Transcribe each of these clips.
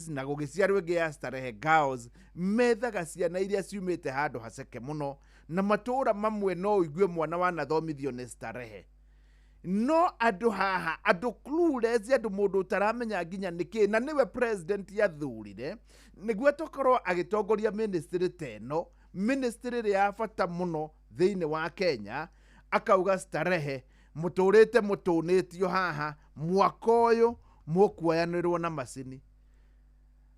Na gũgĩciarwo ĩngĩ ya Starehe Girls. Methaga ciana iria ciumĩte handũ haceke mũno, na matũũra mamwe no ũigue mwana wanathomithio nĩ Starehe. No andũ haha, andũ clueless, andũ mũndũ ũtaramenya nginya nĩkĩ, na nĩwe president athurire nĩguo tũkorwo agĩtongoria ministry ta ĩno, ministry ĩrĩa ya bata mũno thĩinĩ wa Kenya, akauga Starehe mũtũrĩte mũtũnĩtio haha, mwaka ũyũ mũkuoyanĩrwo na macini.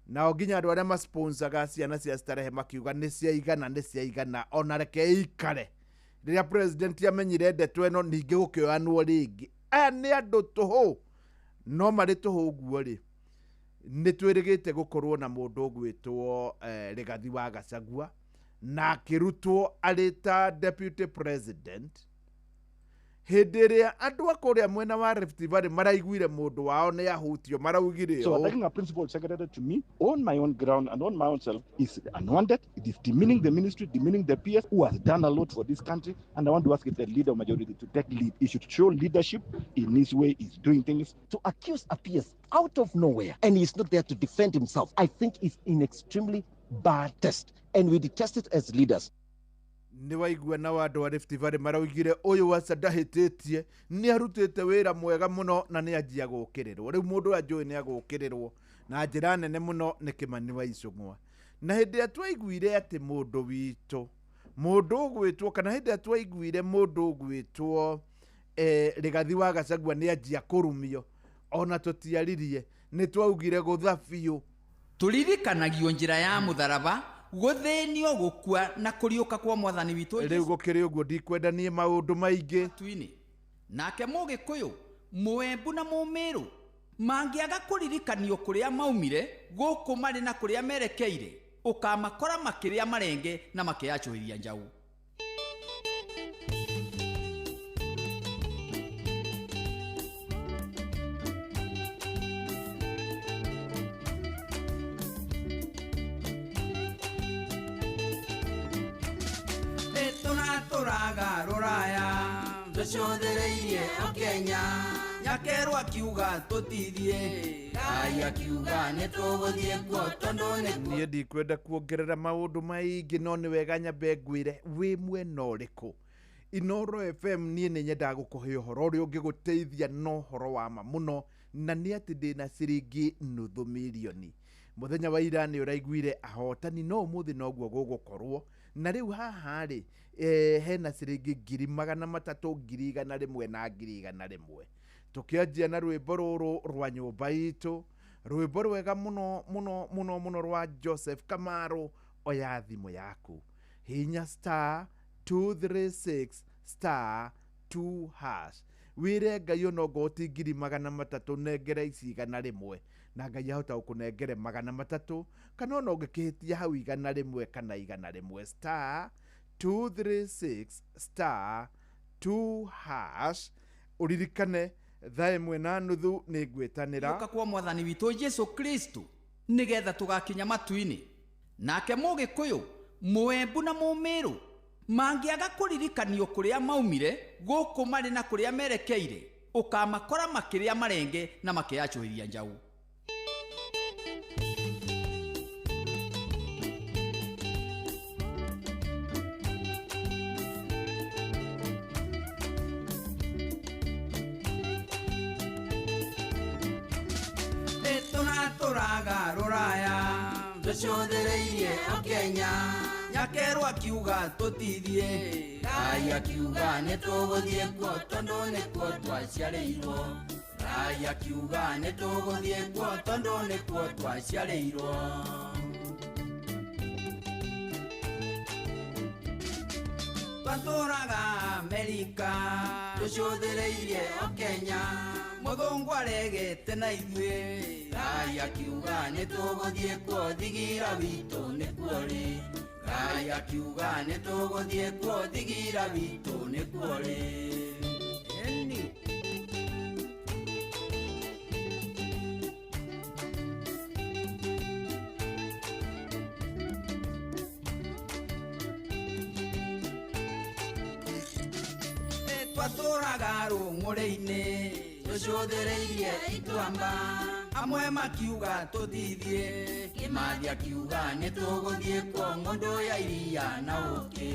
Nao nginya andũ arĩa masponsaga ciana cia Starehe makiuga nĩ ciaigana, nĩ ciaigana, ona reke ikare. Rĩrĩa president amenyire ndeto ĩno, ningĩ gũkĩoyanwo rĩngĩ. Aya nĩ andũ tũhũ, no marĩ tũhũ ũguo rĩ, nĩ twĩrĩgĩte gũkorwo na mũndũ ũgwĩtwo Rigathi wa Gachagua, na akĩrutwo arĩ ta deputy president. Hĩndĩ ĩrĩa andũ a kũrĩa mwena wa Rift Valley maraiguire mũndũ wao nĩ ahutio, maraugire So ũũ. Attacking a principal secretary to me on my own ground and on my own self is unwanted. It is demeaning the ministry, demeaning the PS who has done a lot for this country. And I want to ask the leader of majority to take lead. He should show leadership in his way he's doing things. To accuse a PS out of nowhere and he's not there to defend himself, I think is in extremely bad taste. And we detest it as leaders. Nĩ waigua nao andũ a Rift Valley maraugire ũyũ aca ndahĩtĩtie, nĩ arutĩte wĩra mwega mũno na nĩ anjia gũkĩrĩrwo. Rĩu mũndũ ũrĩa njũĩ nĩ agũkĩrĩrwo na njĩra nene mũno nĩ Kĩmani wa Icũng'wa. Na hĩndĩ ĩrĩa twaiguire atĩ mũndũ witũ, mũndũ ũgwĩtwo, kana hĩndĩ ĩrĩa twaiguire mũndũ ũgwĩtwo Rigathi wa Gachagua nĩ anjia kũrumio, ona tũtiaririe, nĩ twaugire gũtha biũ. Tũririkanagio njĩra ya mũtharaba, gũthĩnio, gũkua na kũriũka kwa mwathani witũ. Rĩu gũkĩrĩ ũguo, ndikwenda niĩ maũndũ maingĩ. Matu-inĩ. Nake Mũgĩkũyũ, Mũembu na Mũmĩrũ mangĩaga kũririkanio kũrĩa maumire, gũkũ marĩ na kũrĩa merekeire, ũkamakora makĩrĩa marenge na makĩyacũhĩria njaũ. Tũratũraga rũraya tũcũthĩrĩirie o Kenya, nyakerwo akiuga tũtithiĩ, Ngai akiuga nĩ tũgũthiĩ kuo tondũ nĩ Niĩ ndikwenda kuongerera maũndũ maingĩ, no nĩ wega nyambe ngwĩre wĩ mwena ũrĩkũ. Inoro FM, niĩ nĩ nyendaga gũkũhe ũhoro ũrĩa ũngĩgũteithia na ũhoro wa ma mũno, na nĩ atĩ ndĩna ciringi nuthu mirioni. Mũthenya wa ira nĩ ũraiguire ahotani, no ũmũthĩ noguo gũgũkorwo. Na rĩu haha rĩ, hena ciringi 300,000, 100,000 na 100,000. Tũkĩanjia na rwĩmbo rũrũ rwa nyũmba itũ, rwĩmbo rwega mũno mũno mũno mũno rwa Joseph Kamaru. Oya thimũ yaku, hinya star 236 star 2 hash, wĩre Ngai onongorwo ti 300,000, nengere ici 100, na Ngai ahota gũkũnengere 300, kana ona ũngĩkĩhĩtia hau 100 kana 100. Star 236 star 2 hash. Ũririkane 1:30 nĩ ngwĩtanĩra. Gũka kwa mwathani witũ Jesu Kristo nĩgetha tũgakinya matu-inĩ. Nake Mũgĩkũyũ, Mũembu na Mũmĩrũ mangĩaga kũririkanio kũrĩa maumire, gũkũ marĩ na kũrĩa merekeire, ũkamakora makĩrĩa marenge na makĩyacũhĩria njaũ. Tũratũraga rũraya tũcũthĩrĩirie o Kenya, nyakerwo akiuga tũtithiĩ, Ngai akiuga nĩ tũgũthiĩ kuo tondũ nĩkuo twaciarĩirwo. Ngai akiuga nĩ tũgũthiĩ kuo tondũ nĩkuo twaciarĩirwo. Twatũraga Amerika tũcũthĩrĩirie o Kenya, mũthũngũ aregete na ithuĩ. Ngai akiuga nĩ tũgũthiĩ kuo, thigira witũ nĩkuo rĩ. Ngai akiuga nĩ tũgũthiĩ kuo, thigira witũ nĩkuo rĩ. Eni. Twatũraga rũng'ũrĩ-inĩ tũcũthĩrĩirie ituamba, Amwe makiuga tũtithiĩ, Kĩmathi akiuga nĩ tũgũthiĩ kuo ng'ũndũ ya iria na ũkĩ.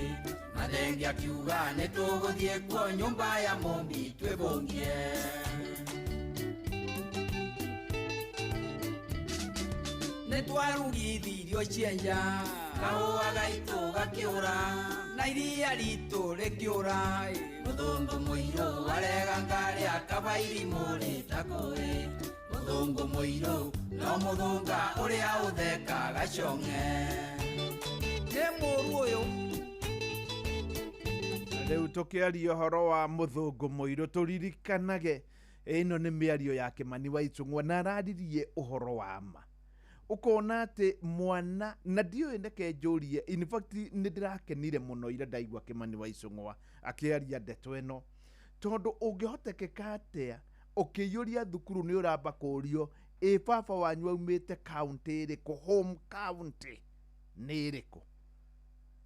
Mathenge akiuga nĩ tũgũthiĩ kuo nyũmba ya Mũmbi twĩbũngie. Nĩ twarugithirio cienja, kahũa gaitũ gakĩũra, na iria ritũ rĩkĩũra. Mũthũngũ mũirũ arega ngarĩa kaba irimũ rĩtakũĩ. Mũthũngũ mũirũ no mũthũnga ũrĩa ũthekaga cong'e. Nĩ mũru ũyũ. Rĩu tũkĩaria ũhoro wa mũthũngũ mũirũ tũririkanage ĩno nĩ mĩario ya Kĩmani wa Ichung'wa na araririe ũhoro wa ma. Ũkona atĩ mwana na ndiũĩ ndeke njũrie, in fact nĩ ndĩrakenire mũno ira ndaigua Kĩmani wa Ichung'wa akĩaria ndeto ĩno, tondũ ũngĩhotekeka atĩa ũkĩiyũria thukuru nĩ ũramba kũũrio ĩ baba wanyu aumĩte county ĩrĩkũ, home county nĩ ĩrĩkũ,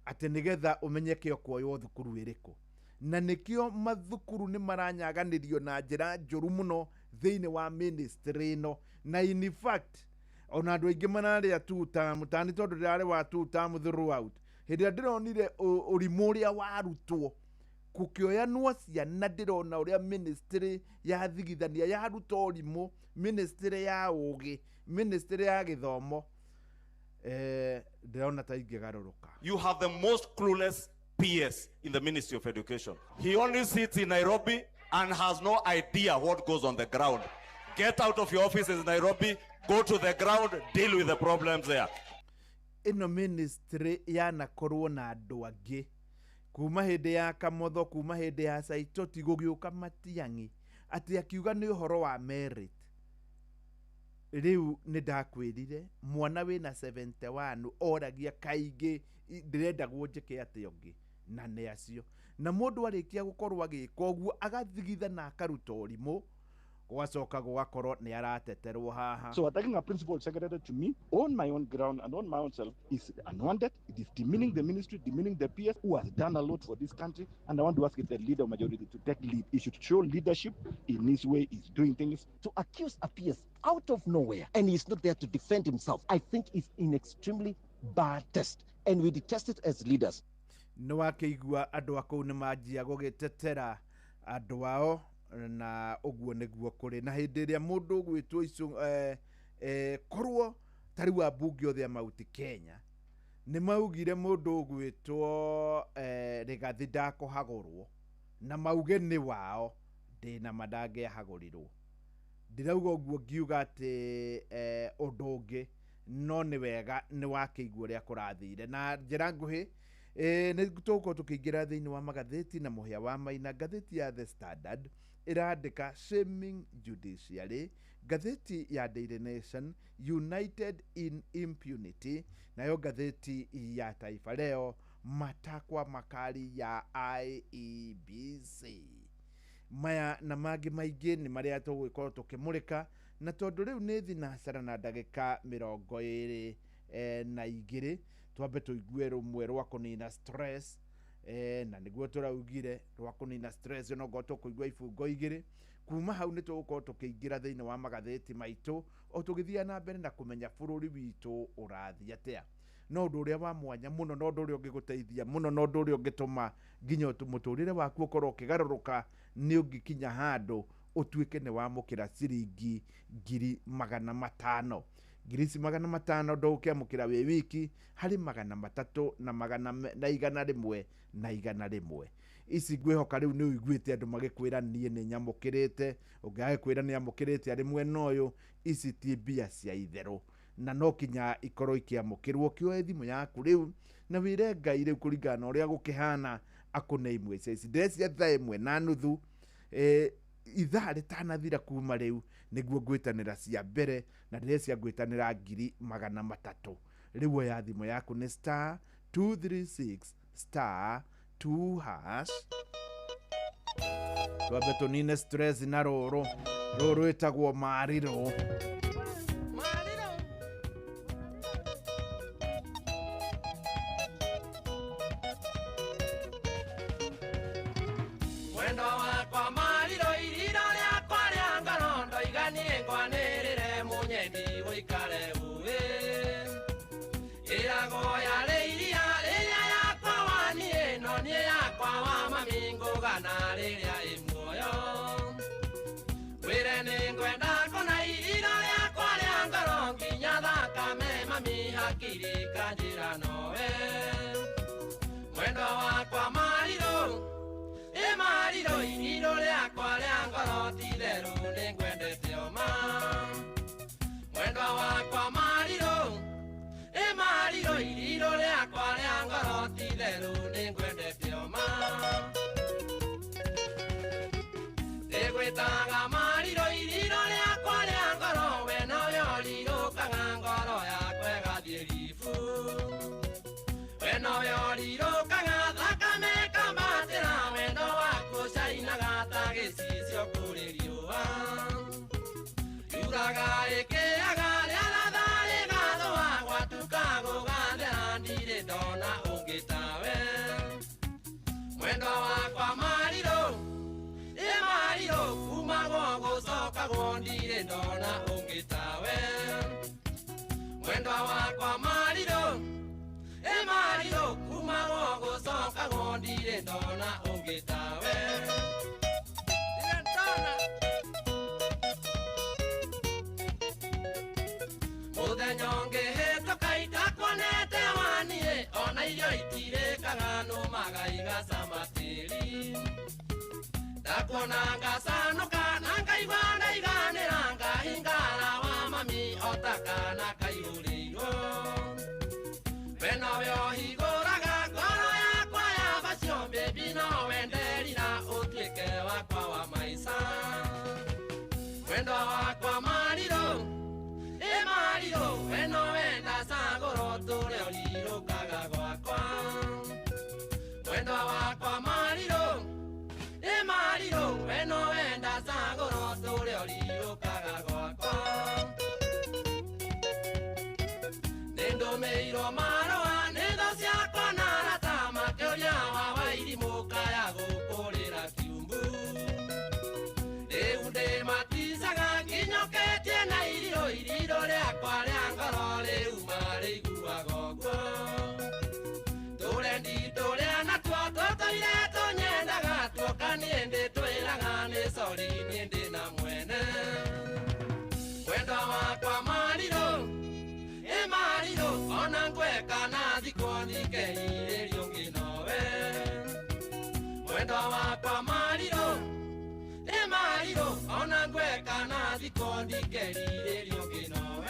atĩ nĩgetha ũmenyeke ũkuoywo thukuru ĩrĩkũ. Na nĩkĩo mathukuru nĩ maranyaganĩrio na njĩra njũru mũno thĩinĩ wa ministry ĩno. Na in fact ona andũ aingĩ mararĩa two term, tani tondũ ndĩrarĩ wa two term throughout. Hĩndĩ ĩrĩa ndĩronire ũrimũ ũrĩa warutwo gũkĩoyanwo ciana, ndĩrona ũrĩa ministry ya thigithania yaruta ũrimũ, ministry ya ũgĩ, ministry ya gĩthomo, ndĩrona ta ingĩgarũrũka. You have the most clueless PS in the Ministry of Education. He only sits in Nairobi and has no idea what goes on the ground. Get out of your offices in Nairobi, go to the ground, deal with the problems there. Ĩno ministry yanakorwo na andũ angĩ kuma hĩndĩ ya Kamotho, kuma hĩndĩ ya Saitoti, gũgĩũka Matiang'i atĩ akiuga nĩ ũhoro wa merit. Rĩu nĩ ndakwĩrire mwana wĩna 71 oragia kaingĩ ndĩrendagwo njĩke atĩa ũngĩ, na nĩ acio. Na mũndũ arĩkia gũkorwo agĩka ũguo agathigitha na akaruta ũrimũ, gũgacoka gũgakorwo nĩ arateterwo haha. So attacking a principal secretary to me on my own ground and on my own self is unwanted. It is demeaning the ministry, demeaning the PS who has done a lot for this country. And I want to ask if the leader of majority to take lead. He should show leadership in his way he's doing things. To accuse a PS out of nowhere and he's not there to defend himself, I think is in extremely bad taste. And we detest it as leaders. Nĩ wakĩigua andũ a kũu nĩ manjia gũgĩtetera andũ ao, na ũguo nĩguo kũrĩ. Na hĩndĩ ĩrĩa mũndũ ũgwĩtwo icu, korwo ta rĩu ambunge othe a Mount Kenya nĩ maugire mũndũ ũgwĩtwo Rigathi ndakũhagũrwo, na mauge nĩ wao, ndĩna ma ndangĩahagũrirwo. Ndirauga ũguo ngiuga atĩ ũndũ ũngĩ, no nĩ wega nĩ wakĩigua ũrĩa kũrathire. Na njĩra nguhĩ nĩ tũgũkorwo tũkĩingĩra thĩinĩ wa magathĩti na mũhĩa wa Maina. Ngathĩti ya The Standard ĩrandĩka shaming judiciary, ngathĩti ya Daily Nation united in impunity, nayo ngathĩti ya Taifa Leo matakwa makali ya IEBC. Maya na mangĩ maingĩ nĩ marĩa tũgũgĩkorwo tũkĩmũrĩka, na tondũ rĩu nĩ thinacara na ndagĩka mĩrongo ĩrĩ na igĩrĩ, twambe tũigue rũmwe rwa kũnina stress, na nĩguo tũraugire rwa kũnina stress, no ngorwo tũkũigua ibungo igĩrĩ. Kuma hau nĩ tũgũkorwo tũkĩingĩra thĩinĩ wa magathĩti maitũ o tũgĩthiaga na mbere na kũmenya bũrũri witũ ũrathiĩ atĩa. No ũndũ ũrĩa wa mwanya mũno, na ũndũ ũrĩa ũngĩgũteithia mũno, na ũndũ ũrĩa ũngĩtũma nginya mũtũrĩre waku ũkorwo ũkĩgarũrũka, nĩ ũngĩkinya handũ ũtuĩke nĩ wamũkĩra ciringi ngiri magana matano. Ngiri ici magana matano ndũgũkĩamũkĩra wĩ wiki, harĩ magana matatũ na magana na igana rĩmwe na igana rĩmwe. Ici ngwĩhoka rĩu nĩ ũiguĩte andũ magĩkwĩra niĩ nĩ nyamũkĩrĩte, ũngĩ agĩkwĩra nĩ amũkĩrĩte arĩ mwena ũyũ. Ici ti mbia cia itherũ, na no kinya ikorwo ikĩamũkĩrwo. Kĩoe thimũ yaku rĩu na wĩre Ngai rĩu kũringana na ũrĩa gũkĩhana akũne imwe cia ici. Ndĩrecia thaa ĩmwe na nuthu, ithaa rĩtanathira kuma rĩu nĩguo ngwĩtanĩra cia mbere, na ndĩrecia ngwĩtanĩra ngiri magana matatũ. Rĩu oya thimũ yaku nĩ star 236 star 2 hash. Twambe tũnine stress na rũrũ. Rũrũ rwĩtagwo marirũ. Mwendo wakwa marirũ, irira rĩakwa rĩa ngoro, ndoiga niĩ ngwanĩrĩre munye mami hakiri kanjĩra nowe mwendwa wakwa marirũ ĩ marirũ irirũ rĩakwa rĩa ngoro ti-itherũ nĩngwendete oma mwendwa wakwa marirũ ĩ marirũ irirũ rĩakwa rĩa ngoro ti-itherũ nĩngwendete oma ndĩgwĩtaga marirũ irirũ rĩakwa rĩa ngoro we nowe ũrirũkaga ngoro yakwa ĩgathiĩ ribu we nowe ũrirũkaga thakame ĩkambatĩra wendo waku ũcainaga ta gĩcicio kũrĩ riũa yuraga ĩkĩaga rĩaratha rĩgathũa gwatuka gũgathera ndirĩ ndona ũngĩ tawe mwendwa wakwa marirũ ĩ marirũ kumagwo gũcokagwo ndirĩ ndona ũngĩ tawe mwendwa wakwa marirũ ĩ marirũ kumagwo gũcokagwo ndirĩ ndona ũngĩ tawe ndirĩ ndona mũthenya ũngĩ hĩtũka itakuonete waniĩ ona irio itirĩkaga nũmaga igacama tĩri ndakuona ngacanũka na ngaigua ndaiganĩra ngahingara wa mami o ta kaana kaihũrĩirwo we nowe ũhingũraga ngoro yakwa ya bacio baby no wenderira ũtuĩke wakwa wa maica mwendwa wakwa marirũ ĩ marirũ we nowe ndacagũra ũtũre ũrirũkaga gwakwa mwendwa wakwa marirũ ĩ marirũ we nowe ndacagũra ũtũre ũrirũkaga gwakwa nĩndũmĩirwo marũa nĩ thũ ciakwa na arata makĩũria wa wairimũ kaya gũkũrĩra kiumbu rĩu ndĩmaticaga nginyũkĩtie na irirũ irirũ rĩakwa rĩa ngoro rĩu marĩiguaga ũguo tũrendi tũrĩa natuo tũtũire tũnyendaga tuoka niĩ ndĩtwĩraga nĩ sori niĩ ndĩ na mwene mwendwa wakwa marirũ ĩ marirũ ona ngweka na thikwo ndikerirĩrio ũngĩ nowe mwendwa wakwa marirũ ĩ marirũ ona ngweka na thikwo ndikerirĩrio ũngĩ nowe.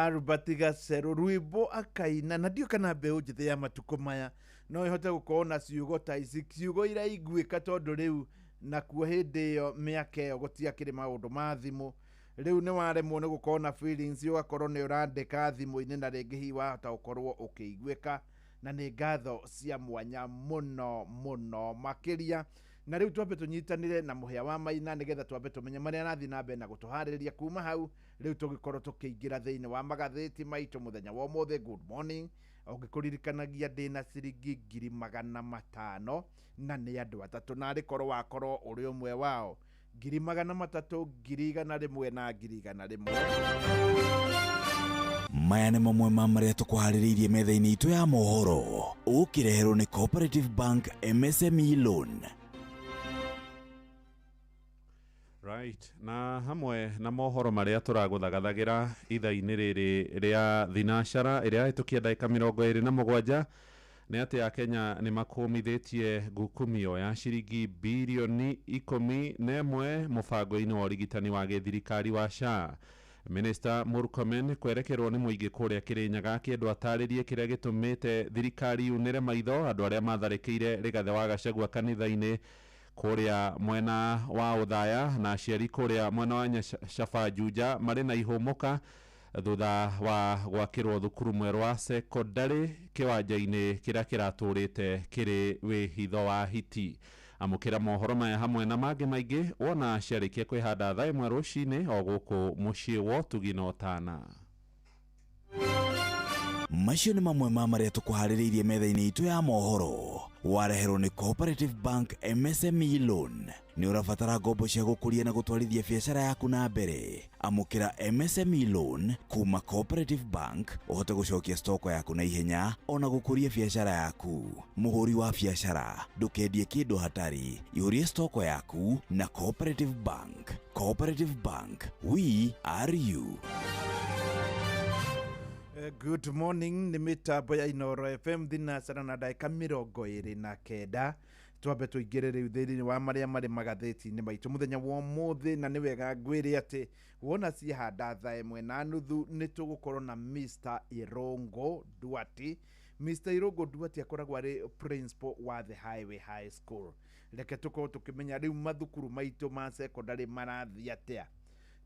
Albert Gacerũ rwĩmbo akaina na ndiũ kana mbeũ njĩthĩ ya matukũ maya no ĩhote gũkorwo na ciugo ta ici ciugo iraiguĩka tondũ rĩu nakuo hĩndĩ ĩyo mĩaka ĩyo gũtiakĩrĩ maũndũ ma thimũ rĩu nĩ waremwo nĩ gũkorwo na feelings ũgakorwo nĩ ũrandĩka thimũ-inĩ na rĩngĩ hihi wahota gũkorwo ũkĩiguĩka na nĩ ngatho cia mwanya mũno mũno makĩria na rĩu twambe tũnyitanĩre na mũhĩa wa maina nĩgetha twambe tũmenye marĩa arathiĩ na mbere na gũtũharĩrĩria kuma hau rĩu tũgĩkorwo tũkĩingĩra thĩinĩ wa magathĩti maitũ mũthenya wa ũmũthĩ. Good morning ũngĩkũririkanagia ndĩna ciringi 500,000 na nĩ andũ atatũ na arĩ korwo wakorwo ũrĩ ũmwe wao 300,000 100,000 na 100,000. Maya nĩ mamwe ma marĩa tũkũharĩrĩirie metha-inĩ itũ ya mohoro ũkĩreherwo nĩ Cooperative Bank MSME Loan. Right, na hamwe na mohoro marĩa tũragũthagathagira ithaa-inĩ rĩrĩ rĩa thinacara ĩrĩa yahĩtũkia ndagĩka 27 nĩ atĩ Akenya nĩ makũmithĩtie ngukumio ya ciringi birioni 11 mũbango-inĩ wa ũrigitani wa gĩthirikari wa SHA. Minister Murkomen kwerekerwo nĩ mũingĩ kũrĩa Kĩrĩnyaga akĩendwo atarĩrie kĩrĩa gĩtũmĩte thirikari yunĩre maitho andũ arĩa matharĩkĩire Rigathĩ wa Gachagua kanitha-inĩ kũrĩa mwena wa Othaya na aciari kũrĩa mwena wa Nyashaba Juja marĩ na ihũmũka thutha wa gwakĩrwo thukuru mwerũ wa sekondari kĩwanja-inĩ kĩrĩa kĩratũrĩte kĩrĩ wĩhitho wa hiti. Amũkĩra mohoro maya hamwe na mangĩ maingĩ wona ciarĩkia kwĩhanda thaa 1 rũcinĩ o gũkũ mũciĩ wa ũtugi na ũtana. Macio nĩ mamwe ma marĩa tũkũharĩrĩirie metha-inĩ itũ ya mohoro wareherwo nĩ Cooperative Bank MSME Loan. Nĩ ũrabatara ngombo cia gũkũria na gũtwarithia biacara yaku na mbere. Amũkĩra MSME Loan kuma Cooperative Bank ũhote gũcokia stoko yaku na ihenya ona gũkũria biacara yaku. Mũhũri wa biacara ndũkendie kĩndũ hatari, ihũrie stoko yaku na Cooperative Bank. Cooperative Bank, we are you. Good morning, nĩ mĩtambo ya Inoro FM, thinacara na ndagĩka 29. Twambe tũingĩre rĩu thĩinĩ wa marĩa marĩ magathĩti-inĩ maitũ mũthenya wa ũmũthĩ, na nĩ wega ngwĩre atĩ wona ciahanda 1:30 nĩ tũgũkorwo na Mr Irongo Duati. Mr Irongo Duati akoragwo arĩ principal wa The Highway High School. Reke tũkorwo tũkĩmenya rĩu mathukuru maitũ ma secondary marathiĩ atĩa,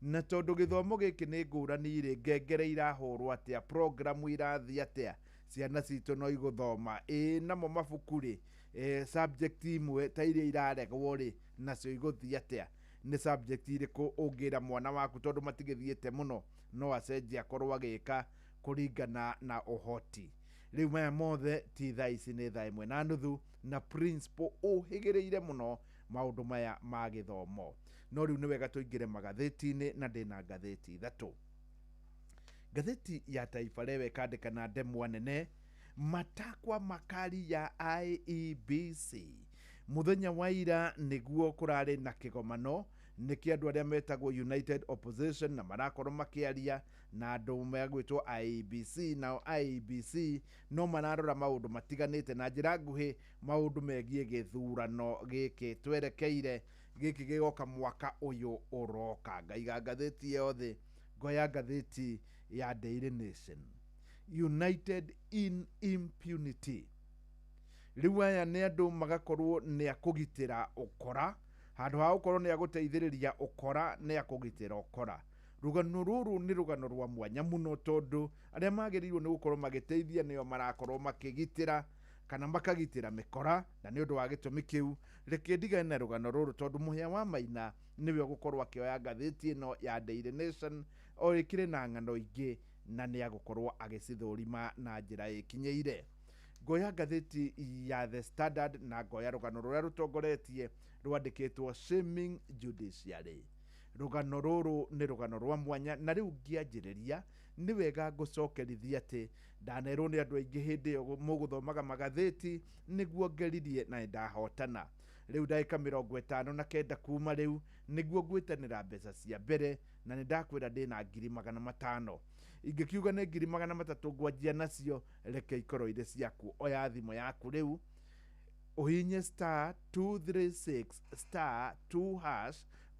na tondũ gĩthomo gĩkĩ nĩ ngũrani rĩ, ngengere irahũrwo atĩa, programu irathiĩ atĩa, ciana citũ no igũthoma ĩĩ, namo mabuku rĩ, subject imwe ta iria iraregwo rĩ, nacio igũthiĩ atĩa, nĩ subject irĩkũ ũngĩra mwana waku tondũ matigĩthiĩte mũno no acenjie akorwo agĩka kũringana na ũhoti. Rĩu maya mothe ti thaa ici, nĩ 1:30 na principal ũhĩgĩrĩire mũno maũndũ maya ma gĩthomo. No rĩu nĩ wega tũingĩre magathĩti-inĩ, na ndĩna ngathĩti ithatũ. Ngathĩti ya Taifa Leo ĩkandĩka na ndemwa nene, matakwa makali ya IEBC. Mũthenya wa ira nĩguo kũrarĩ na kĩgomano nĩ kĩa andũ arĩa metagwo United Opposition, na marakorwo makĩaria na andũ megwĩtwo IEBC. Nao IEBC no mararora maũndũ matiganĩte na njĩra nguhĩ, maũndũ megiĩ gĩthurano gĩkĩ twerekeire gĩkĩ gĩgoka mwaka ũyũ ũroka. Ngaiga ngathĩti yothe, ngoya ngathĩti ya Daily Nation, United in Impunity. Rĩu aya nĩ andũ magakorwo nĩ akũgitĩra ũkora, handũ ha gũkorwo nĩ agũteithĩrĩria ũkora, nĩ akũgitĩra ũkora. Rũgano rũrũ nĩ rũgano rwa mwanya mũno, tondũ arĩa magĩrĩirwo nĩ gũkorwo magĩteithia nĩo marakorwo makĩgitĩra kana makagitĩra mĩkora, na nĩ ũndũ wa gĩtũmi kĩu reke ndigane na rũgano rũrũ, tondũ Mũhĩa wa Maina nĩwe ũgũkorwo akĩoya ngathĩti ĩno ya Daily Nation o ĩkĩrĩ na ng'ano ingĩ, na nĩ agũkorwo agĩcithũrima na njĩra ĩkinyĩire. Ngoya ngathĩti ya The Standard na ngoya rũgano rũrĩa rũtongoretie rwandĩkĩtwo Shaming Judiciary. Rũgano rũrũ nĩ rũgano rwa mwanya, na rĩu ngĩanjĩrĩria nĩ wega ngũcokerithia atĩ ndanerwo nĩ andũ aingĩ hĩndĩ ĩyo mũgũthomaga magathĩti nĩguo ngeririe na nĩndahotana. Rĩu ndagĩka 59 kuma rĩu nĩguo ngwĩtanĩra mbeca cia mbere, na nĩ ndakwĩra ndĩna 500,000. Ingĩkiuga nĩ 300,000 ngwanjia nacio, reke ikorwo irĩ ciaku. Oya thimũ yaku rĩu ũhinye *236*2#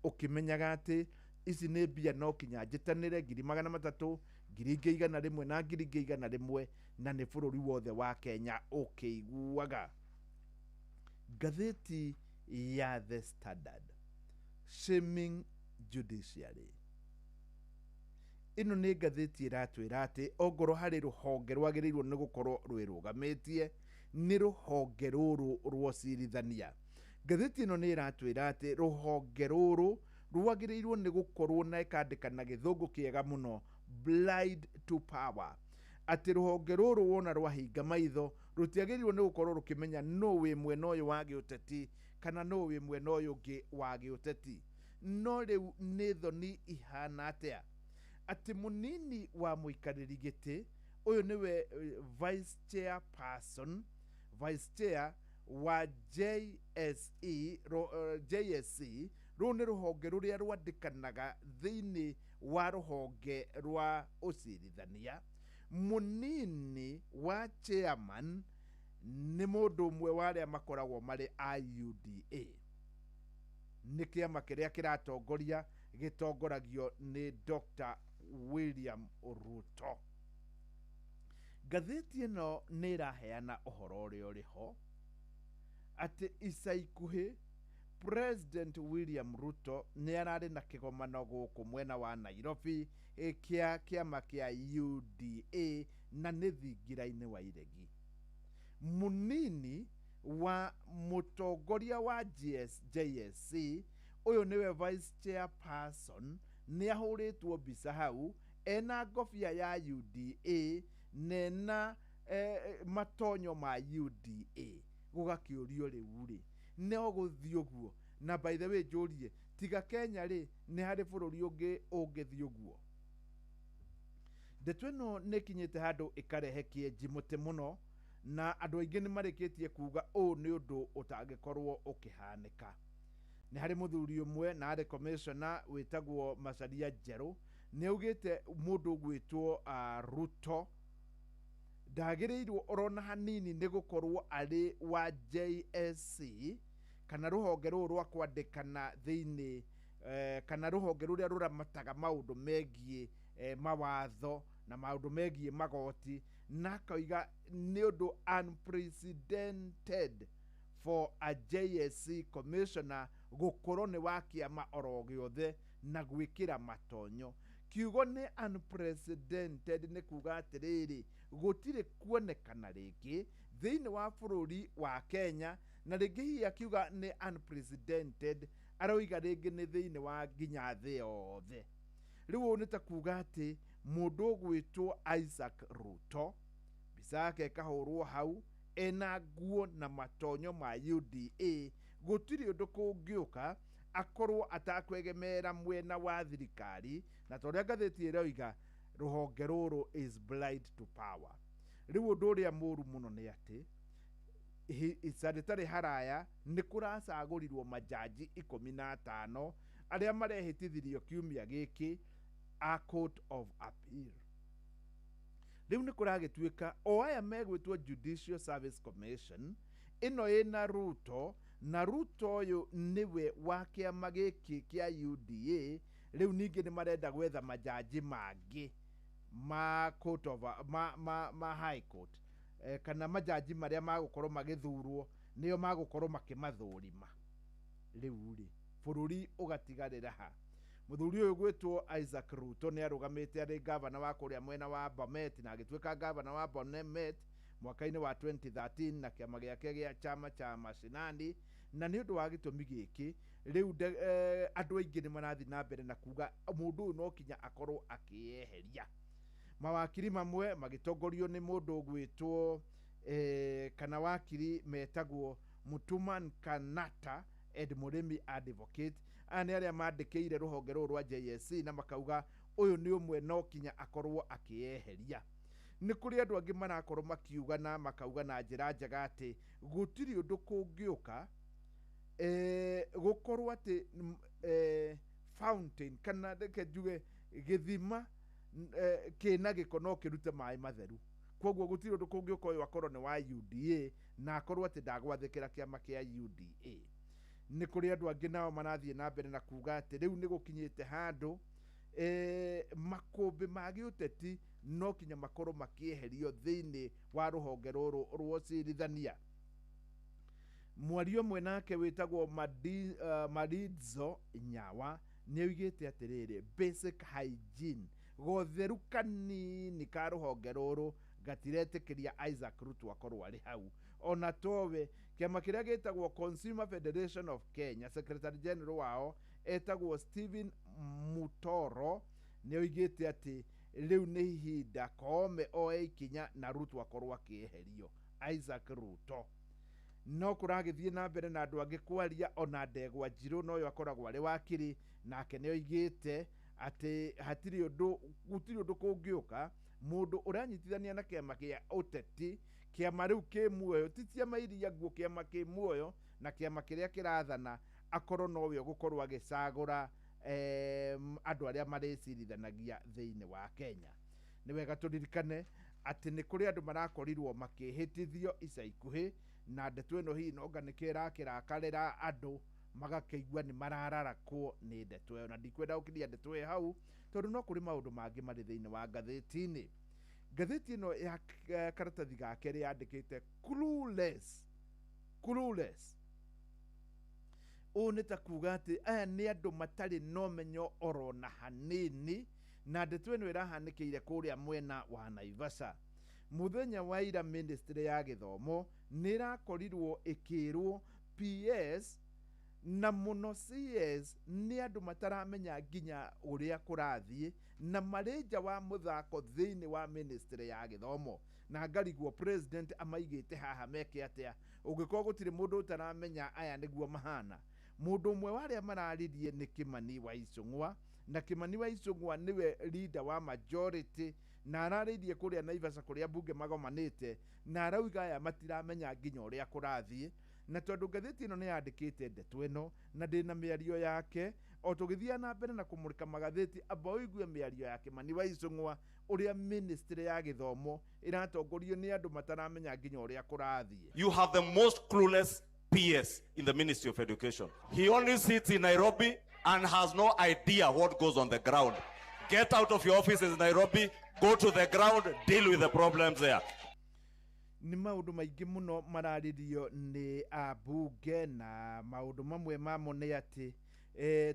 ũkĩmenyaga atĩ ici nĩ mbia no kinya njĩtanĩre 300,000, 100,000 na 100,000, na nĩ bũrũri wothe wa Kenya ũkĩiguaga. Ngathĩti ya The Standard, Shaming Judiciary. Ĩno nĩ ngathĩti ĩratwĩra atĩ ongorwo harĩ rũhonge rwagĩrĩirwo nĩ gũkorwo rwĩrũgamĩtie nĩ rũhonge rũrũ rwa ũcirithania. Ngathĩti ĩno nĩ ĩratwĩra atĩ rũhonge rũrũ rwagĩrĩirwo nĩ gũkorwo na ĩkandĩka na gĩthũngũ kĩega mũno, blind to power, atĩ rũhonge rũrũ wona rwahinga maitho rũtiagĩrĩirwo nĩ gũkorwo rũkĩmenya nũ wĩ mwena ũyũ wa gĩũteti kana nũ wĩ mwena ũyũ ũngĩ wa gĩũteti. No rĩu nĩ thoni ihana atĩa atĩ mũnini wa mũikarĩri gĩtĩ ũyũ nĩwe vice chairperson, vice chair wa JSE, JSC. Rũu nĩ rũhonge rũrĩa rwandĩkanaga thĩinĩ wa rũhonge rwa ũcirithania. Mũnini wa chairman nĩ mũndũ ũmwe wa arĩa makoragwo marĩ a UDA, nĩ kĩama kĩrĩa kĩratongoria gĩtongoragio nĩ Dr. William Ruto. Ngathĩti ĩno nĩ ĩraheana ũhoro ũrĩa ũrĩ ho atĩ ica ikuhĩ President William Ruto nĩ ararĩ na kĩgomano gũkũ mwena wa Nairobi kĩa kĩama kĩa UDA, na nĩ thingira-inĩ wa iregi. Mũnini wa mũtongoria wa JSC, ũyũ nĩwe vice chairperson, nĩ ahũrĩtwo mbica hau ena ngobia ya UDA nena matonyo ma UDA. Gũgakĩũrio rĩu rĩ, no gũthiĩ ũguo? Na by the way njũrie, tiga Kenya rĩ, nĩ harĩ bũrũri ũngĩ ũngĩthiĩ ũguo? Ndeto ĩno nĩ ĩkinyĩte handũ ĩkarehe kĩenji mũtĩ mũno, na andũ aingĩ nĩ marĩkĩtie kuga ũũ nĩ ũndũ ũtangĩkorwo ũkĩhanĩka. Nĩ harĩ mũthuri ũmwe na arĩ commissioner wĩtagwo Macharia Njerũ, nĩ augĩte mũndũ ũgwĩtwo Ruto Ndagĩrĩirwo orona hanini nĩ gũkorwo arĩ wa JSC kana rũhonge rũrũ rwa kwandĩkana thĩinĩ, kana rũhonge rũrĩa rũramataga maũndũ megiĩ mawatho na maũndũ megiĩ magoti, na akoiga nĩ ũndũ unprecedented for a JSC commissioner gũkorwo nĩ wa kĩama oro gĩothe na gwĩkĩra matonyo. Kiugo nĩ unprecedented nĩ kuga atĩrĩrĩ, gũtirĩ kuonekana rĩngĩ thĩinĩ wa bũrũri wa Kenya, na rĩngĩ hihi akiuga nĩ unprecedented aroiga rĩngĩ nĩ thĩinĩ wa nginya thĩ yothe. Rĩu ũũ nĩ ta kuga atĩ mũndũ ũgwĩtwo Isaac Ruto, mbica yake ĩkahũrwo hau ena nguo na matonyo ma UDA, gũtirĩ ũndũ kũngĩũka akorwo atakwegemera mwena wa thirikari, na ta ũrĩa ngathĩti ĩroiga rũhonge rũrũ is blind to power. Rĩu ũndũ ũrĩa mũru mũno nĩ atĩ ica rĩtarĩ haraya nĩ kũracagũrirwo majaji 15 arĩa marehĩtithirio kiumia gĩkĩ a Court of Appeal. Rĩu nĩ kũragĩtuĩka o aya megwĩtwo Judicial Service Commission ĩno ĩna Ruto, na Ruto ũyũ nĩwe wa kĩama gĩkĩ kĩa UDA. Rĩu ningĩ nĩ marenda gwetha majaji mangĩ ma court of, ma High Court, kana majaji marĩa magũkorwo magĩthurwo nĩo magũkorwo makĩmathũrima. Rĩu rĩ, bũrũri ũgatigarĩra ha? Mũthuri ũyũ gwĩtwo Isaac Ruto nĩ arũgamĩte arĩ gavana wa kũrĩa mwena wa Bomet, na agĩtuĩka gavana wa Bomet mwaka-inĩ wa 2013 na kĩama gĩake gĩa chama cha mashinani. Na nĩ ũndũ wa gĩtũmi gĩkĩ rĩu andũ aingĩ nĩ marathiĩ na mbere na kuga mũndũ ũyũ no kinya akorwo akĩyeheria. Mawakiri mamwe magĩtongorio nĩ mũndũ ũgwĩtwo kana wakiri metagwo Mutuman Kanata Ed Mũrĩmi Advocate, aya nĩ arĩa mandĩkĩire rũhonge rũrũ rwa JSC na makauga ũyũ nĩ ũmwe no kinya akorwo akĩyeheria. Nĩ kũrĩ andũ angĩ marakorwo makiuga na makauga na njĩra njega atĩ gũtirĩ ũndũ kũngĩũka gũkorwo atĩ fountain kana reke njuge gĩthima kĩna gĩko no kĩrute maĩ matheru. Koguo gũtirĩ ũndũ kũngĩũka ũyũ akorwo nĩ wa UDA na akorwo atĩ ndagwathĩkĩra kĩama kĩa UDA. Nĩ kũrĩ andũ angĩ nao marathiĩ na mbere na kuga atĩ rĩu nĩ gũkinyĩte handũ makũmbĩ ma gĩũteti no kinya makorwo makĩeherio thĩinĩ wa rũhonge rũrũ rwa ũcirithania. Mwaria ũmwe nake wĩtagwo Maridzo Nyawa nĩ oigĩte atĩrĩrĩ, basic hygiene, gotheru kanini ka rũhonge rũrũ gatiretĩkĩria Isaac Ruto akorwo arĩ hau. Ona towe kĩama kĩrĩa gĩtagwo Consumer Federation of Kenya, Secretary General wao etagwo Stephen Mutoro nĩ oigĩte atĩ rĩu nĩ ihinda Koome oe ikinya na Ruto akorwo akĩeherio, Isaac Ruto. No kũragĩthiĩ na mbere na andũ angĩ kwaria, ona Ndegwa Njirũ noyo akoragwo arĩ wakiri, nake nĩ oigĩte atĩ hatirĩ ũndũ, gũtirĩ ũndũ kũngĩũka mũndũ ũranyitithania na kĩama kĩa ũteti, kĩama rĩu kĩ muoyo, ti ciama iria nguo, kĩama kĩ muoyo na kĩama kĩrĩa kĩrathana, akorwo nowe ũgũkorwo agĩcagũra andũ arĩa marĩcirithanagia thĩinĩ wa Kenya. Nĩ wega tũririkane atĩ nĩ kũrĩ andũ marakorirwo makĩhĩtithio ica ikuhĩ, na ndeto ĩno hihi nonga nĩkĩo ĩrakĩrakarĩra andũ magakĩigua nĩ marararakwo nĩ ndeto ĩyo, na ndikwenda gũkinyia ndeto ĩyo hau tondũ no kũrĩ maũndũ mangĩ marĩ thĩinĩ wa ngathĩti-inĩ. Ngathĩti ĩno ya karatathi ga kerĩ yandĩkĩte clueless, clueless. Ũũ nĩ ta kuga atĩ aya nĩ andũ matarĩ na ũmenyo oro na hanini, na ndeto ĩno ĩrahanĩkĩire kũrĩa mwena wa Naivasha. Mũthenya wa ira ministry ya gĩthomo nĩ ĩrakorirwo ĩkĩrwo PS na mũno CS nĩ andũ mataramenya nginya ũrĩa kũrathiĩ na marĩ nja wa mũthako thĩinĩ wa ministry ya gĩthomo, na ngarigwo president amaigĩte haha meke atĩa ũngĩkorwo gũtirĩ mũndũ ũtaramenya aya nĩguo mahana. Mũndũ ũmwe wa arĩa mararirie nĩ Kimani wa Ichung'wa, na Kimani wa Ichung'wa nĩwe leader wa majority, na ararĩirie kũrĩa Naivasha kũrĩa mbunge magomanĩte, na arauga aya matiramenya nginya ũrĩa kũrathiĩ. Na tondũ ngathĩti ĩno nĩ yandĩkĩte ndeto ĩno na ndĩna mĩario yake, O tũgĩthiĩ na mbere na kũmũrĩka magathĩti, amba ũigue mĩario ya Kĩmani wa Icũng'wa ũrĩa ministry ya gĩthomo ĩratongorio nĩ andũ mataramenya nginya ũrĩa kũrathiĩ. You have the most clueless PS in the Ministry of Education. He only sits in Nairobi and has no idea what goes on the ground. Get out of your offices in Nairobi, go to the ground, deal with the problems there. Nĩ maũndũ maingĩ mũno mararĩrio nĩ ambunge, na maũndũ mamwe mamo nĩ atĩ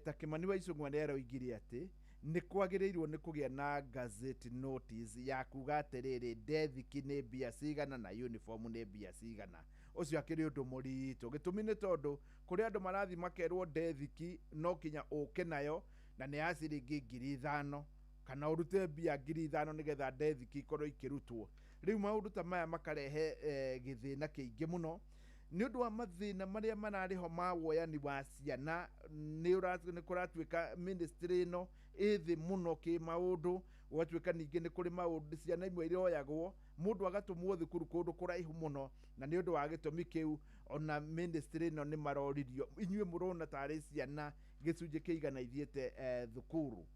ta Kĩmani wa Icũng'wa nĩ aroigire atĩ nĩ kwagĩrĩirwo nĩ kũgĩa na gazette notice ya kuga atĩrĩrĩ, ndethiki nĩ mbia cigana na uniform nĩ mbia cigana. Ũcio akĩrĩ ũndũ mũritũ, gĩtũmi nĩ tondũ kũrĩ andũ marathiĩ makerwo ndethiki no kinya ũke nayo na nĩ ya ciringi 5,000 kana ũrute mbia 5,000 nĩgetha ndethiki ikorwo ikĩrutwo. Rĩu maũndũ ta maya makarehe gĩthĩna kĩingĩ mũno nĩ ũndũ wa mathĩna marĩa mararĩ ho ma woyani wa ciana. Nĩ kũratuĩka ministry ĩno ĩ thĩ mũno kĩ maũndũ, gũgatuĩka ningĩ nĩ kũrĩ maũndũ ciana imwe iroyagwo mũndũ agatũmwo thukuru kũndũ kũraihu mũno, na nĩ ũndũ wa gĩtũmi kĩu ona ministry ĩno nĩ maroririo, inyuĩ mũrona tarĩ ciana gĩcunjĩ kĩigana ithiĩte thukuru,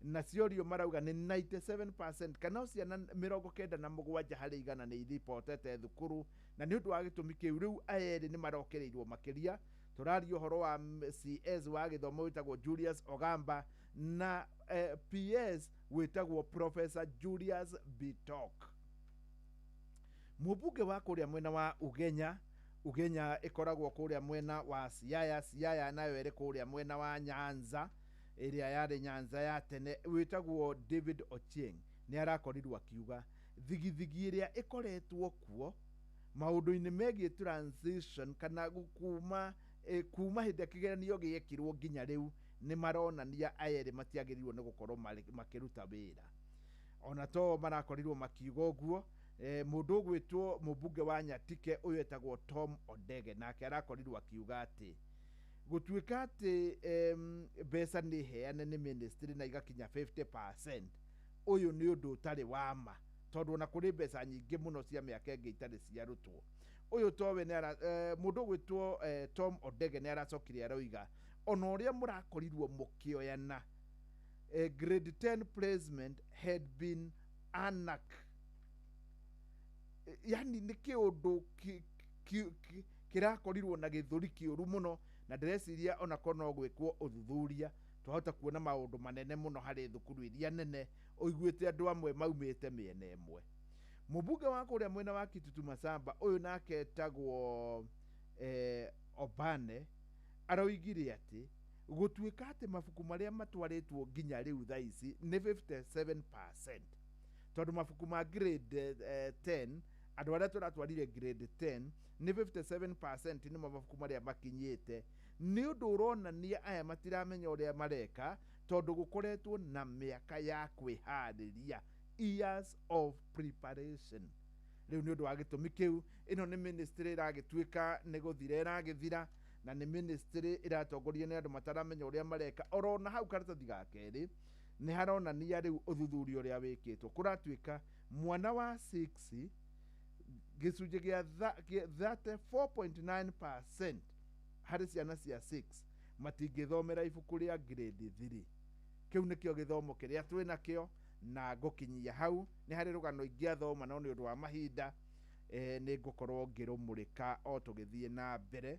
na ciorio marauga nĩ 97% kana ciana 97 harĩ igana nĩ iribotete thukuru, na nĩ ũndũ wa gĩtũmi kĩu rĩu aya erĩ nĩ marokereirwo makĩria. Tũraria ũhoro wa CS wa gĩthomo wĩtagwo Julius Ogamba na PS wĩtagwo Professor Julius Bitok. Mũmbunge wa kũrĩa mwena wa Ugenya, Ugenya ĩkoragwo kũrĩa mwena wa Siaya, Siaya nayo ĩrĩ kũrĩa mwena wa Nyanza ĩrĩa yarĩ Nyanza ya tene, wĩtagwo David Ochieng nĩ arakorirwo akiuga thigithigi ĩrĩa ĩkoretwo kuo maũndũ-inĩ megiĩ transition kana kuma hĩndĩ ya kĩgeranio gĩekirwo nginya rĩu nĩ maronania aya erĩ matiagĩrĩirwo nĩ gũkorwo makĩruta wĩra. Ona to marakorirwo makiuga ũguo, mũndũ ũgwĩtwo mũmbunge wa Nyatike ũyũ etagwo Tom Odege nake arakorirwo akiuga atĩ gũtuĩka atĩ mbeca nĩ heane nĩ ministry na igakinya 50%, ũyũ nĩ ũndũ ũtarĩ wa ma tondũ ona kũrĩ mbeca nyingĩ mũno cia mĩaka ĩngĩ itarĩ ciarutwo. Ũyũ towe mũndũ ũgwĩtwo Tom Odege nĩ aracokire aroiga ona ũrĩa mũrakorirwo mũkĩoyana, grade 10 placement had been anak, yani nĩ kĩũndũ kĩrakorirwo na gĩthũri kĩũru mũno, na ndĩreciria ona korwo no gwĩkwo ũthuthuria twahota kuona maũndũ manene mũno harĩ thukuru iria nene ũiguĩte andũ amwe maumĩte mĩena ĩmwe. Mũmbunge wa kũrĩa mwena wa Kitutu Masamba ũyũ nake etagwo Obane aroigire atĩ gũtuĩka atĩ mabuku marĩa matwarĩtwo nginya rĩu thaa ici nĩ 57%, tondũ mabuku ma grade 10 andũ arĩa tũratwarire grade 10 nĩ 57% nĩmo mabuku marĩa makinyĩte. Nĩ ũndũ ũronania aya matiramenya ũrĩa mareka tondũ gũkoretwo na mĩaka ya kwĩharĩria, years of preparation. Rĩu nĩ ũndũ wa gĩtũmi kĩu ĩno nĩ ministry ĩragĩtuĩka nĩ gũthira ĩragĩthira, na nĩ ministry ĩratongorio nĩ andũ mataramenya ũrĩa mareka. Orona hau karatathi ga kerĩ nĩ haronania rĩu ũthuthuria ũrĩa wĩkĩtwo, kũratuĩka mwana wa 6 gĩcunjĩ gĩa 34.9% harĩ ciana cia 6 matingĩthomera ibuku rĩa grade 3. Kĩu nĩkĩo gĩthomo kĩrĩa twĩnakĩo, na ngũkinyia hau. Nĩ harĩ rũgano ingĩathoma no nĩ ũndũ wa mahinda nĩ ngũkorwo ngĩrũmũrĩka o tũgĩthiĩ na mbere.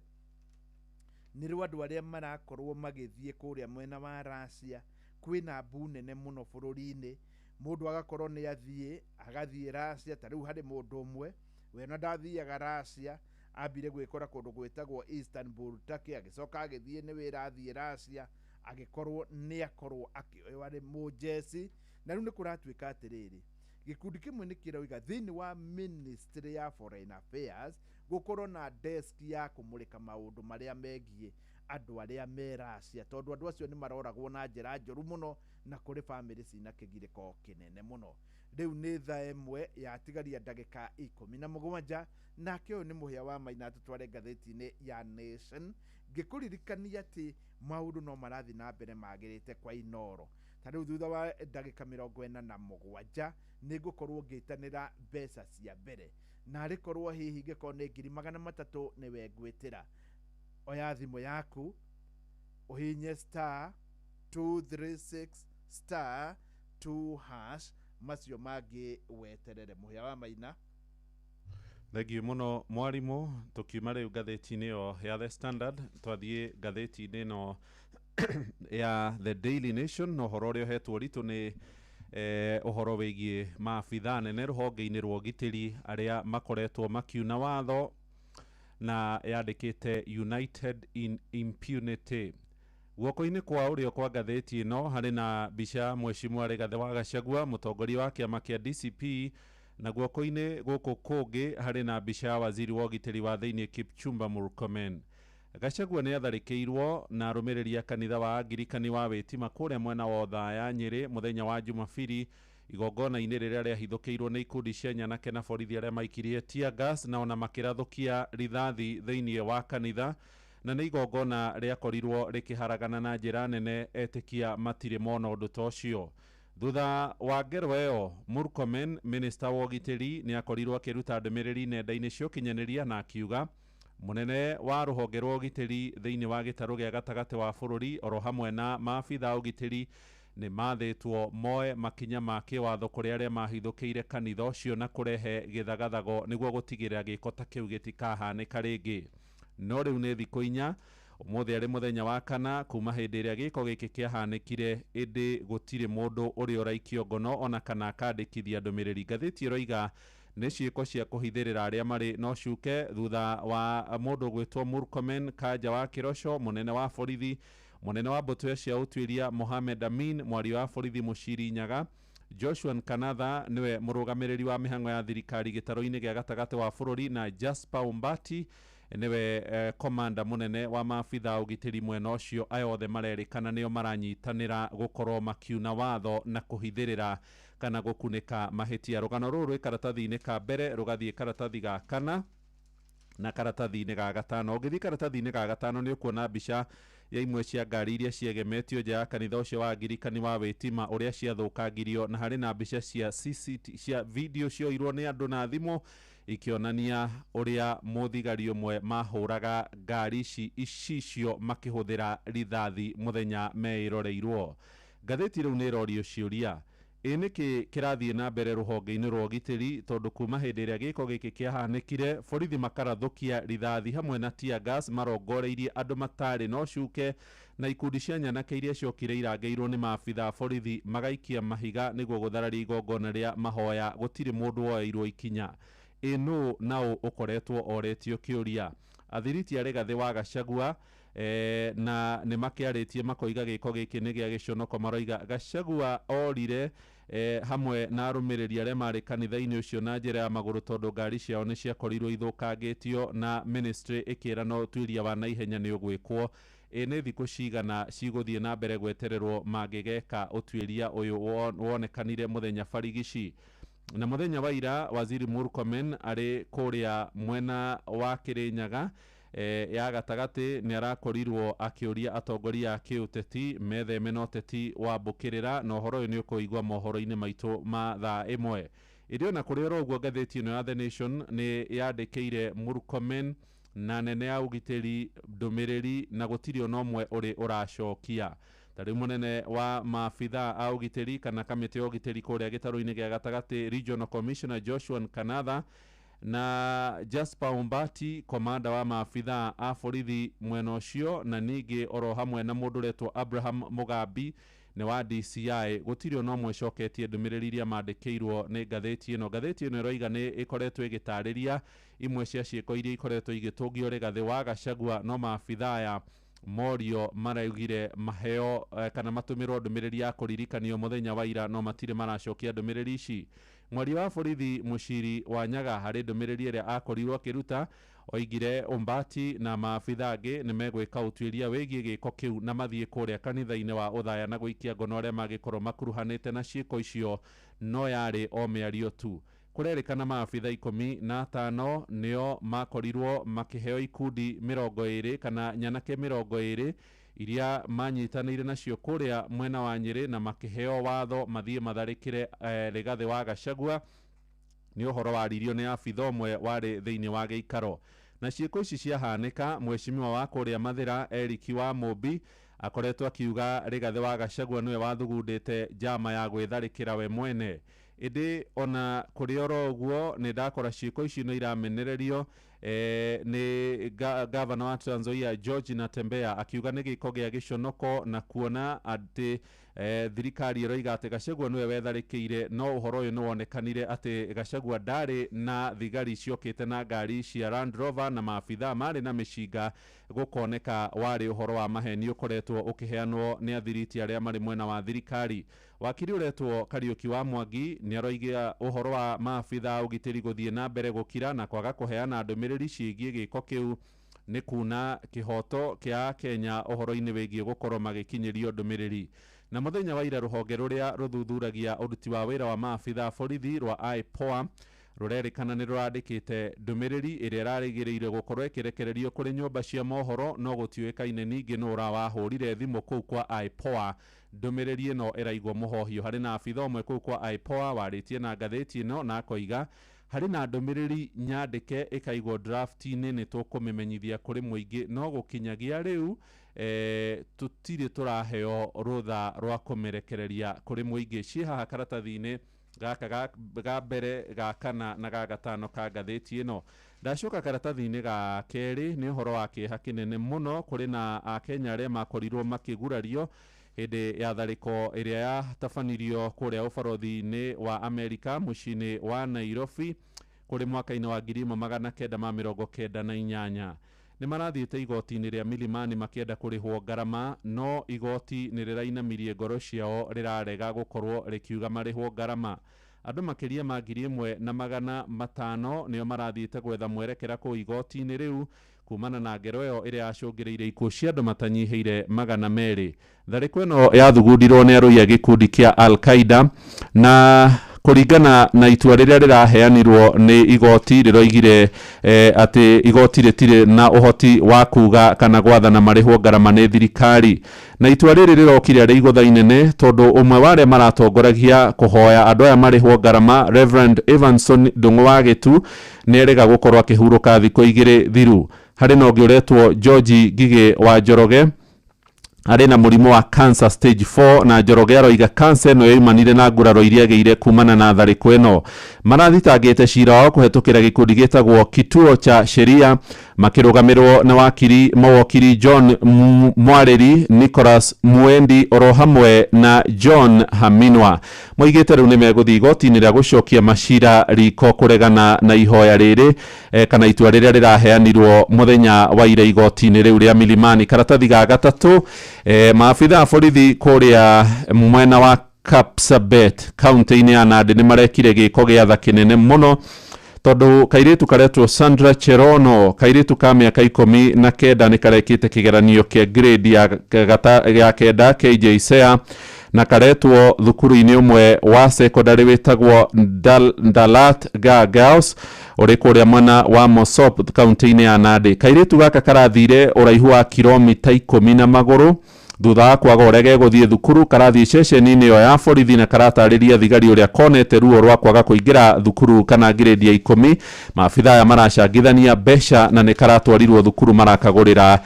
Nĩ rwa andũ arĩa marakorwo magĩthiĩ kũrĩa mwena wa Russia, kwĩna mbu nene mũno bũrũri-inĩ, mũndũ agakorwo nĩ athiĩ agathiĩ Russia. Ta rĩu harĩ mũndũ ũmwe we ona ndathiaga Russia, ambire gwĩkora kũndũ gwĩtagwo Istanbul Turkey, agĩcoka agĩthiĩ nĩ wĩra athiĩ Russia, agĩkorwo nĩ akorwo akĩoywo arĩ mũjeci. Na rĩu nĩ kũratuĩka atĩrĩrĩ, gĩkundi kĩmwe nĩ kĩroiga thĩinĩ wa Ministry ya Foreign Affairs gũkorwo na desk ya kũmũrĩka maũndũ marĩa megiĩ andũ arĩa me Russia, tondũ andũ acio nĩ maroragwo na njĩra njũru mũno na kũrĩ bamĩrĩ cina kĩgirĩko kĩnene mũno. Rĩu nĩ thaa 1 yatigaria ndagĩka 17, nake ũyũ nĩ Mũhĩa wa Maina tũtware ngathĩti-inĩ ya Nation ngĩkũririkania atĩ maũndũ no marathiĩ na mbere magĩrĩte kwa Inoro. Ta rĩu thutha wa ndagĩka 47 nĩ ngũkorwo ngĩtanĩra mbeca cia mbere, na arĩkorwo hihi ingĩkorwo nĩ 300,000 nĩwe ngwĩtĩra. Oya thimũ yaku ũhinye star 236 star 2 hash. Macio mangĩ weterere. Mũhĩa wa Maina. Thengiũ mũno mwarimũ. Tũkiuma rĩu ngathĩti-inĩ ĩyo ya The Standard, twathiĩ ngathĩti-inĩ ĩno ya The Daily Nation, na ũhoro ũrĩa ũhetwo ũritũ nĩ ũhoro wĩgiĩ maabitha nene rũhonge-inĩ rwa ũgitĩri arĩa makoretwo makiuna watho, na yandĩkĩte "United in Impunity". Guoko-inĩ kwa ũrĩo kwa ngathĩti ĩno harĩ na mbica ya Mheshimiwa Rigathĩ wa Gachagua, mũtongoria wa kĩama kĩa DCP, na guoko-inĩ gũkũ kũngĩ harĩ na mbica ya waziri wa ũgitĩri wa thĩinĩ Kipchumba Murkomen. Gachagua nĩ atharĩkĩirwo na arũmĩrĩri a kanitha wa Angirikani wa Wĩtima kũrĩa mwena wa Othaya, Nyĩrĩ, mũthenya wa Jumabiri, igongona-inĩ rĩrĩa rĩahithũkĩirwo nĩ ikundi cia nyanake na borithi arĩa maikirie tear gas na ona makĩrathũkia rithathi thĩinĩ wa kanitha, na nĩ igongona rĩakorirwo rĩkĩharagana na njĩra nene. Etĩkia matirĩ mona ũndũ ta ũcio. Thutha wa ngero ĩyo, Murkomen, minista wa ũgitĩri, nĩ akorirwo akĩruta ndũmĩrĩri nenda-inĩ cia ũkinyanĩria na akiuga mũnene wa rũhonge rwa ũgitĩri thĩinĩ wa gĩtarũ gĩa gatagatĩ wa bũrũri oro hamwe na maabitha a ũgitĩri nĩ mathĩtwo moe makinya ma kĩwatho kũrĩ arĩa mahithũkĩire kanitha ũcio na kũrehe gĩthagathago, nĩguo gũtigĩrĩra gĩko ta kĩu gĩtikahanĩka rĩngĩ. No rĩu nĩ thikũ 4, ũmũthĩ arĩ mũthenya wa kana, kuma hĩndĩ ĩrĩa gĩko gĩkĩ kĩahanĩkire, ĩndĩ gũtirĩ mũndũ ũrĩa ũraikio ngono ona kana akandĩkithia ndũmĩrĩri. Ngathĩti ĩroiga nĩ ciĩko cia kũhithĩrĩra arĩa marĩ no cuke thutha wa mũndũ gwĩtwo Murkomen, Kanja wa Kĩroco, mũnene wa borithi, mũnene wa mbũtũ cia ũtuĩria Mohamed Amin, mwaria wa borithi Mũciri Nyaga, Joshua Nkanatha nĩwe mũrũgamĩrĩri wa mĩhang'o ya thirikari gĩtarũ-inĩ gĩa gatagatĩ wa bũrũri, na Jasper Ombati nĩwe komanda mũnene wa maabitha a ũgitĩri mwena ũcio. Aya othe marerĩkana nĩo maranyitanĩra gũkorwo makiuna watho na kũhithĩrĩra kana gũkunĩka mahĩtia. Rũgano rũrũ rwĩ karatathi-inĩ ka mbere, rũgathiĩ karatathi ga kana na karatathi-inĩ ga gatano. Ũngĩthiĩ karatathi-inĩ ga gatano, nĩ ũkuona mbica ya imwe cia ngari iria ciegemetio nja ya kanitha ũcio wa Angirikani wa Wĩtima ũrĩa ciathũkangirio, na harĩ na mbica cia CCT, cia video cioirwo nĩ andũ na thimũ ikĩonania ũrĩa mũthigari ũmwe mahũraga ngari ici icicio makĩhũthĩra rithathi mũthenya meĩroreirwo. Ngathĩti rĩu nĩ ĩrorio ciũria, ĩ nĩkĩ kĩrathiĩ na mbere rũhonge-inĩ rwa ũgitĩri, tondũ kuma hĩndĩ ĩrĩa gĩko gĩkĩ kĩahanĩkire, borithi makarathũkia rithathi hamwe na tear gas marongoreirie andũ matarĩ na ũcuke, na ikundi cia nyanake iria ciokire irangĩirwo nĩ maabitha a borithi magaikia mahiga nĩguo gũthararia igongona rĩa mahoya, gũtirĩ mũndũ woeirwo ikinya. Ĩ nũ naũ ũkoretwo oretio kĩũria? Athiriti a Rigathĩ wa Gachagua na nĩ makĩarĩtie makoiga gĩko gĩkĩ nĩ gĩa gĩconoko. Maroiga Gachagua orire hamwe na arũmĩrĩri arĩa marĩ kanitha-inĩ ũcio na njĩra ya magũrũ, tondũ ngari ciao nĩ ciakorirwo ithũkangĩtio, na ministry ĩkĩra no ũtuĩria wa naihenya nĩ ũgwĩkwo. Ĩ nĩ thikũ cigana cigũthiĩ na mbere gwetererwo mangĩgeka ũtuĩria ũyũ wonekanire mũthenya barigici? Na mũthenya wa ira, waziri Murkomen arĩ kũrĩa mwena wa Kĩrĩnyaga ya gatagatĩ nĩ arakorirwo akĩũria atongoria a kĩũteti metheme na ũteti wa mbũkĩrĩra, na ũhoro ũyũ nĩ ũkũigua mohoro-inĩ maitũ ma thaa 1. Ĩndĩ ona kũrĩ oro ũguo, ngathĩti ĩno ya The Nation nĩ yandĩkĩire Murkomen na nene a ũgitĩri ndũmĩrĩri, na gũtirĩ ona ũmwe ũrĩ ũracokia. Ta rĩu mũnene wa maabitha a ũgitĩri kana kamĩtĩ ya ũgitĩri kũrĩa gĩtarũ-inĩ gĩa gatagatĩ, Regional Commissioner Joshua Nkanatha, na Jasper Ombati, komanda wa maabitha a borithi mwena ũcio, na ningĩ oro hamwe na mũndũ ũretwo Abraham Mugambi nĩ wa DCI, gũtirĩ ona ũmwe ũcoketie ndũmĩrĩri iria mandĩkĩirwo nĩ ngathĩti ĩno. Ngathĩti ĩno ĩroiga nĩ ĩkoretwo ĩgĩtarĩria imwe cia ciĩko iria ikoretwo igĩtũngio Rigathĩ wa Gachagua, no maabitha aya morio maraugire maheo kana matũmĩrwo ndũmĩrĩri ya kũririkanio mũthenya wa ira, no matirĩ maracokia ndũmĩrĩri ici. Mwaria wa borithi Mũciri wa Nyaga harĩ ndũmĩrĩri ĩrĩa akorirwo akĩruta oigire Ombati na maabitha angĩ nĩ megwĩka ũtuĩria wĩgiĩ gĩko kĩu na mathiĩ kũrĩa kanitha-inĩ wa Ũthaya na gũikia ngono arĩa mangĩkorwo makuruhanĩte na ciĩko icio, no yarĩ o mĩario tu. Kũrerĩkana maabitha 15 nĩo makorirwo makĩheo ikundi 20 kana nyanake 20 iria manyitanĩire nacio kũrĩa mwena wa Nyĩrĩ, na makĩheo watho mathiĩ matharĩkĩre Rigathĩ wa Gachagua. Nĩ ũhoro waririo nĩ abitha ũmwe warĩ thĩinĩ wa gĩikaro. Na ciĩko ici ciahanĩka, mheshimiwa wa kũrĩa Mathĩra Eric wa Mũmbi Akoretwo akiuga Rigathĩ wa Gachagua nĩwe wathugundĩte njama ya gwĩtharĩkĩra we mwene. Ĩndĩ ona kũrĩ oro ũguo, nĩ ndakora ciĩko ici no iramenererio nĩ gavana wa Trans Nzoia George Natembeya, akiuga nĩ gĩko gĩa gĩconoko na kuona atĩ thirikari ĩroiga atĩ Gachagua nĩwe wetharĩkĩire, no ũhoro ũyũ nĩ wonekanire atĩ Gachagua ndarĩ na thigari ciokĩte na ngari cia Land Rover na maabithaa marĩ na mĩcinga, gũkoneka warĩ ũhoro wa maheni ũkoretwo ũkĩheanwo nĩ athiriti arĩa marĩ mwena wa thirikari. Wakiri ũretwo Kariũki wa Mwangi nĩ aroiga ũhoro wa maabithaa a ũgitĩri gũthiĩ na mbere gũkira na kwaga kũheana ndũmĩrĩri ciĩgiĩ gĩko kĩu nĩ kuna kĩhoto kĩa Kenya ũhoro-inĩ wĩgiĩ gũkorwo magĩkinyĩrio ndũmĩrĩri. Na mũthenya wa ira, rũhonge rũrĩa rũthuthuragia ũruti wa wĩra wa maabithaa a borithi rwa IPOA rũrerĩkana nĩ rũrandĩkĩte ndũmĩrĩri ĩrĩa ĩrarĩgĩrĩire gũkorwo ĩkĩrekererio kũrĩ nyũmba cia mohoro, no gũtiũĩkaine ningĩ nũ ũrawahũrire thimũ kũu kwa IPOA. Ndũmĩrĩri ĩno ĩraigwo mũhohio. Harĩ na abitha ũmwe kũu kwa IPOA warĩtie na ngathĩti ĩno na akoiga harĩ na ndũmĩrĩri nyandĩke ĩkaigwo draft-inĩ, nĩ tũkũmĩmenyithia kũrĩ mũingĩ, no gũkinyagia rĩu tũtirĩ tũraheo rũtha rwa kũmĩrekereria kũrĩ mũingĩ. Ciĩ haha karatathi-inĩ gaka ga mbere, ga kana na ga gatano ka ngathĩti ĩno. Ndacoka karatathi-inĩ ga kerĩ, nĩ ũhoro wa kĩeha kĩnene mũno kũrĩ na Akenya arĩa makorirwo makĩgurario hĩndĩ ya tharĩko ĩrĩa yatabanirio kũrĩa ũbarothi-inĩ wa Amerika mũciĩ-inĩ wa Nairobi kũrĩ mwaka-inĩ wa 1998. Nĩ marathiĩte igoti-inĩ rĩa Milimani makĩenda kũrĩhwo ngarama, no igoti nĩ rĩrainamirie ngoro ciao, rĩrarega gũkorwo rĩkiuga marĩhwo ngarama. Andũ makĩria ma 1,500 nĩo marathiĩte gwetha mwerekera kũu igoti-inĩ rĩu kumana na ngero ĩyo ĩrĩa yacũngĩrĩirie ikuũ cia andũ matanyihĩire 200. Tharĩko ĩno yathugundirwo nĩ arũi a gĩkundi kĩa Al Qaeda, na kũringana na itua rĩrĩa rĩraheanirwo nĩ igoti, rĩroigire atĩ igoti rĩtirĩ na ũhoti wa kuga kana gwathana marĩhwo ngarama nĩ thirikari. Na itua rĩrĩ rĩrokire rĩ igũtha inene, tondũ ũmwe wa arĩa maratongoragia kũhoya andũ aya marĩhwo ngarama, Reverend Evanson Ndung'u wa Gĩtu, nĩ erĩga gũkorwo akĩhurũka thikũ 2 thiru. Harĩ na ũngĩ ũretwo George Ngigĩ wa Njoroge, arĩ na mũrimũ wa cancer stage 4, na Njoroge aroiga cancer ĩno yoimanire na nguraro iria agĩire kumana na tharĩko ĩno. Marathitangĩte cira wao kũhetũkĩra gĩkundi gĩtagwo Kituo cha Sheria, makĩrũgamĩrwo na wakiri mawokiri John Mwarĩri, Nicholas Mwendi oro hamwe na John Haminwa. Moigĩte rĩu nĩ megũthiĩ igoti-inĩ rĩa gũcokia macira riko kũregana na ihoya rĩrĩ kana itua rĩrĩa rĩraheanirwo mũthenya wa ira igoti-inĩ rĩu rĩa Milimani. Karatathi ga gatatũ, maabitha a borithi kũrĩa mwena wa Kapsabet kaunti-inĩ ya Nandi nĩ marekire gĩko gĩa tha kĩnene mũno, tondũ kairĩtu karetwo Sandra Cherono, kairĩtu ka mĩaka 19, nĩ karekĩte kĩgeranio kĩa grade ya 9 KJSEA, na karetwo thukuru-inĩ ũmwe wa secondary wĩtagwo Ndalat Ga Girls ũrĩ kũrĩa mwena wa Mosop kaunti-inĩ ya Nandi. Kairĩtu gaka karathire ũraihu wa kilomita 10 na magũrũ thutha wa kwaga ũrĩa gegũthiĩ thukuru. Karathiĩ ceceni-inĩ ĩyo ya borithi na karatarĩria thigari ũrĩa konete ruo rwa kwaga kũingĩra thukuru kana grade ya 10. Maabitha aya maracangithania mbeca na nĩ karatwarirwo thukuru, marakagũrĩra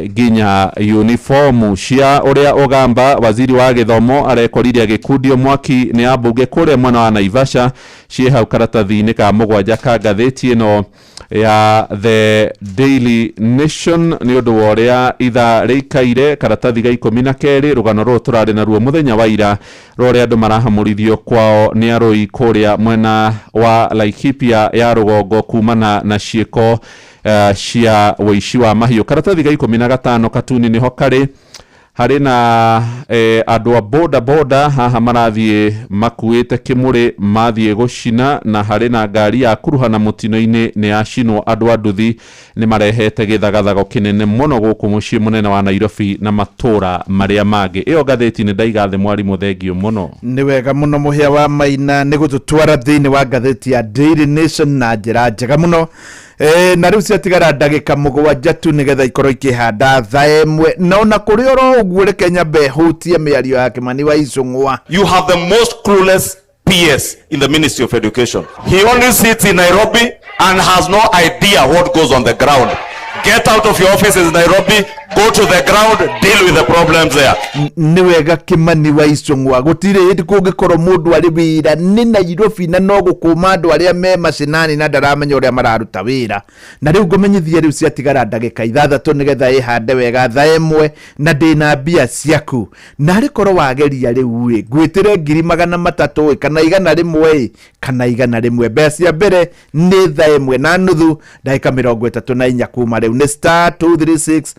nginya uniformu cia. Ũrĩa ũgamba waziri wa gĩthomo arekorire agĩkundio mwaki nĩ ambunge kũrĩa mwena wa Naivasha, ciĩ hau karatathi-inĩ ka 7 ka ngathĩti ĩno ya The Daily Nation. Nĩ ũndũ wa ũrĩa ithaa rĩikaire, karatathi ga 12, rũgano rũrũ tũrarĩ naruo mũthenya wa ira rwa ũrĩa andũ marahamũrithio kwao nĩ arũi kũrĩa mwena wa Laikipia ya rũgongo kumana na ciĩko cia ũici wa mahiũ. Karatathi ga 15 katuni nĩho karĩ. Harĩ na andũ a boda boda haha marathiĩ makuĩte kĩmũrĩ mathiĩ gũcina, na harĩ na ngari ya kuruhana mũtino-inĩ nĩ yacinwo. Andũ a nduthi nĩ marehete gĩthagathago kĩnene mũno gũkũ mũciĩ mũnene wa Nairobi na matũra marĩa mangĩ. Ĩyo ngathĩti nĩ ndaiga thĩ, mwarimũ, thengio mũno. Nĩ wega mũno, mũhĩa wa Maina, nĩ gũtũtwara thĩinĩ wa ngathĩti ya Daily Nation na njĩra njega mũno. Na rĩu ciatigara ndagĩka 7 tu nĩgetha ikorwo ikĩhanda thaa 1, na ona kũrĩ oro ũguo, reke nyambe hutie mĩario ya Kĩmani wa Icũng'wa. You have the most clueless PS in the Ministry of Education. He only sits in Nairobi and has no idea what goes on the ground. Get out of your offices in Nairobi, go to the ground, deal with the problems there. Nĩ wega Kimani wa Icũng'wa, gũtirĩ hĩndĩ kũngĩkorwo mũndũ arĩ wĩra nĩ Nairobi na no gũkũma andũ arĩa me macinani na ndaramenya ũrĩa mararuta wĩra. Na rĩu ngũmenyithie, rĩu ciatigara ndagĩka 6 nĩgetha ĩhande wega 1:00, na ndĩna mbia ciaku. Na arĩ korwo wageria rĩu ĩ ngwĩtĩre 300,000 ĩ, kana 100 ĩ, kana 100. Mbeca cia mbere nĩ 1:30, ndagĩka 34 kuma rĩu, nĩ *236*2#.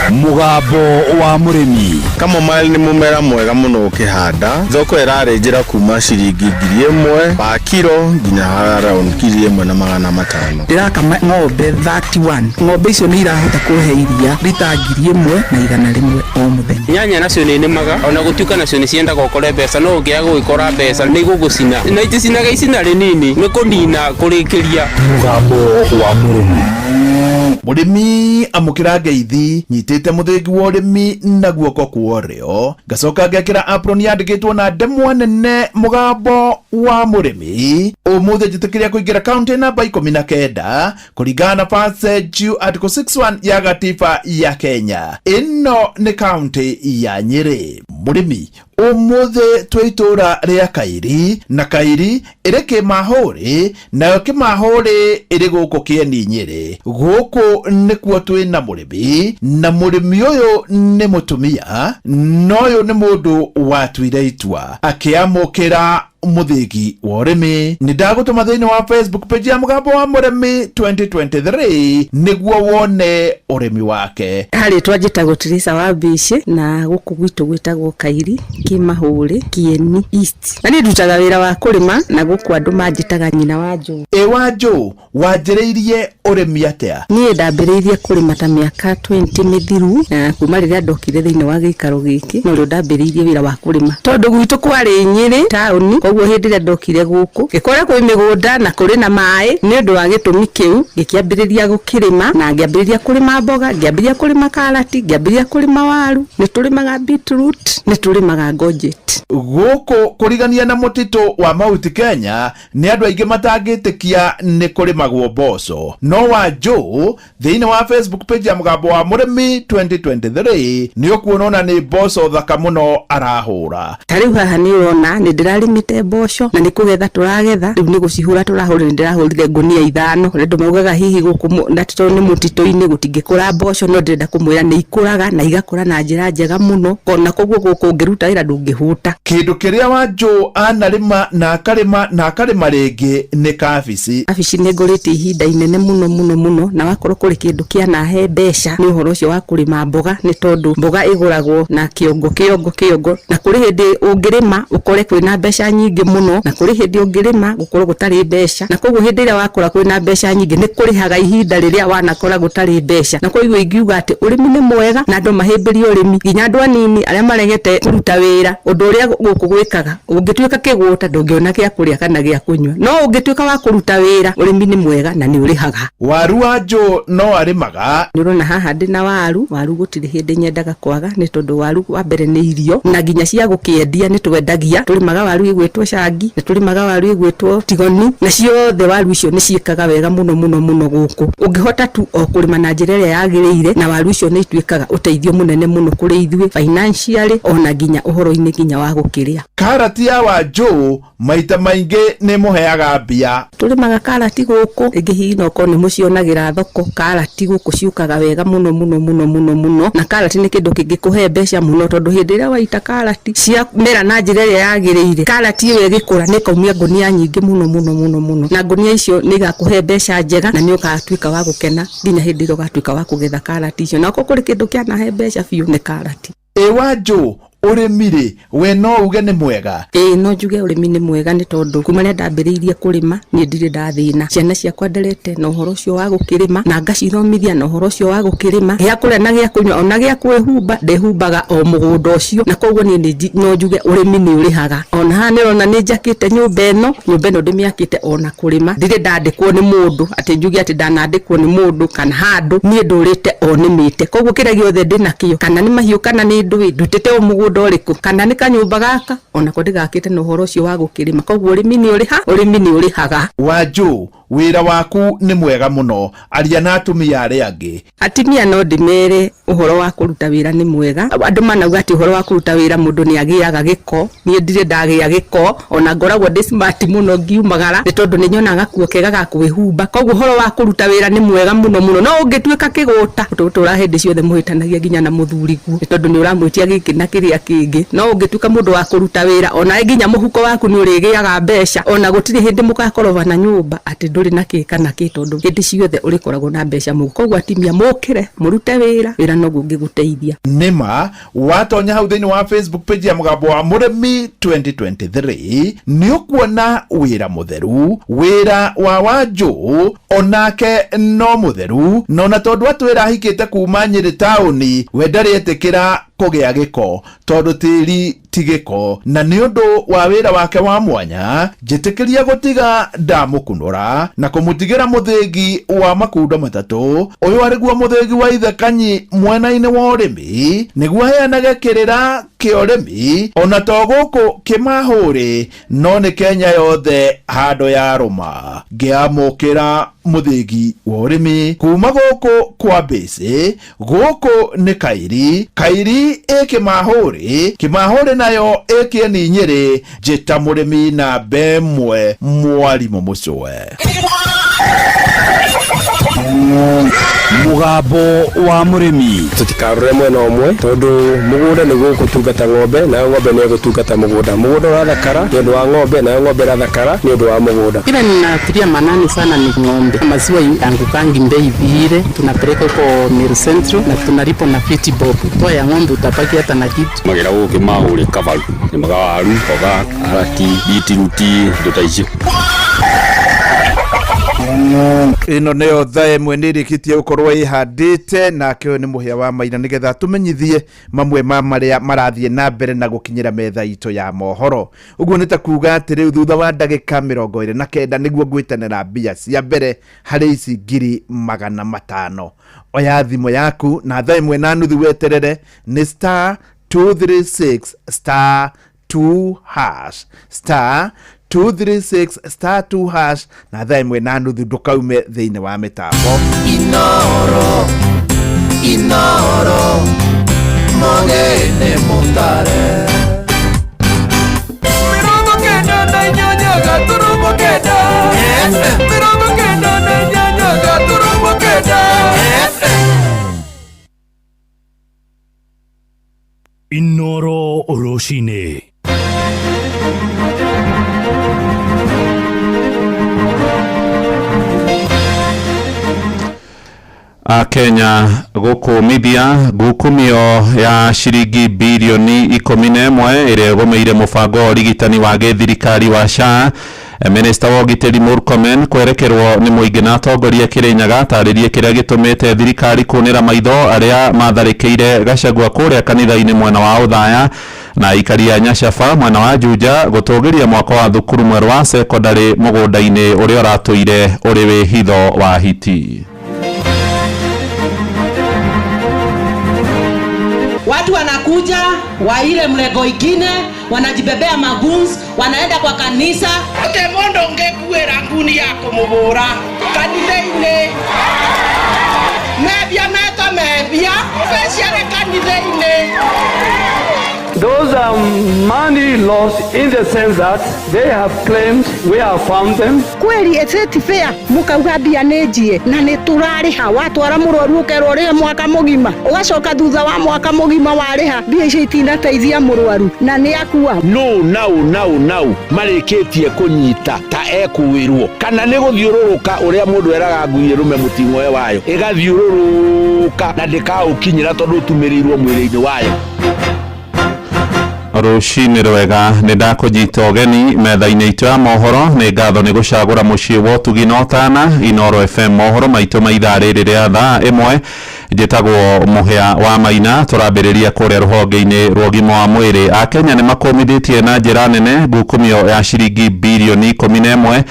Mũgambo wa mũrĩmi. Chamomile nĩ mũmera mwega mũno ũkĩhanda. Thoko ĩrarĩnjĩra kuma ciringi 1,000 pa kiro nginya around 1,500. Ndĩrakama ng'ombe 31. Ng'ombe icio nĩ irahota kũhe iria rita 1,100 o mũthenya. Nyanya nacio nĩ nĩmaga, ona gũtuĩka nacio nĩ ciendaga ũkore mbeca, no ũngĩaga gũgĩkora mbeca nĩ igũgũcina, na iticinaga icina rĩnini, nĩ kũnina kũrĩkĩria. Mũgambo wa mũrĩmi. Mũrĩmi, amũkĩra ngeithi. Nyitĩte mũthĩgi wa ũrĩmi na guoko kwa ũrĩo, ngacoka ngekĩra apron yandĩkĩtwo na ndemwa nene "Mũgambo wa mũrĩmi". Ũmũthĩ njĩtĩkĩria kũingĩra kaunti namba 19 kũringana na passage article 61 ya gatiba ya Kenya. Ĩno nĩ kaunti ya Nyĩrĩ. Mũrĩmi, ũmũthĩ twĩ itũũra rĩa Kairi, na Kairi ĩrĩ Kĩmahũrĩ, nayo Kĩmahũrĩ ĩrĩ gũkũ Kĩeni Nyĩrĩ. Gũkũ nĩkuo twĩ na mũrĩmi, na mũrĩmi ũyũ nĩ mũtumia, na ũyũ nĩ mũndũ watuire itua akĩamũkĩra mũthĩgi wa ũrĩmi. Nĩ ndagũtũma thĩinĩ wa Facebook page ya Mũgambo wa Mũrĩmi 2023 nĩguo wone ũrĩmi wake. Harĩtwa njĩtagwo Teresa wa Mbici, na gũkũ gwitũ gwĩtagwo Kairi, Kĩmahũrĩ, Kieni East, na niĩ ndutaga wĩra wa kũrĩma, na gũkũ andũ manjĩtaga nyina wa Njũ. Ĩ Wanjũ, wanjĩrĩirie ũrĩmi atĩa? Niĩ ndambĩrĩirie kũrĩma ta mĩaka 20 mĩthiru, na kuma rĩrĩa ndokire thĩinĩ wa gĩikaro gĩkĩ norĩo ndambĩrĩirie wĩra wa kũrĩma, tondũ gwitũ kwarĩ Nyĩrĩ taũni. Koguo hĩndĩ ĩrĩa ndokire gũkũ ngĩkora kwĩ mĩgũnda na kũrĩ na maĩ. Nĩ ũndũ wa gĩtũmi kĩu ngĩkĩambĩrĩria gũkĩrĩma, na ngĩambĩrĩria kũrĩma mboga, ngĩambĩrĩria kũrĩma karati, ngĩambĩrĩria kũrĩma waru, nĩ tũrĩmaga beetroot, nĩ tũrĩmaga courgette. Gũkũ kũrigania na mũtitũ wa Mount Kenya, nĩ andũ aingĩ matangĩtĩkia nĩ kũrĩmagwo mboco, no Wanjũ thĩinĩ wa Facebook page ya Mũgambo wa Mũrĩmi 2023 nĩ ũkuona ona nĩ mboco thaka mũno arahũra. Ta rĩu haha nĩ ũrona nĩ ndĩrarĩmĩte mboco, na nĩ kũgetha tũragetha. Rĩu nĩ gũcihũra tũrahũra. Nĩ ndĩrahũrire ngũnia 5. Andũ maugaga hihi gũkũ na tondũ nĩ mũtitũ-inĩ gũtingĩkũra mboco, no ndĩrenda kũmwĩra nĩ ikũraga na igakũra na njĩra njega mũno. Ona koguo gũkũ ũngĩruta wĩra ndũngĩhũta. Kĩndũ kĩrĩa Wanjũ anarĩma na akarĩma na akarĩma rĩngĩ nĩ kabici. Kabici nĩ ngũrĩte ihinda inene mũno mũno mũno, na wakorwo kũrĩ kĩndũ kĩanahe mbeca nĩ ũhoro ũcio wa kũrĩma mboga, nĩ tondũ mboga ĩgũragwo na kĩongo kĩongo kĩongo, na kũrĩ hĩndĩ ũngĩrĩma ũkore kwĩna mbeca nyingĩ mũno, na kũrĩ hĩndĩ ũngĩrĩma gũkorwo gũtarĩ mbeca. Na koguo hĩndĩ ĩrĩa wakora kwĩna mbeca nyingĩ nĩ kũrĩhaga ihinda rĩrĩa wanakora gũtarĩ mbeca. Na koguo ingiuga atĩ ũrĩmi nĩ mwega na andũ mahĩmbĩrie ũrĩmi, nginya andũ anini arĩa maregete kũruta wĩra. Ũndũ ũrĩa gũkũ gwĩkaga, ũngĩtuĩka kĩgũta ndũngĩona gĩa kũrĩa kana gĩa kũnyua, no ũngĩtuĩka wa kũruta wĩra, ũrĩmi nĩ mwega na nĩ ũrĩhaga. Waru Wanjũ no arĩmaga. Nĩ ũrona haha ndĩna waru. Waru gũtirĩ hĩndĩ nyendaga kwaga, nĩ tondũ waru wa mbere nĩ irio, na nginya cia gũkĩendia nĩ twendagia. Tũrĩmaga waru ĩgwĩtwo cangi, nĩ tũrĩmaga waru ĩgwĩtwo tigoni, na ciothe waru icio nĩ ciĩkaga wega mũno mũno mũno gũkũ. Ũngĩhota tu o kũrĩma na njĩra ĩrĩa yagĩrĩire, na waru icio nĩ ituĩkaga ũteithio mũnene mũno kũrĩ ithuĩ financially, ona nginya ũhoro-inĩ nginya wa gũkĩrĩa. Karati ya Wanjũ maita maingĩ nĩ mũheaga mbia. Tũrĩmaga karati gũkũ, rĩngĩ hihi no korwo nĩ mũcionagĩra thoko. Karati gũkũ ciũkaga wega mũno mũno mũno mũno mũno, na karati nĩ kĩndũ kĩngĩkũhe mbeca mũno, tondũ hĩndĩ ĩrĩa waita karati ciamera na njĩra ĩrĩa yagĩrĩire, karati ĩyo ĩgĩkũra nĩ ĩkaumia ngũnia nyingĩ mũno mũno mũno mũno, na ngũnia icio nĩ igakũhe mbeca njega, na nĩ ũgatuĩka wa gũkena nginya hĩndĩ ĩrĩa ũgatuĩka wa kũgetha karati icio. Na okorwo kũrĩ kĩndũ kĩanahe mbeca biũ nĩ karati. Ĩ Wanjũ, ũrĩmi rĩ, we no uge nĩ mwega? Ĩĩ, no njuge ũrĩmi nĩ mwega, nĩ tondũ kuma rĩrĩa ndambĩrĩirie kũrĩma niĩ ndirĩ ndathĩna. Ciana ciakwa nderete na ũhoro ũcio wa gũkĩrĩma, na ngacithomithia na ũhoro ũcio wa gũkĩrĩma. Gĩa kũrĩa na gĩa kũnyua ona gĩa kwĩhumba ndĩhumbaga o mũgũnda ũcio, na koguo niĩ no njuge ũrĩmi nĩ ũrĩhaga. Ona haha nĩ ũrona nĩ njakĩte nyũmba ĩno. Nyũmba ĩno ndĩmĩakĩte ona kũrĩma. Ndirĩ ndandĩkwo nĩ mũndũ atĩ njuge atĩ ndanandĩkwo nĩ mũndũ kana handũ. Niĩ ndũrĩte o nĩmĩte, koguo kĩrĩa gĩothe ndĩnakĩo, kana nĩ mahiũ kana nĩ ndũĩ, ndutĩte o mũgũnda ũrĩkũ, kana nĩ kanyũmba gaka, onako ndĩgakĩte na ũhoro ũcio wa gũkĩrĩma. Koguo ũrĩmi nĩ ũrĩhaga. Wanjũ, Wĩra waku nĩ mwega mũno, aria na atumia arĩa angĩ. Atumia no ndĩmere ũhoro wa kũruta wĩra nĩ mwega. Andũ manauga atĩ ũhoro wa kũruta wĩra mũndũ nĩ agĩaga gĩko. Niĩ ndirĩ ndagĩa gĩko, ona ngoragwo ndĩ smart mũno ngiumagara, nĩ tondũ nĩ nyonaga gakuo kega ga kwĩhumba. Koguo ũhoro wa kũruta wĩra nĩ mwega mũno mũno. No ũngĩtuĩka kĩgũta, ũtũra hĩndĩ ciothe mũhĩtanagia nginya na mũthuriguo, nĩ tondũ nĩ ũramwĩtia gĩkĩ na kĩrĩa kĩngĩ. No ũngĩtuĩka mũndũ wa kũruta wĩra, ona nginya mũhuko waku nĩ ũrĩgĩaga mbeca, ona gũtirĩ hĩndĩ mũgakorwo na nyũmba atĩ ndũrĩ na kĩ kana kĩ, tondũ hĩndĩ ciothe ũrĩkoragwo na mbeca mũhuko. Koguo atumia mũkĩre mũrute wĩra, wĩra noguo ũngĩgũteithia. Nĩma watonya hau thĩinĩ wa Facebook page ya Mũgambo wa Mũrĩmi 2023 nĩ ũkuona wĩra mũtheru, wĩra wa Wanjũ onake no mũtheru, na ona tondũ atwĩra ahikĩte kuma Nyĩrĩ taũni, we ndarĩ etĩkĩra kũgĩa gĩko tondũ tĩri ti gĩko, na nĩ ũndũ wa wĩra wake wa mwanya njĩtĩkĩria gũtiga ndamũkunũra na kũmũtigĩra mũthĩgi wa makundo matatũ. Ũyũ arĩguo mũthĩgi wa ithe Kanyi mwena-inĩ wa ũrĩmi, nĩguo aheanage kĩrĩra kĩa ũrĩmi ona to gũkũ kĩmahũrĩ no nĩ Kenya yothe handũ ya rũma. Ngĩamũkĩra mũthĩgi wa ũrĩmi kuma gũkũ kwa Mbĩcĩ, gũkũ nĩ Kairi, Kairi ĩ Kĩmahũrĩ, Kĩmahũrĩ nayo ĩ Kĩeni Nyĩrĩ. Njĩta mũrĩmi namba ĩmwe mwarimũ mũcwe. Mũgambo wa mũrĩmi. Tũtikarore mwena ũmwe tondũ mũgũnda nĩguo ũgũtungata ng'ombe, nayo ng'ombe nĩ ĩgũtungata mũgũnda. Mũgũnda ũrathakara nĩ ũndũ wa ng'ombe, nayo ng'ombe ĩrathakara nĩ ũndũ wa mũgũnda. Ile ninatilia manani sana ni ng'ombe. Maziwa angukangi bei vile, tunapeleka huko Meru Central na tunalipa na 50 bob. Toa ya ng'ombe utabaki hata na kitu. Magera gũkũ mahũrĩ kabaru, nĩmaga waru, mboga, karati, bitiruti, indo ta icio. Ĩno nĩyo thaa ĩmwe nĩ ĩrĩkĩtie gũkorwo ĩhandĩte, nake ũyũ nĩ mũhĩa wa maina nĩgetha tũmenyithie mamwe ma marĩa marathiĩ na mbere na gũkinyĩra metha itũ ya mohoro. Ũguo nĩ ta kuga atĩ rĩu thutha wa ndagĩka 29 nĩguo ngwĩtanĩra mbia cia mbere harĩ ici 500,000. Oya thimũ yaku na thaa 1:30 weterere nĩ star 236 star 2 hash, star 236 star 2 hash, na thaa 1:30 ndũkaume thĩinĩ wa mĩtambo. Inoro, Inoro, mogene mutare. 98 gaturumo kenda. 98 gaturumo kenda. Inoro rũcinĩ. Akenya gũkũmithia ngukumio ya ciringi birioni 11 ĩrĩa ĩgũmĩire mũbango wa ũrigitani wa gĩthirikari wa SHA. Minista wa ũgitĩri Murkomen kwerekerwo nĩ mũingĩ na atongoria Kĩrĩnyaga atarĩrie kĩrĩa gĩtũmĩte thirikari kũnĩra maitho arĩa matharĩkĩire Gachagua kũrĩa kanitha-inĩ mwena wa Othaya, na aikari a Nyacaba mwena wa Juja gũtũgĩria mwaka wa thukuru mwerũ wa sekondarĩ mũgũnda-inĩ ũrĩa ũratũire ũrĩ wĩhitho wa hiti. Watu wanakuja wa ile mlego ingine, wanajibebea maguns, wanaenda kwa kanisa. Ote mondo ngekuera nguni yako mubura kanitha-inĩ. Mebia meto mebia, especially kanitha-inĩ. Those are money lost in the sense that they have claimed we have found them. Kweli is it fair mukauga mbia nĩ njie na nĩ tũrarĩha, watwara mũrwaru ũkerwo ũrĩhe mwaka mũgima, ũgacoka thutha wa mwaka mũgima warĩha mbia icio itinateithia mũrwaru na nĩ akua. No nau nau nau marĩkĩtie kũnyita ta ekuwĩrwo kana nĩ gũthiũrũrũka ũrĩa mũndũ eraga ngui ĩrũme mũting'oe wayo ĩgathiũrũrũka na ndĩkaũkinyĩra tondũ ũtumĩrĩirwo mwĩrĩ-inĩ wayo. Rũcinĩ rwega, nĩ ndakũnyita ũgeni metha-inĩ itũ ya mohoro. Nĩ ngatho nĩ gũcagũra mũciĩ wa ũtugi na ũtana Inoro FM. Mohoro maitũ ma ithaa rĩrĩ rĩa thaa 1. Njĩtagwo Mũhĩa wa Maina. Tũrambĩrĩria kũrĩa rũhonge-inĩ rwa ũgima wa mwĩrĩ. Akenya nĩ makũmithĩtie na njĩra nene ngukumio ya ciringi birioni 11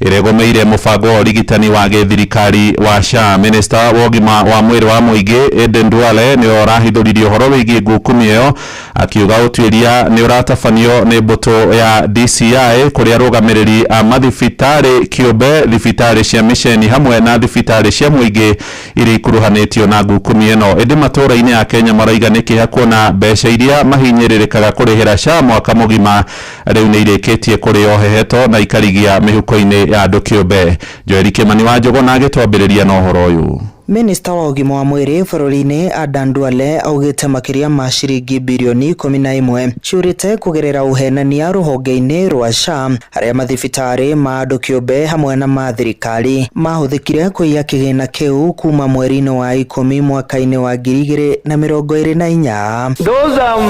Ĩrĩa ĩgomeire mũbango wa ũrigitani wa gĩthirikari wa SHA. Minista wa ũgima wa mwĩrĩ wa mũingĩ Aden Duale nĩwe ũrahithũririe ũhoro wĩgiĩ ngũkumi ĩyo, akiuga ũtuĩria nĩ ũratabanio nĩ mbũtũ ya DCI kũrĩ arũgamĩrĩri a mathibitarĩ kĩũmbe, thibitarĩ cia mĩceni hamwe na thibitarĩ cia mũingĩ iria ikuruhanĩtio na ngũkumi ĩno. Ĩndĩ matũũra-inĩ ya Kenya maraiga nĩ kĩeha kuona mbeca iria mahinyĩrĩrĩkaga kũrĩhĩra SHA mwaka mũgima rĩu nĩ irĩkĩtie kũrĩo heheto na ikarigia mĩhuko-inĩ ya andũ kĩũmbe. Joeli Kĩmani wa Njũgũna agĩtwambĩrĩria na ũhoro ũyũ. Minista wa ũgima wa mwĩrĩ bũrũri-inĩ Adan Duale augĩte makĩria ma ciringi birioni 11 ciũrĩte kũgerera ũhenania rũhonge-inĩ rwa SHA, harĩa mathibitarĩ ma andũ kĩũmbe hamwe na ma thirikari mahũthĩkire kũiya kĩgĩna kĩu kuma mweri-inĩ wa 10 mwaka-inĩ wa 2024. Those are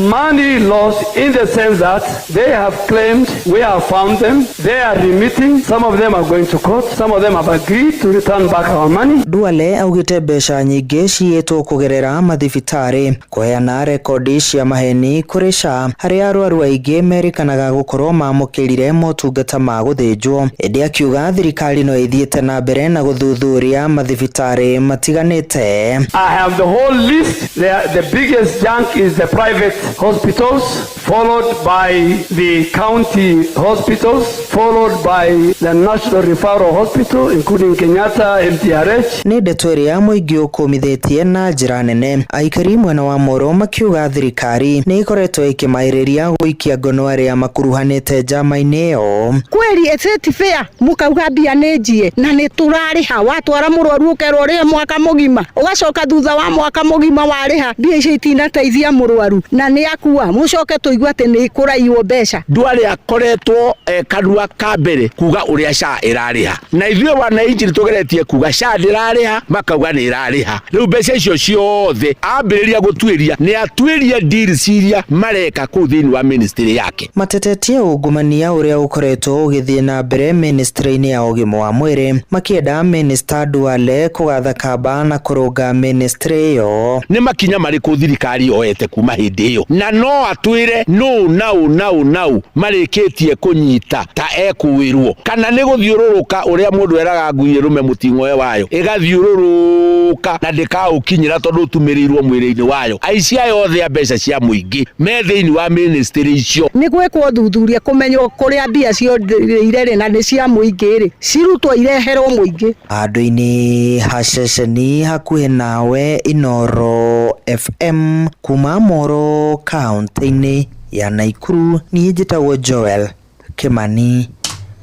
money lost in the sense that they have claimed we have found them, they are remitting, some of them are going to court, some of them have agreed to return back our money. Duale augĩte mbeca nyingĩ ciyĩtwo kũgerera mathibitarĩ kũheana rekondi cia maheni kũrĩ SHA, harĩa arwaru aingĩ merĩkanaga gũkorwo mamũkĩrire motungata ma gũthĩnjwo. Ĩndĩ akiuga thirikari no ĩthiĩte na mbere na gũthuthuria mathibitarĩ matiganĩte. I have the whole list. The biggest junk is the private hospitals, followed by the county hospitals, followed by the National Referral Hospital, including Kenyatta, MTRH. Nĩ ndeto ĩrĩa mũingĩ ũkũmithĩtie na njĩra nene, aikari mwena wa Moro makiuga thirikari nĩ ĩkoretwo ĩkĩmaĩrĩria gũikia ngono arĩa makuruhanĩte njama-inĩ ĩyo. Kweli ĩtĩti fair mũkauga mbia nĩ njie na nĩ tũrarĩha, watwara mũrwaru ũkerwo ũrĩhe mwaka mũgima, ũgacoka thutha wa mwaka mũgima warĩha mbia icio itinateithia mũrwaru na nĩ akua, mũcoke tũigue atĩ nĩ kũraiywo mbeca. Duale akoretwo kanua ka mbere kuga ũrĩa SHA ĩrarĩha, na ithuĩ wananchi nĩtũgeretie kuga SHA ndĩrarĩha, makauga nĩ ĩrarĩha. Rĩu mbeca icio ciothe ambĩrĩria gũtuĩria nĩ atuĩrie deals iria mareka kũu thĩinĩ wa ministry yake. Matetetie ungumania ũrĩa ũkoretwo ũgĩthiĩ na mbere ministry-inĩ ya ũgima wa mwĩrĩ, makĩenda Minister Duale kũgatha kamba na kũrũnga ministry ĩyo. Nĩ makinya marĩkũ thirikari yoete kuma hĩndĩ ĩyo, na no atwĩre nũ nau nau nau marĩkĩtie kũnyita ta ekũwĩrwo, kana nĩ gũthiũrũrũka ũrĩa mũndũ eraga ngui ĩrũme mũting'oe wayo ĩgathiũrũrũka na ndĩkaũkinyĩra tondũ ũtumĩrĩirwo mwĩrĩ-inĩ wayo. Aici aya othe a mbeca cia mũingĩ me thĩinĩ wa ministry icio. Nĩ gwĩkwo ũthuthuria kũmenywo kũrĩa mbia ciorĩire rĩ na nĩ cia mũingĩ rĩ, cirutwo ireherwo mũingĩ. Handũ-inĩ ha ceceni hakuhĩ nawe, Inooro FM kuma Moro kaũntĩ-inĩ ya Naikuru, niĩ njĩtagwo Joel Kimani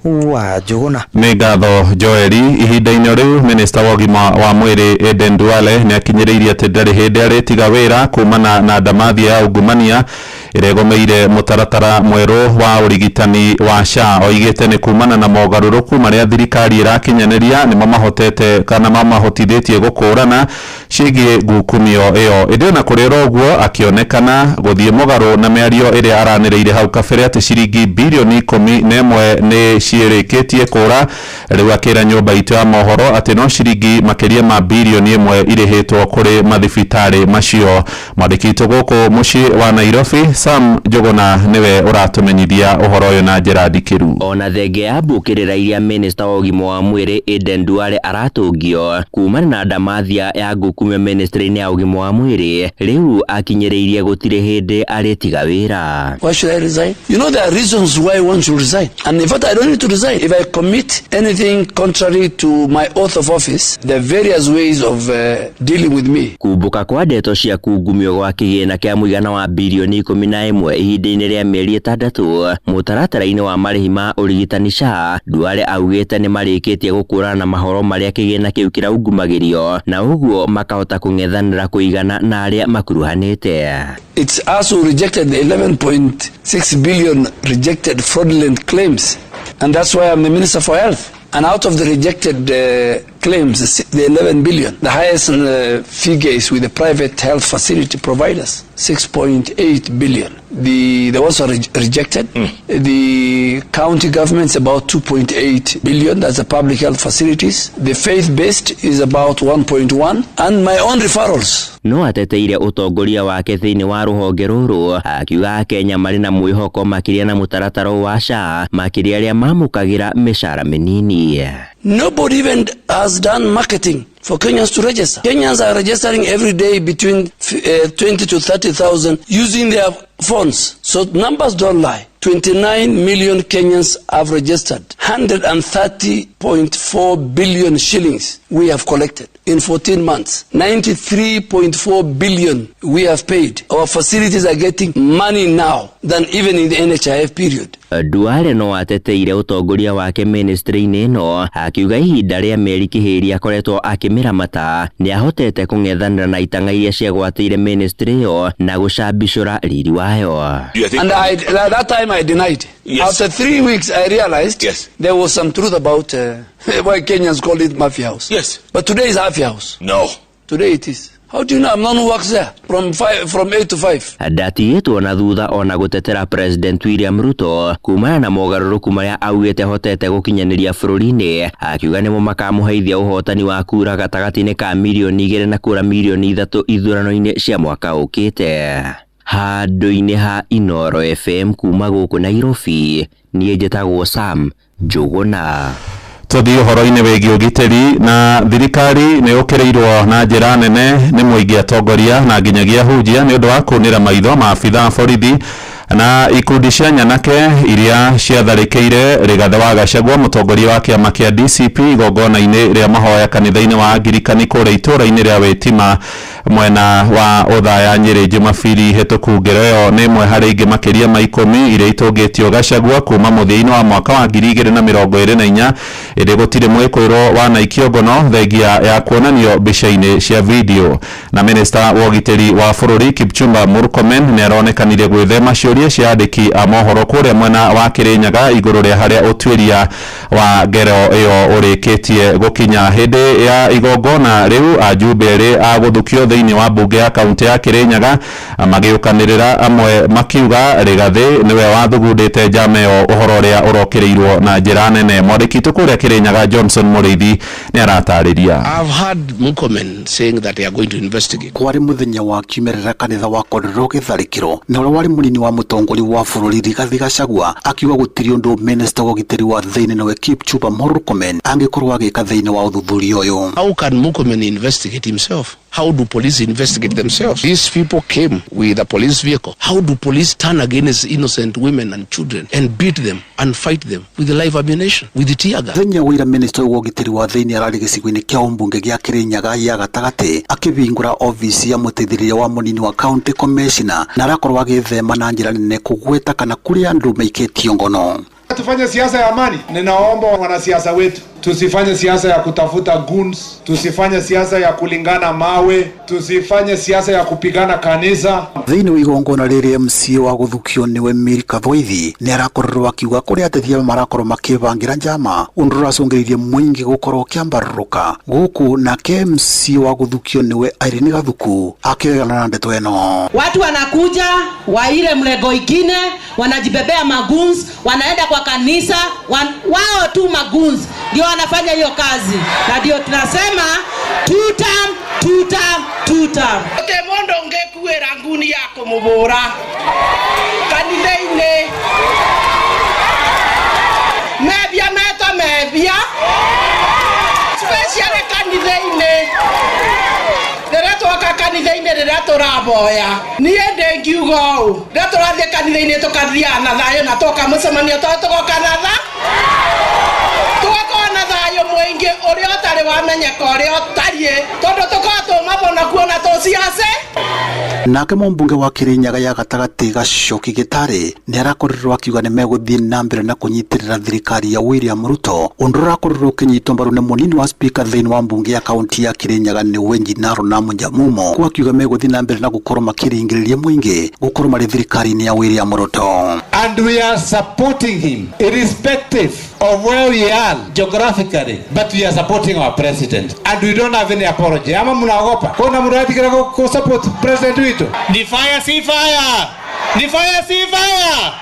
wa Njũgũna. Nĩ ngatho Joeli. Ihinda-inĩ rĩu minista wa ũgima wa mwĩrĩ Aden Duale nĩ akinyĩrĩirie atĩ ndarĩ hĩndĩ arĩtiga wĩra kumana na ndamathia ya ungumania ĩrĩa ĩgomeire mũtaratara mwerũ wa ũrigitani wa SHA. Oigĩte nĩ kumana na mogarũrũku marĩa thirikari ĩrakinyanĩria nĩmo mahotete kana mamahotithĩtie gũkũrana ciĩgiĩ ngukumio ĩyo. Ĩndĩ ona kũrĩ oro ũguo, akĩonekana gũthiĩ mũgarũ na mĩario ĩrĩa aranĩrĩire hau kabere atĩ ciringi birioni 11 nĩ ciĩrĩkĩtie kũra, rĩu akĩra nyũmba itũ ya mohoro atĩ no ciringi makĩria ma birioni 1 irĩhĩtwo kũrĩ mathibitarĩ macio. Mwandĩki witũ gũkũ mũciĩ wa Nairobi Sam Njũgũna nĩwe ũratũmenyithia ũhoro ũyũ na njĩra ndikĩru. Ona thenge ya mbũkĩrĩra iria minista wa ũgima wa mwĩrĩ Aden Duale aratũngio kumana na ndamathia ya ngukumio ministry-inĩ ya ũgima wa mwĩrĩ, rĩu akinyĩrĩirie gũtirĩ hĩndĩ arĩtiga wĩra. Why should I resign? You know there are reasons why one should resign. And in fact I don't need to resign. If I commit anything contrary to my oath of office, there are various ways of dealing with me. Kumbuka kwa ndeto cia kungumio gwa kĩgĩna kĩa mũigana wa birioni 11 ihinda-inĩ rĩa mĩeri 6 mũtaratara-inĩ wa marĩhi ma ũrigitani SHA, Duale augĩte nĩ marĩkĩtie gũkũrana na mahoro marĩa kĩgĩna kĩu kĩraungumagĩrio na ũguo makahota kũng'ethanĩra kũigana na arĩa makuruhanĩte. It's us who rejected the 11.6 billion rejected fraudulent claims, and that's why I'm the Minister for Health. And out of the rejected claims, the 11 billion. The highest figure is with the private health facility providers, 6.8 billion. The ones are rejected. The county government's about 2.8 billion. That's the public health facilities. The faith-based is about 1.1, and my own referrals. No ateteire ũtongoria wake thĩinĩ wa rũhonge rũrũ akiuga Akenya marĩ na mwĩhoko makĩria na mũtaratara wa SHA makĩria arĩa mamũkagĩra mĩcara mĩnini. Nobody even has done marketing for Kenyans to register. Kenyans are registering every day between 20 to 30,000 using their phones. So numbers don't lie. 29 million Kenyans have registered. 130.4 billion shillings we have collected in 14 months. 93.4 billion we have paid. Our facilities are getting money now than even in the NHIF period. Duale no ateteire ũtongoria wake ministry-inĩ ĩno akiuga ihinda rĩa mĩeri kĩhĩri akoretwo akĩmĩramata nĩ ahotete kũng'ethanĩra na itang'a iria ciagwatĩire ministry ĩyo na gũcambicũra riri wayo. And at that time I denied. Yes. After 3 weeks I realized there was some truth about why Kenyans call it Mafia House. Yes. But today is Afia House. No. Today it is. How do you know I'm not who works there from 8 to 5? Ndatigĩtwo na thutha ona gũtetera President William Ruto kumana na mogarũrũku marĩa augĩte hotete gũkinyanĩria bũrũri-inĩ akiuga nĩmo makamũheithia ũhotani wa kura gatagatĩ-inĩ ka mirioni 2 na kura mirioni 3 ithurano-inĩ cia mwaka ũkĩte. Handũ-inĩ ha Inoro FM kuma gũkũ Nairobi, niĩ njĩtagwo Sam Njũgũna. Tũthiĩ ũhoro-inĩ wĩgiĩ ũgitĩri na thirikari nĩ ũkĩrĩirwo na njĩra nene nĩ mũingĩ atongoria na nginyagia hunjia nĩ ũndũ wa kũnĩra maitho maabitha a borithi na ikundi cia nyanake iria ciatharĩkĩire Rigathĩ wa Gachagua mũtongoria wa kĩama kĩa DCP igongona-inĩ rĩa mahoya kanitha-inĩ wa Angirikani kũrĩa itũũra-inĩ rĩa Wĩtima mwena wa Othaya Nyĩrĩ Jumabiri hĩtũku. Ngero ĩyo nĩ ĩmwe harĩ ingĩ makĩria ma 10 iria itũngĩtio Gachagua kuma mũthia-inĩ wa mwaka wa 2024 ĩndĩ gũtirĩ mwĩkũĩrwo wanaikio ngono thengia ya kuonanio mbica-inĩ cia video. Na minista wa ũgitĩri wa bũrũri Kipchumba Murkomen nĩ aronekanire gwĩthema ciũria cia andĩki a mohoro kũrĩa mwena wa Kĩrĩnyaga igũrũ rĩa harĩa ũtuĩria wa ngero ĩyo ũrĩkĩtie gũkinya. Hĩndĩ ya igongona rĩu ajumbe erĩ a gũthukio thĩinĩ wa mbunge ya kaunti ya Kĩrĩnyaga magĩũkanĩrĩra amwe makiuga Rigathĩ nĩwe wathugundĩte njama ĩyo ũhoro ũrĩa ũrokĩrĩirwo na njĩra nene. Mwandĩki witũ kũrĩa Kĩrĩnyaga Johnson Mũrĩithi nĩ aratarĩria. I've heard Murkomen saying that they are going to investigate. Kwarĩ mũthenya wa kiumĩrĩra kanitha wa korirwo gĩtharĩkĩro na ũrĩa warĩ mũnini wa mũtongoria wa bũrũri Rigathĩ Gachagua akiuga gũtirĩ ũndũ minista wa ũgitĩri wa thĩinĩ nĩwe Kipchumba Murkomen angĩkorwo agĩka thĩinĩ wa ũthuthuria ũyũ. How can Murkomen investigate himself? How do police investigate themselves? These people came with a police vehicle. How do police turn against innocent women and children and beat them and fight them with the live ammunition, with the tear gas? Mũthenya wa ira minista wa ũgitĩri wa thĩinĩ ararĩ gĩcigo-inĩ kĩa ũmbunge gĩa Kĩrĩnyaga ya gatagatĩ akĩhingũra obici ya mũteithĩrĩria wa mũnini wa county commissioner na arakorwo agĩthema na njĩra nene kũgweta kana kũrĩa andũ maikĩtio ngono. Tufanye siasa ya amani. Ninaomba wanasiasa wetu tusifanye siasa ya kutafuta goons, tusifanye siasa ya kulingana mawe, tusifanye siasa ya kupigana kanisa. Thĩinĩ wa igongona rĩrĩ MC wa gũthukio nĩwe Mary Kathoithi nĩ arakorirwo akiuga kũrĩa ateti marakorwo makĩbangira njama ũndũ ũracũngĩrĩirie mũingĩ gũkorwo ũkĩambarũrũka gũkũ nake MC wa gũthukio nĩwe Irene Gathuku akĩregana na ndeto ĩno. Watu wanakuja wa ile mlego ingine wanajibebea maguns, wanaenda kwa kanisa wao tu maguns ndio wanafanya hiyo kazi, na ndio tunasema two term, two term, two term. Te mondo ngekuera nguni yako mubura kanitha-inĩ mebia meto mebia special kanitha-inĩ rĩrĩa twoka kanitha-inĩ rĩrĩa tũraboya niĩ ndĩngiuga ũũ rĩrĩa tũrathiĩ kanitha-inĩ tũkathiaga na thayũ na twoka mũcemanio tondũ tũgoka na tha tũgakorwo na thayũ mũingĩ ũrĩa ũtarĩ wamenyeka ũrĩa ũtariĩ tondũ tũkorwo tũmabona kuona tũciace. Nake mũmbunge wa Kirinyaga ya gatagatĩ Gacoki Gĩtarĩ nĩ arakorirwo akiuga nĩ megũthiĩ na mbere na kũnyitĩrĩra thirikari ya William Ruto, ũndũ ũrakorirwo ũkĩnyitwo mbaru nĩ mũnini wa spika thĩinĩ wa mbunge ya kaunti ya Kirinyaga nĩwe Njinaro na Munjamumo, kwa akiuga megũthiĩ na mbere na gũkorwo makĩringĩrĩria mũingĩ gũkorwo marĩ thirikari-inĩ ya William Ruto. And we are supporting him irrespective of where we are geographically, but we are supporting our president and we don't have any apology. Ama mnaogopa kuna mnatikira ku support president wetu? Ni fire si fire, ni fire si fire.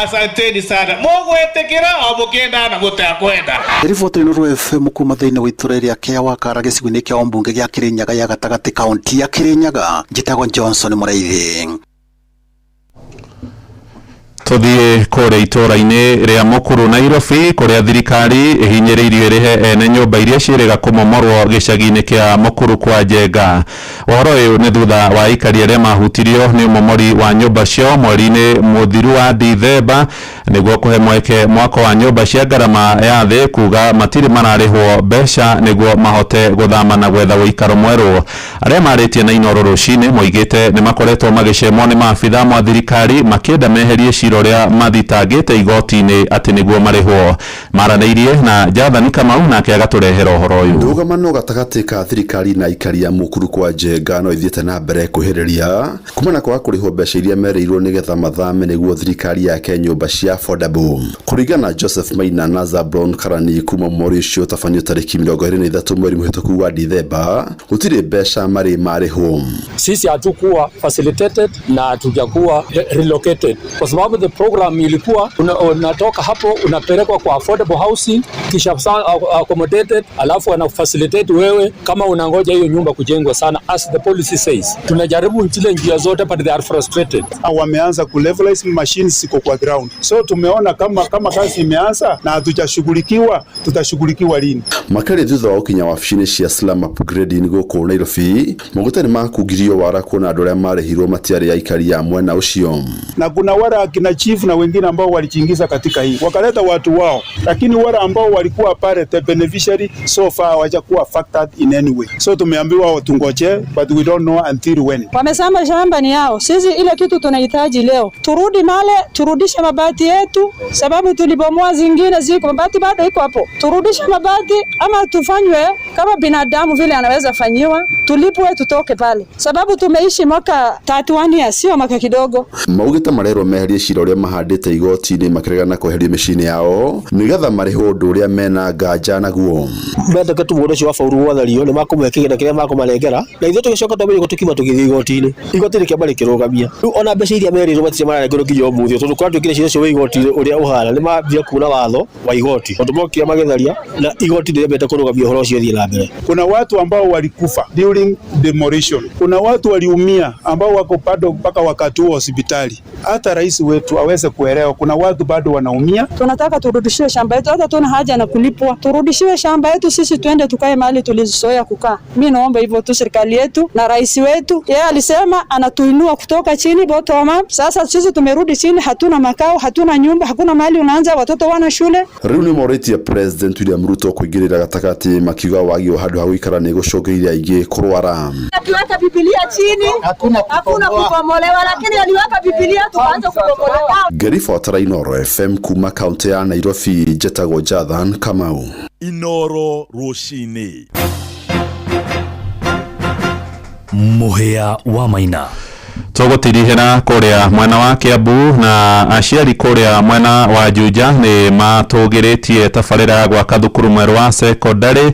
Asanteni sana, mugwetikira o mukienda na mutakwenda. Riboti ĩno FM kuma thĩinĩ wa itũra rĩa Kĩawakara gĩcigo-inĩ kĩa ũmbunge gĩa Kirinyaga ya gatagatĩ kaunti ya Kirinyaga, njĩtagwo Johnson Mũraithi. Tuthiĩ kũrĩa itũra-inĩ rĩa Mukuru Nairobi, kũrĩa thirikari ĩhinyĩrĩirio ĩrĩhe ene nyũmba iria ciĩrĩga kũmomorwo gĩcagi-inĩ kĩa Mukuru kwa Njenga. Ũhoro ũyũ nĩ thutha wa aikari arĩa mahutirio nĩ ũmomori wa nyũmba ciao mweri-inĩ mũthiru wa Dithemba, nĩguo kũhe mweke mwako wa nyũmba cia ngarama ya thĩ kuga matirĩ mararĩhwo mbeca nĩguo mahote gũthama na gwetha ũikaro mwerũ. Arĩa marĩtie na Inooro rũcinĩ moigĩte nĩ makoretwo magĩcemwo nĩ maabitha mwa thirikari makĩenda meherie cira ũrĩa mathitangĩte igoti-inĩ atĩ nĩguo marĩhwo. Maranĩirie na Jathani Kamau nake agatũrehera ũhoro ũyũ. Ndũgamano gatagatĩ ka thirikari na aikari a Mukuru kwa Njenga no ithiĩte na mbere kwĩhĩrĩria kumana kwaga kũrĩhwo mbeca iria merĩirwo nĩgetha mathame nĩguo thirikari yake nyũmba cia affordable. Kũringana na Joseph Maina na Zablon Karani kuma mweri ũcio ũtabanio tarĩki 23 mweri mũhĩtũku wa Dithemba, gũtirĩ mbeca marĩ marĩhwo. Sisi hatukuwa facilitated na hatujakuwa relocated kwa sababu the program ilikuwa unatoka hapo unapelekwa kwa affordable housing, kisha accommodated, alafu wana facilitate wewe kama unangoja hiyo nyumba kujengwa sana, as the policy says. Tunajaribu zile njia zote but they are frustrated. Wameanza ku levelize machines ziko kwa ground, so tumeona kama kazi imeanza na hatujashughulikiwa, tutashughulikiwa lini? Makĩria thutha wa gũkinya wabici-inĩ cia slum upgrading gũkũ Nairobi, maguta nĩ makungirio wara kuona andũ arĩa marĩhirwo matiarĩ aikari a mwena ũcio. Na kuna wale akina chief na wengine ambao walijiingiza katika hii wakaleta watu wao, lakini wale ambao walikuwa pale the beneficiary so far hawajakuwa factored in any way, so tumeambiwa tungoje, but we don't know until when. Wamesema shamba ni yao, sisi ile kitu tunahitaji leo turudi male, turudishe mabati yetu, sababu tulibomoa zingine ziko mabati bado iko hapo. Turudishe mabati ama tufanywe kama binadamu vile anaweza fanyiwa, tulipwe tutoke pale, sababu tumeishi mwaka 31 years, sio mwaka kidogo. Maugĩte marerwo meherie cira ũrĩa mahandĩte igoti-inĩ makĩregana kweherio mĩciĩ-inĩ yao nĩgetha marĩhwo ũndũ ũrĩa mena nganja naguo. Mendeke tu mũndũ ũcio wa bauru gwatherio nĩ makũmũhe kĩgĩna kĩrĩa makũmanengera, na ithuĩ tũgĩcoka twambĩrĩria tũkiuma tũgĩthiĩ igoti-inĩ, igoti rĩkĩamba rĩkĩrũgamia. Rĩu ona mbeca iria merĩirwo matirĩ maranengerwo nginya ũmũthĩ, tondũ kũratuĩkire cira ũcio wa igoti ũrĩa ũhana nĩ mambire kuna watho wa igoti, tondũ mokire magĩtharia na igoti nĩrĩambĩte kũrũgamia ũhoro ũcio ũthiĩ na mbere. Kuna watu ambao walikufa during demolition, kuna watu waliumia ambao wako bado mpaka wakati huo hospitali. Hata rais wetu aweze kuelewa kuna watu bado wanaumia. Tunataka turudishiwe shamba yetu, hata tuna haja na kulipwa, turudishiwe shamba yetu, sisi tuende tukae mahali tulizozoea kukaa. Mimi naomba hivyo tu serikali yetu na rais wetu, yeye alisema anatuinua kutoka chini bottom up. Sasa sisi tumerudi chini, hatuna makao, hatuna nyumba, hakuna mahali unaanza, watoto wana shule. Rĩu nĩ morĩtie President William Ruto kũingĩrĩra gatagatĩ makiuga wagi wa handũ ha gũikara nĩ gũcũngĩrĩria aingĩ kũrwara. Akiweka Biblia chini hakuna kubomolewa, lakini aliweka Biblia tukaanza kubomolewa. Ngĩribotera Inooro FM kuma kaunti ya Nairobi, njĩtagwo Jathan Kamau. Inooro rũcinĩ. Mũhĩa wa Maina. Tũgũtirihĩra kũrĩa mwena wa Kiambu na aciari kũrĩa mwena wa Juja nĩ matũgĩrĩtie tabarĩra ya gwaka thukuru mwerũ wa sekondari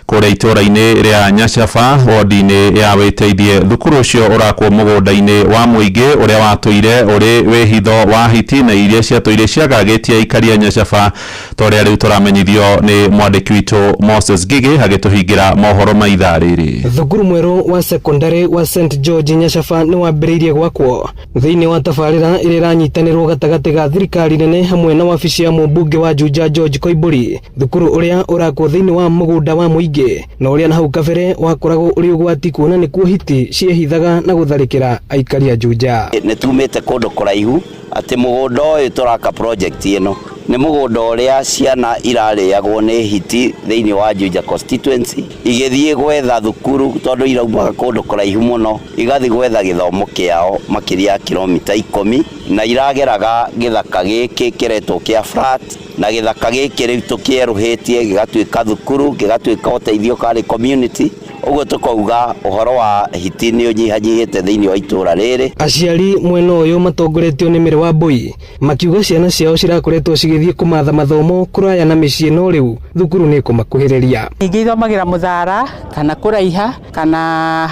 kũrĩa itũra-inĩ rĩa Nyacaba wodi-inĩ ya Wĩteithie. Thukuru ũcio ũrakwo mũgũnda-inĩ wa mũingĩ ũrĩa watũire ũrĩ wĩhitho wa hiti na iria ciatũire ciagagĩtie aikari a Nyacaba, ta ũrĩa rĩu tũramenyithio nĩ mwandĩki witũ Moses Ngigĩ agĩtũhingĩra mohoro ma ithaa rĩrĩ. Thukuru mwerũ wa sekondari wa St George Nyacaba nĩ wambĩrĩirie gwakwo thĩinĩ wa tabarĩra ĩrĩa ĩranyitanĩrwo gatagatĩ ga thirikari nene hamwe na wabici ya mũmbunge wa Juja George Koimbũri. Thukuru ũrĩa ũrakwo thĩinĩ wa mũgũnda wa mũingĩ na ũrĩa na hau kabere wakoragwo ũrĩ ũgwati kuona nĩkuo hiti ciehithaga na gũtharĩkĩra aikari a Juja. Nĩ tumĩte kũndũ kũraihu atĩ mũgũnda ũyũ tũraka project ĩno Nĩ mũgũnda ũrĩa ciana irarĩagwo nĩ hiti thĩinĩ wa Juja constituency igĩthiĩ gwetha thukuru tondũ iraumaga kũndũ kũraihu mũno, igathiĩ gwetha gĩthomo kĩao makĩria ya kilomita 10, na irageraga gĩthaka gĩkĩ kĩretwo kĩa flat, na gĩthaka gĩkĩ rĩu tũkĩerũhĩtie gĩgatuĩka thukuru, gĩgatuĩka ũteithio karĩ community. Ũguo tũkauga ũhoro wa hiti nĩ ũnyihanyihĩte thĩinĩ wa itũra rĩrĩ. Aciari mwena ũyũ matongoretio nĩ Mĩrĩ wa Mbui makiuga ciana ciao cirakoretwo cigĩthiĩ kũmatha mathomo kũraya na mĩciĩ, no rĩu thukuru nĩ ĩkũmakuhĩrĩria. Ingĩ ithomagĩra Mũthara kana kũraiha kana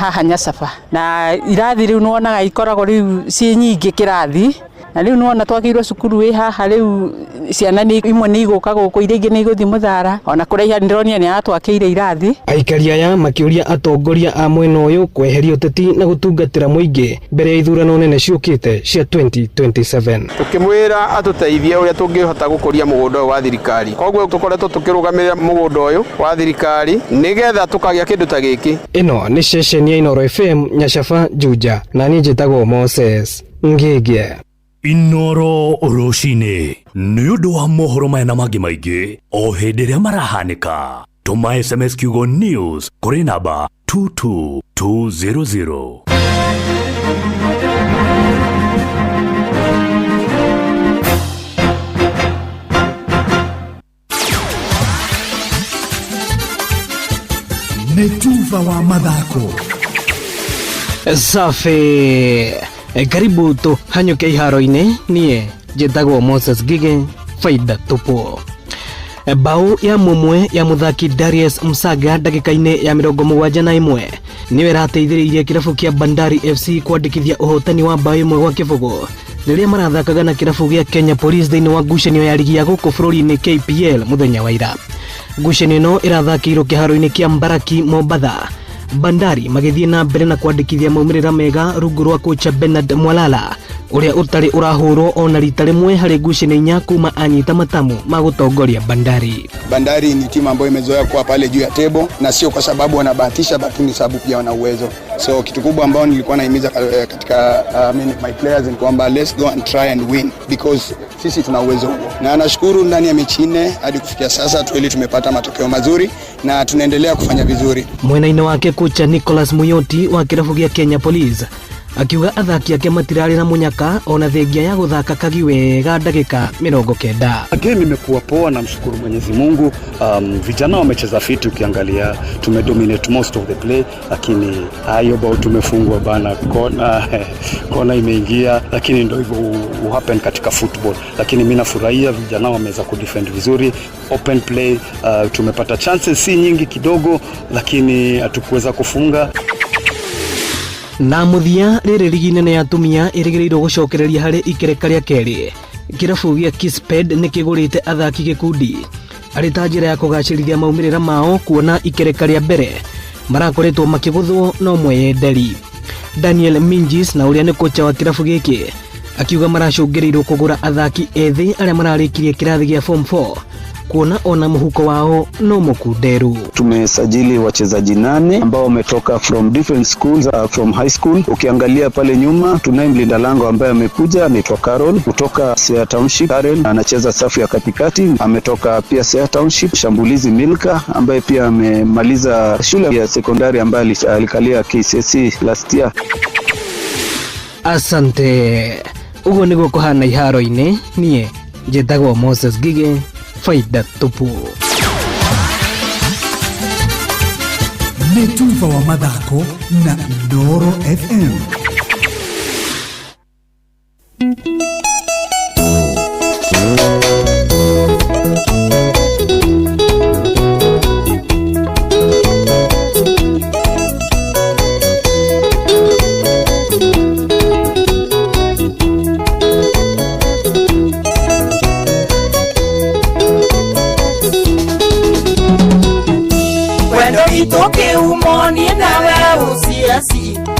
haha Nyacaba, na irathi rĩu nĩwonaga ikoragwo rĩu ciĩ nyingĩ kĩrathi, na rĩu nĩwona twakĩirwo cukuru ĩ haha, rĩu ciana nĩ imwe nĩ igũka gũkũ, iria ingĩ nĩ igũthiĩ Mũthara, ona kũraiha nĩndĩronire nĩ aratwakĩire irathi. Aikari aya makĩũria atongoria a mwena ũyũ kweheria ũteti na gũtungatĩra mũingĩ mbere ya ithurano nene ciũkĩte cia 2027. Tukimwira atuteithie uria tungihota gukuria mugunda uyu wa thirikari, koguo tukoretwo tukirugamirira mugunda uyu wa thirikari nigetha tukagia kindu ta giki. Ĩno nĩ ceceni ya Inooro FM Nyacaba Juja, na niĩ njĩtagwo Moses Ngĩgĩ. Inooro rũcinĩ nĩ ũndũ wa mohoro maya na mangĩ maingĩ o hĩndĩ ĩrĩa marahanĩka. Tũma SMS kiugo news kũrĩ namba 22200. Nĩ tuba wa mathako. Safi. Karibu tũhanyũke iharo-inĩ, niĩ njĩtagwo Moses Ngige, faida tupu. Bao ya mũmwe ya mũthaki Darius Msaga ndagĩka-inĩ ya 71 nĩyo ĩrateithĩrĩirie kĩrabu kĩa Bandari FC kwandĩkithia ũhotani wa bao 1-0 rĩrĩa marathakaga na kĩrabu gĩa Kenya Police thĩinĩ wa ngucanio ya ligi ya gũkũ bũrũri-inĩ KPL mũthenya wa ira. Ngucanio ĩno ĩrathakĩirwo kĩharo-inĩ kĩa Mbaraki Mombatha. Bandari magĩthiĩ na mbere na kwandĩkithia maumĩrĩra mega rungu rwa kocha Bernard Mwalala ũrĩa ũtarĩ ũrahũrwo ona rita rĩmwe harĩ ngucanio 4 kuma anyita matamu ma gũtongoria Bandari. Bandari ni timu ambayo imezoea kuwa pale juu ya table, na sio kwa sababu wanabahatisha, lakini sababu pia wana uwezo. So kitu kubwa ambao nilikuwa nahimiza katika my players ni kwamba let's go and try and win because sisi tuna uwezo huo. Na nashukuru ndani ya mechi 4 hadi kufikia sasa tueli tumepata matokeo mazuri na tunaendelea kufanya vizuri. Mwena-inĩ wake kocha Nicholas Muyoti wa kĩrabu gĩa Kenya Police akiuga athaki ake matirarĩ na mũnyaka ona thengia ya gũthaka kagi wega ndagĩka 90. Game imekuwa poa, namshukuru Mwenyezi Mungu. Vijana wamecheza fiti, ukiangalia tumedominate most of the play, lakini hayo bao tumefungwa bana, kona imeingia, lakini ndio hivyo happen katika football. Lakini mimi nafurahia vijana wameweza kudefend vizuri, open play, tumepata chances si nyingi kidogo, lakini hatukuweza kufunga. Na mũthia rĩrĩ ligi nene ya atumia ĩrĩgĩrĩirwo gũcokereria harĩ ikereka rĩa kerĩ. Kĩrabu gĩa Kisped nĩ kĩgũrĩte athaki gĩkundi arĩ ta njĩra ya kũgacĩrithia maumĩrĩra mao, kuona ikereka rĩa mbere marakoretwo makĩgũthwo no mweyenderi. Daniel Minjis na ũrĩa nĩ kocha wa kĩrabu gĩkĩ akiuga maracũngĩrĩirwo kũgũra athaki ethĩ arĩa mararĩkirie kĩrathi gĩa form 4 kuona ona mhuko wao no mukunderu. Tumesajili wachezaji 8 ambao wametoka from different schools, from high school. Ukiangalia pale nyuma tunaye mlinda lango ambaye amekuja anaitwa Carol kutoka Siaya Township. Karen anacheza safu ya katikati, ametoka pia Siaya Township. Shambulizi Milka ambaye pia amemaliza shule ya sekondari ambaye alikalia KCSE last year. Asante. Uguo niguo kuhana iharo-inĩ, niĩ njĩtagwo Moses Ngige, faida tupu. Nĩ tuba wa mathako na Inooro FM.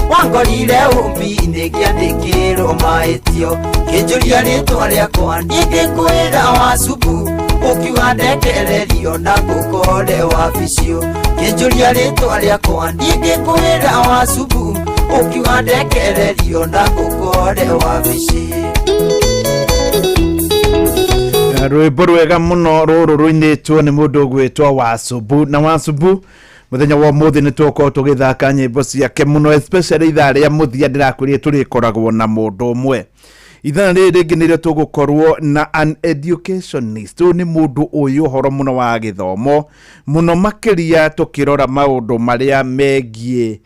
Wangorire umbi-inĩ ngĩandĩkĩrwo mahĩtio, kĩnjũria rĩtwa rĩakwa niĩ ngĩkwĩra wacubu, ũkiuga ndekererio na ngũkore wabicio. Kĩnjũria rĩtwa rĩakwa niĩ ngĩkwĩra wacubu, ũkiuga ndekererio na ngũkore wabici. Rwĩmbo rwega mũno rũrũ rũinĩtwo nĩ mũndũ ũgwĩtwo Wacubu. Na Wacubu, mũthenya wa ũmũthĩ nĩ tũgũkorwo tũgĩthaka nyĩmbo ciake mũno, especially ithaa rĩa mũthia. Ndĩrakwĩrire tũrĩkoragwo na mũndũ ũmwe. Ithaa rĩrĩ rĩngĩ nĩrĩo tũgũkorwo na an educationist. Ũyũ nĩ mũndũ ũĩ ũhoro mũno wa gĩthomo, mũno makĩria tũkĩrora maũndũ marĩa megiĩ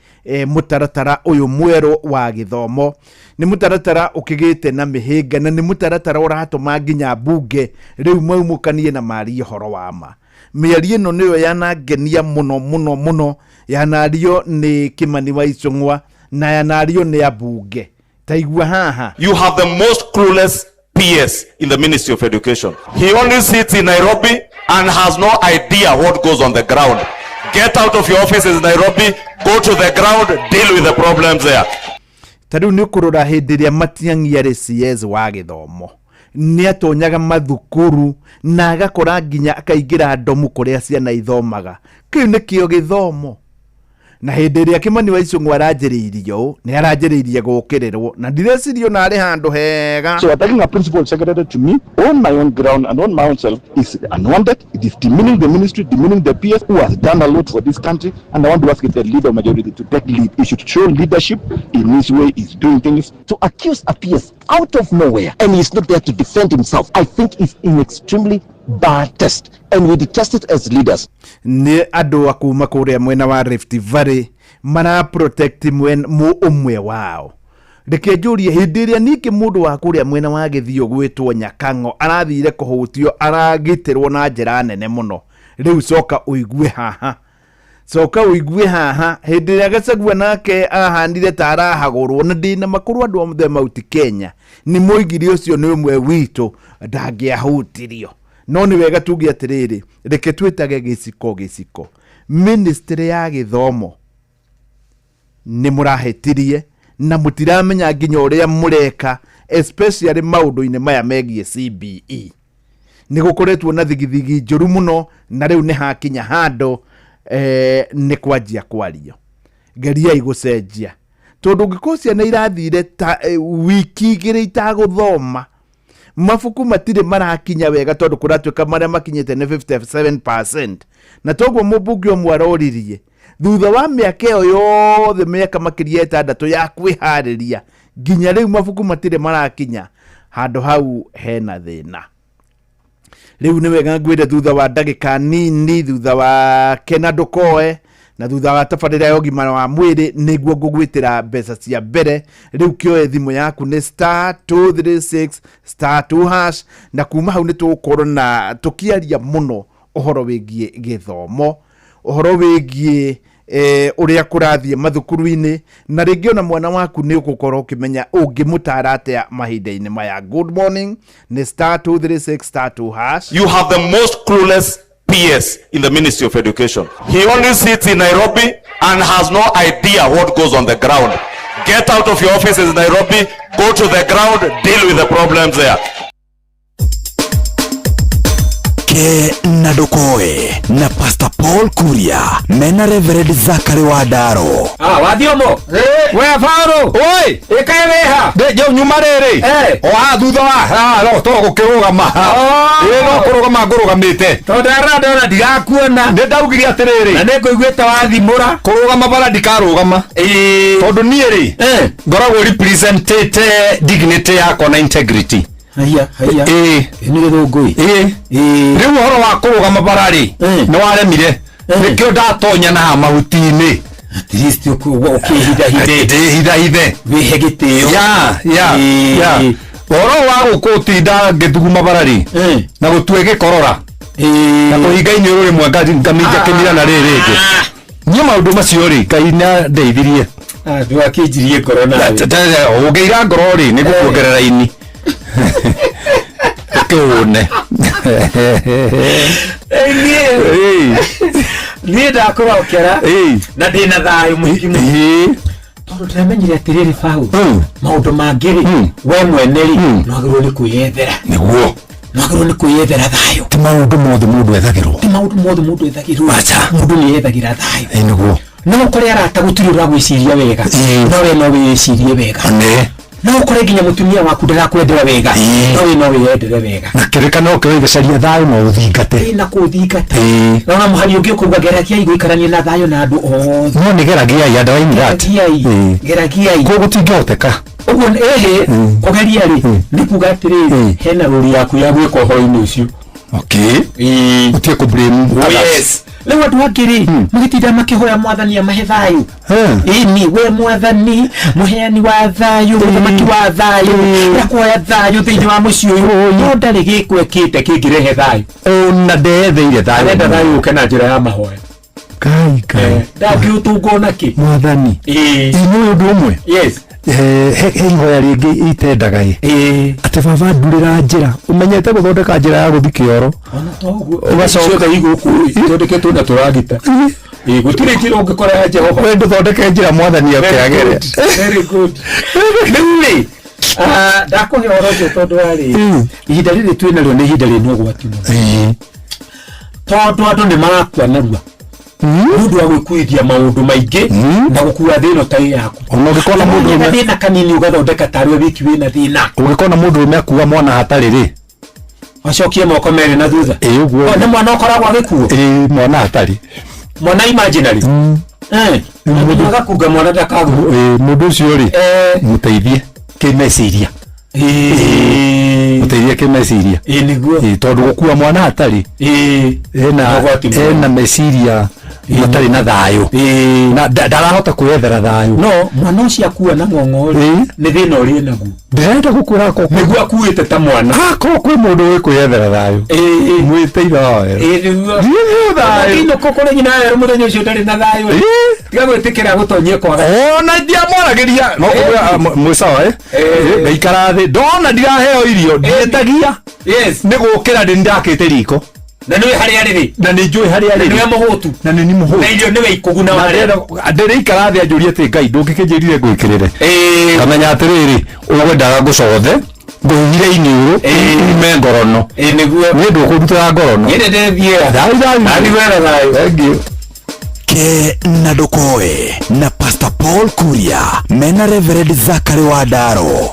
mũtaratara ũyũ mwerũ wa gĩthomo. Nĩ mũtaratara ũkĩgĩte na mĩhĩnga, na nĩ mũtaratara ũratũma nginya mbunge rĩu maumũkanie na marie ũhoro wa ma. Mĩario ĩno nĩyo yanangenia mũno mũno mũno, yanario nĩ Kĩmani wa Icũng'wa na yanario nĩ ambunge. Taigua haha. You have the most clueless PS in the Ministry of Education. He only sits in Nairobi and has no idea what goes on the ground. Get out of your offices in Nairobi, go to the ground, deal with the problems there. Ta rĩu nĩ ũkũrora hĩndĩ ĩrĩa Matiang'i arĩ CS wa gĩthomo, nĩ atonyaga mathukuru na agakora nginya akaingĩra ndomu kũrĩa ciana ithomaga. Kĩu nĩkĩo gĩthomo. Na hĩndĩ ĩrĩa Kĩmani wa Icũng'wa aranjĩrĩirie ũũ, nĩ aranjĩrĩirie gũkĩrĩrwo, na ndireciria ona arĩ handũ hega. So attacking a principal secretary to me on my own ground and on my own self is unwanted. It is demeaning the ministry, demeaning the PS who has done a lot for this country. And I want to ask the leader of majority to take lead. He should show leadership in his way he's doing things. To accuse a PS out of nowhere and he's not there to defend himself, I think is in extremely bad taste, and we detest it as leaders. Nĩ andũ a kuma kũrĩa mwena wa Rift Valley mara protect mũ ũmwe wao. Reke njũrie, hĩndĩ ĩrĩa ningĩ mũndũ wa kũrĩa mwena wa Gĩthiũ gwĩtwo Nyakang'o arathire kũhutio, aragitĩrwo na njĩra nene mũno. Rĩu coka ũigue haha, coka ũigue haha, hĩndĩ ĩrĩa Gachagua nake ahanire ta arahagũrwo, na ndĩna makũrũ andũ othe Mount Kenya nĩ moigire ũcio nĩ ũmwe witũ, ndangĩahutirio. No nĩ wega tuge atĩrĩrĩ, reke twĩtage gĩciko gĩciko. Ministry ya gĩthomo nĩ mũrahĩtirie na mũtiramenya nginya ũrĩa mũreka, especially maũndũ-inĩ maya megiĩ CBE. Nĩ gũkoretwo na thigithigi njũru mũno, na rĩu nĩ hakinya handũ nĩ kwanjia kwario. Geriai gũcenjia, tondũ ũngĩkorwo ciana irathire ta wiki igĩrĩ itagũthoma, mabuku matirĩ marakinya wega, tondũ kũratuĩka marĩa makinyĩte nĩ 57%. Na toguo mũmbunge ũmwe aroririe, thutha wa mĩaka ĩyo yothe, mĩaka makĩria 6 ya kwĩharĩria, nginya rĩu mabuku matirĩ marakinya handũ hau hena thĩna. Rĩu nĩ wega ngwĩre, thutha wa ndagĩka nini, thutha wa kena ndũkoe, na thutha wa tabarĩra ya ũgima wa mwĩrĩ, nĩguo ngũgwĩtĩra mbeca cia mbere. Rĩu kĩoe thimũ yaku nĩ star 236 star 2 hash, na kuma hau nĩ tũgũkorwo na tũkĩaria mũno ũhoro wĩgiĩ gĩthomo, ũhoro wĩgiĩ ũrĩa kũrathiĩ mathukuru-inĩ, na rĩngĩ ona mwana waku nĩ ũgũkorwo ũkĩmenya ũngĩmũtara atĩa mahinda-inĩ maya. Good morning, nĩ star 236 star 2 hash. You have the most clueless PS in the Ministry of Education. He only sits in Nairobi and has no idea what goes on the ground. Get out of your offices in Nairobi, go to the ground, deal with the problems there. Ke na Ndũkoe na Pastor Paul Kuria mena Reverend Zachary Wandaro. Ah, wathiomo. We Faro. Oi, ikae weha. Ndĩ nyuma rĩrĩ. O haha thutha wa haha no to gũkĩrũgama. Ĩ no kũrũgama ngũrũgamĩte. Tondũ ndarora ndona ndirakuona. Nĩ ndaugire atĩrĩrĩ. Na nĩ ngũiguĩte wathimũra. Kũrũgama bara ndikarũgama. Tondũ niĩ rĩ, ngoragwo representĩte dignity yakwa na integrity. Haiya, haiya. Ĩ. Nĩ gĩthũngũ. Ĩ. Rĩu ũhoro wa kũrũgama bara rĩ, nĩ waremire. Nĩkĩo ndatonya na haha mahuti-inĩ. At least ũkĩhithahithe. Ndĩhithahithe. Wĩhe gĩtĩo. Ya, ya, ya. Ũhoro wa gũkũ ũtinda ngĩthuguma bara rĩ, na gũtue gĩkorora, na kũhinga iniũrũ rĩmwe ngaminja kĩmira na rĩrĩ rĩngĩ. Niĩ maũndũ macio rĩ, Ngai nĩandeithirie. Ndũgakĩnjirie ngoro nawe. Ũngĩira ngoro rĩ, nĩ ngũkuongerera ini. Ũkĩũne. Niĩ ndakũrokera na ndĩna thayũ mũhiki mũno, tondũ ndĩramenyire atĩrĩrĩ, Paul, maũndũ mangĩ rĩ, we mwene rĩ, nĩwagĩrĩirwo nĩ kwĩyethera. Nĩguo. Nĩwagĩrĩirwo nĩ kwĩyethera thayũ. Ti maũndũ mothe mũndũ ethagĩrwo. Ti maũndũ mothe mũndũ ethagĩrwo. Mũndũ nĩ ethagĩra thayũ. Nĩguo. No ũkore arata gũtirĩ ũragwĩciria wega, no we no wĩcirie wega. Nĩ. No ũkore nginya mũtumia waku ndarakwendera wega, no we no wĩyendere wega. Na kĩrĩka no kĩo gĩcaria thayũ na ũthingate. Ĩ, na kũũthingata. Ĩĩ. Na ona mũhari ũngĩ ũkauga geragiai gũikarania na thayũ na andũ othe. No nĩ geragiai, underline that. Geragiai. Ĩĩ. Geragiai. Kũguo gũtingĩhoteka. Ũguo ĩhĩ kũgeria rĩ, nĩ kuga atĩrĩrĩ, hena rũri yaku ya gwĩka ũhoro-inĩ ũcio. Okay, ũtige kũ blame Oh, others. yes. Rĩu andũ angĩ rĩ, magĩtinda makĩhoya mwathani amahe thayũ. Ĩni we mwathani mũheani wa thayũ, mũthamaki wa thayũ, ndakuhoya thayũ thĩinĩ wa mũciĩ ũyũ, no ndarĩ gĩko ekĩte kĩngĩrehe thayũ. Ona ndeetheire thayũ. Arenda thayũ ũke na njĩra ya mahoya. Ngai, Ngai. Ndangĩũtũnga ona kĩ. Mwathani. Ĩĩ. Ĩ, nĩ ũndũ ũmwe. Yes. He ihoya rĩngĩ itendaga ĩ atĩ baba ndurĩra njĩra ũmenyete gũthondeka njĩra ya gũthi kĩoro. Ona toguo. Ũgacoka- Ciothe igũkũ ithondeketwo na tũragita. Ĩĩ, gũtirĩ njĩra ũngĩkora ya Jehova. We ndũthondeke njĩra mwathani Very akĩagere. good, very good. Rĩu rĩ, ndakũhe ũhoro ũcio tondũ wa rĩ, ihinda rĩrĩ twĩ narĩo nĩ ihinda rĩna ũgwati mũno, tondũ andũ nĩ marakua narua nĩ ũndũ wa gwĩkuithia maũndũ maingĩ na gũkua thĩ ĩno tarĩ yaku. Ona ũngĩkona mũndũ Wagĩa na ũmwe- thĩna kanini ũgathondeka tarĩ we wiki wĩna thĩna. Ũngĩkona mũndũ ũrũme akua mwana hatarĩ rĩ, acokie moko merĩ na thutha. Ĩ, ũguo. O, nĩ mwana ũkoragwo agĩkuo. Ĩ, mwana hatarĩ. Mwana imaginary. Eh, agakunga mwana ndakagwo. Ĩ, mũndũ ũcio rĩ, mũteithie kĩmeciria. Mũteithie kĩmeciria. Ĩ, nĩguo. Ĩ, tondũ gũkua mwana hatarĩ ena Ũgwati mũnene. ena meciria matarĩ na thayũ na ndarahota kwĩyethera thayũ. No mwana ũcio akua na ng'ong'o rĩ, nĩ thĩna ũrĩ naguo. Ndĩrenda gũkwĩra ko nĩguo akuĩte ta mwana. Akorwo kwĩ mũndũ wĩ kwĩyethera thayũ, mwĩte ithoero. Ĩ, nĩguo. Nĩguo thayũ. Ũngĩinũka ũkore nyina werũ mũthenya ũcio ndarĩ na thayũ rĩ, tiga gwĩtĩkĩra gũtonyie kwaga. Ona ndiamwaragĩria no kũmwĩra, mwĩ sawa ĩ. Ngaikara thĩ ndona ndiraheo irio ndiĩtagia. Yes. Nĩ gũkĩra ndĩ ndakĩte riko. Na nĩũĩ harĩa rĩrĩ. Na nĩ njũĩ harĩa Na rĩrĩ. nĩwe mũhũtu. Na nĩ ni mũhũtu. Na irio nĩwe ikũguna Na warĩa. ndĩrĩikara thĩ anjũrie atĩ Ngai ndũngĩkĩnjĩrire ngwĩkĩrĩre. Ngamenya atĩrĩrĩ, ũgwendaga ngũcothe ngũhihire iniũrũ ume ngorono. Ĩ, nĩguo. Niĩ ndũkũndutĩra ngorono. Ĩ, nĩndĩthiĩra. Thayũ, thayũ. Ndathiĩ wega thayũ. Thank you. Ke na ndũkoe na Pastor Paul Kuria mena Reverend Zachary Wandaro.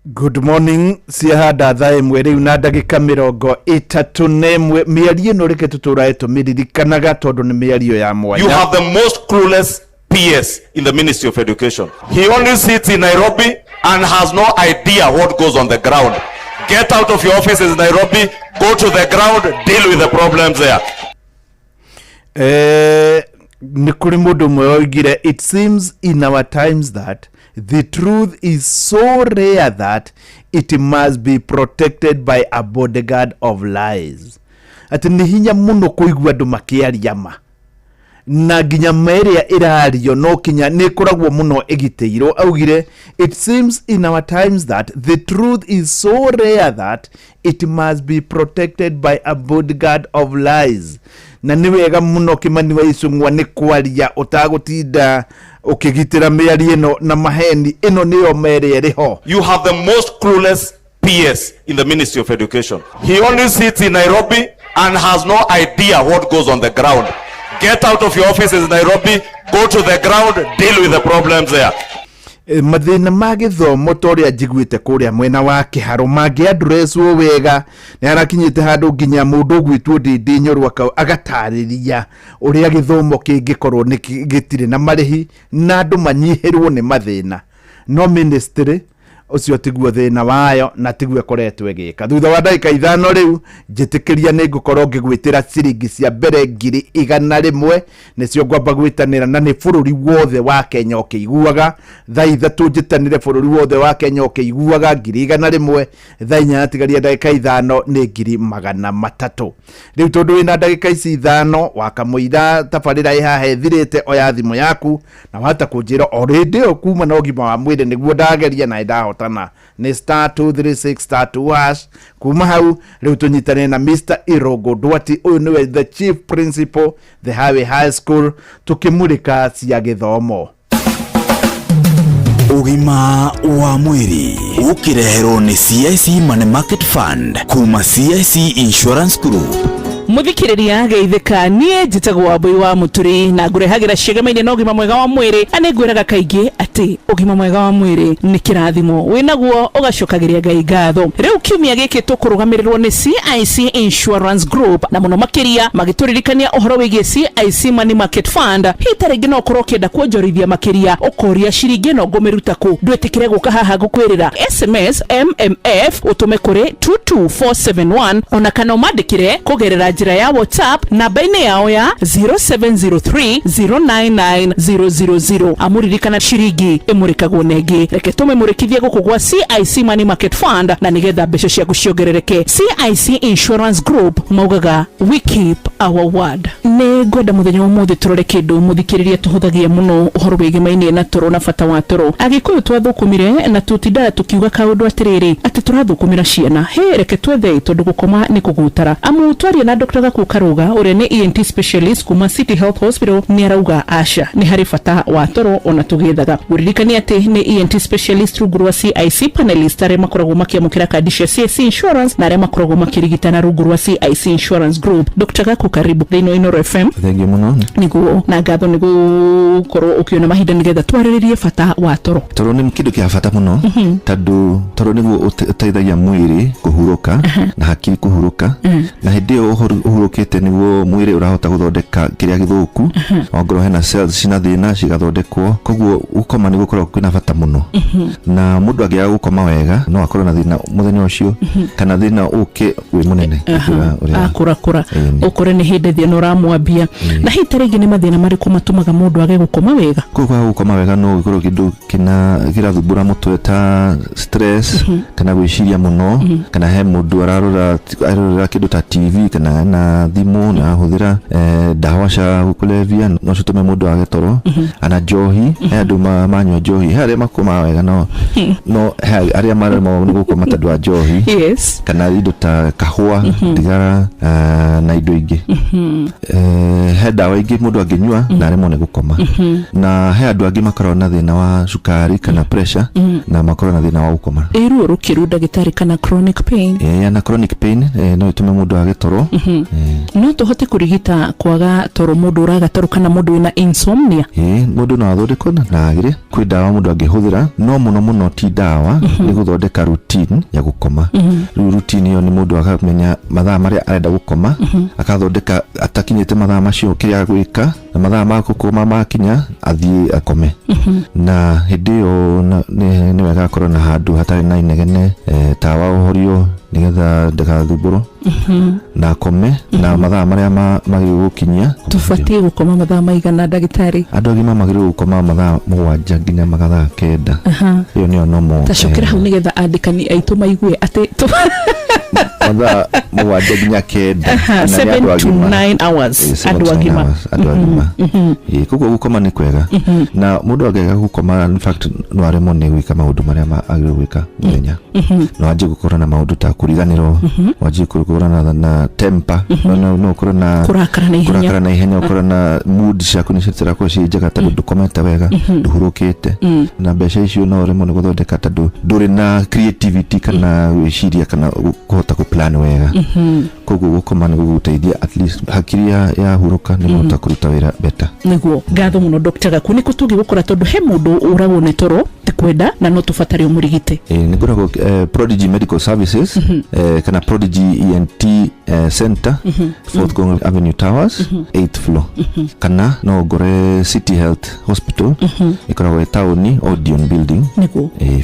Good morning, ciahanda thaa 1 rĩu na ndagĩka 31. Mĩario ĩno reke tũtũrae tũmĩririkanaga tondũ nĩ mĩario ya You mwanya. have the most clueless PS in the Ministry of Education. He only sits in Nairobi and has no idea what goes on the ground. Get out of your offices in Nairobi, go to the ground, deal with the problems there. Nĩ kũrĩ mũndũ ũmwe woigire, "It seems in our times that the truth is so rare that it must be protected by a bodyguard of lies." Atĩ nĩ hinya mũno kũigua andũ makĩaria ma, na nginya ma ĩrĩa ĩrario no kinya nĩ ĩkoragwo mũno ĩgitĩirwo. Augire, "It seems in our times that the truth is so rare that it must be protected by a bodyguard of lies." Na nĩ wega mũno Kĩmani wa Icũng'wa nĩ kwaria ũtagũtinda ũkĩgitĩra mĩario ĩno na maheni. Ĩno nĩyo ma ĩrĩa ĩrĩ ho. You have the most clueless PS in the Ministry of Education. He only sits in Nairobi and has no idea what goes on the ground. Get out of your offices in Nairobi, go to the ground, deal with the problems there. Mathĩna ma gĩthomo ta ũrĩa njiguĩte kũrĩa mwena wa Kĩharũ mangĩandreswo wega, nĩ harakinyĩte handũ nginya mũndũ ũgwĩtwo Ndĩndĩ Nyoro agatarĩria ũrĩa gĩthomo kĩngĩkorwo nĩ gĩtirĩ na marĩhi na andũ manyihĩrwo nĩ mathĩna. No ministry ũcio tiguo thĩna wayo na tiguo ĩkoretwo ĩgĩka. Thutha wa ndagĩka 5 rĩu njĩtĩkĩria nĩ ngũkorwo ngĩgwĩtĩra ciringi cia mbere 100,000, nĩcio ngwamba gwĩtanĩra na nĩ bũrũri wothe wa Kenya ũkĩiguaga. Thaa 3 njĩtanĩre bũrũri wothe wa Kenya ũkĩiguaga 100,000. Thaa 4 yatigaria ndagĩka 5 nĩ 300,000. Rĩu tondũ wĩna ndagĩka ici 5 wakamũira tabarĩra ĩ haha ĩthirĩte, oya thimũ yaku na wahota kũnjĩra o rĩndĩ ĩyo kuma na ũgima wa mwĩrĩ nĩguo ndageria na ndahotana. Nĩ star 236 star 2 hash. Kuma hau rĩu tũnyitane na Mr. Irongo Ndwati, ũyũ nĩwe the chief principal the Highway High School, tũkĩmũrĩka cia gĩthomo. Ũgima wa mwĩrĩ ũkĩreherwo nĩ CIC Money Market Fund kuma CIC Insurance Group. Muthikiriria geithĩka, niĩ njĩtagwo Wambui wa Mũturi na ngũrehagĩra ciĩgemaine na ũgima mwega wa mwĩrĩ, na nĩ ngwĩraga kaingĩ atĩ ũgima mwega wa mwĩrĩ nĩ kĩrathimo, wĩnaguo ũgacokagĩria Ngai ngatho. Rĩu kiumia gĩkĩ tũkũrũgamĩrĩrwo nĩ CIC Insurance Group, na mũno makĩria magĩtũririkania ũhoro wĩgiĩ CIC Money Market Fund. Hihi ta rĩngĩ no ũkorwo ũkĩenda kuonjorithia makĩria, ũkoria ciringi ĩno ngũmĩruta kũ? Ndwĩtĩkĩre gũka haha ngũkwĩrĩra SMS MMF ũtũme kũrĩ 22471, ona kana ũmandĩkĩre kũgerera njĩra ya WhatsApp namba-inĩ yao ya 0703099000. Amũririkana ciringi ĩmũrĩkagwo na ĩngĩ. Reke tũmĩmũrĩkithie gũkũ gwa CIC Money Market Fund na nĩgetha mbeca ciaku ciongerereke. CIC Insurance Group maugaga we keep our word. Nĩ ngwenda mũthenya wa ũmũthĩ tũrore kĩndũ mũthikĩrĩria tũhũthagia mũno, ũhoro wĩgĩmainie na toro na bata wa toro. Agĩkũyũ twathũkũmire na tũtindaga tũkiuga kaũndũ atĩrĩrĩ, atĩ tũrathũkũmĩra ciana. Hĩ, reke twethe, tondũ gũkoma nĩ kũgutara. Amu twaria na Dr. Gaku Karuga ũrĩa nĩ ENT specialist kuma City Health Hospital, nĩ arauga aca, nĩ harĩ bata wa toro ona tũgĩethaga. Gũririkania atĩ nĩ ENT specialist rungu rwa CIC panelist arĩa makoragwo makĩamũkĩra kandi cia CIC Insurance na arĩa makoragwo makĩrigitana rungu rwa CIC Insurance Group. Dr. Gaku, karibu thĩinĩ wa Inooro FM. Thengiũ mũno. Nĩguo, na ngatho nĩ gũkorwo ũkĩona mahinda nĩgetha twarĩrĩrie bata wa toro. Toro nĩ kĩndũ kĩa bata mũno, tondũ toro nĩguo ũteithagia mwĩrĩ kũhurũka na hakiri kũhurũka, na hĩndĩ ĩyo ũhurũkĩte nĩguo mwĩrĩ ũrahota gũthondeka kĩrĩa gĩthũku, ongorwo hena cells cina thĩna cigathondekwo. Koguo gũkoma nĩ gũkoragwo kwĩna bata mũno, na mũndũ angĩaga gũkoma wega no akorwo na thĩna mũthenya ũcio, kana thĩna ũke wĩ mũnene gũkĩra ũrĩa akũrakũra. Ĩni. Ũkore nĩ hĩndĩ thĩna ũramwambia. Na hihi ta rĩngĩ nĩ mathĩna marĩkũ matũmaga mũndũ age gũkoma wega? Kũu kwaga gũkoma wega no gĩkorwo kĩndũ kĩna kĩrathumbũra mũtwe ta stress, kana gwĩciria mũno, kana he mũndũ ararora arorera kĩndũ ta TV kana na thimũ na ahũthĩra ndawa cia kũrebia, no citũme mũndũ age toro. Ana njohi, he andũ manyua njohi, he arĩa makomaga wega, no he arĩa maremagwo nĩ gũkoma tondũ wa njohi, kana indo ta kahũa, thigara, na indo ingĩ. He ndawa ingĩ mũndũ angĩnyua na aremwo nĩ gũkoma. Na he andũ angĩ makoragwo na thĩna wa cukari kana pressure na makoragwo na thĩna wa gũkoma. Ĩ ruo rũkĩru, ndagĩtarĩ, kana chronic pain? Na chronic pain no ĩtũme mũndũ age toro. No tũhote kũrigita kwaga toro, mũndũ ũraga toro kana mũndũ wĩna insomnia? Mũndũ no athondekwo na agĩre. Kwĩ ndawa mũndũ angĩhũthĩra, no mũno mũno ti ndawa, nĩ gũthondeka routine ya gũkoma. Rĩu routine ĩyo nĩ mũndũ akamenya mathaa marĩa arenda gũkoma, akathondeka atakinyĩte mathaa macio kĩrĩa agwĩka, na mathaa ma gũkoma makinya athiĩ akome. Na hĩndĩ ĩyo nĩ wega akorwo na handũ hatarĩ na inegene, tawa ũhorio nĩgetha ndagathumbũrwo, na akome na mathaa marĩa magĩrĩirwo gũkinyia. Tũbatiĩ gũkoma mathaa maigana, ndagĩtarĩ? Andũ agima magĩrĩirwo gũkoma mathaa 7 nginya mathaa 9. Ĩyo nĩyo normal. Tacokera hau nĩgetha andĩkani aitũ maigue atĩ Mathaa 7 nginya 9. Na nĩ 7 andũ to agima. 9 hours. 7 Andũ to 9 agima. hours, andũ agima. Koguo gũkoma nĩ kwega, na mũndũ angĩaga gũkoma, in fact, no aremwo nĩ gwĩka maũndũ marĩa agĩrĩirwo gwĩka mũthenya. No anjie gũkorwo na maũndũ ta kũriganĩrwo, wanjie gũkorwo na temper, no ũkorwo na Kũrakara na ihenya. Kũrakara na ihenya, ũkorwo na mood ciaku nĩ citirakorwo ciĩ njega tondũ ndũkomete wega, ndũhurũkĩte, na mbeca icio no ũremwo nĩ gũthondeka tondũ ndũrĩ na creativity kana gwĩciria kana kũhota kũ plan wega. Koguo gũkoma nĩ gũgũteithia, at least hakiri yahurũka nĩ ũhota kũruta wĩra better. Nĩguo, ngatho mũno, Dr. Gaku. Nĩ kũ tũngĩgũkora, tondũ he mũndũ ũragwo nĩ toro ti kwenda na no tũbatare ũmũrigite? Nĩ ngoragwo Prodigy Medical Services, kana Prodigy ENT Center, Fourth Ngong Avenue Towers, 8th floor, kana no ngore City Health Hospital, ĩkoragwo ĩ taũni, Odeon Building,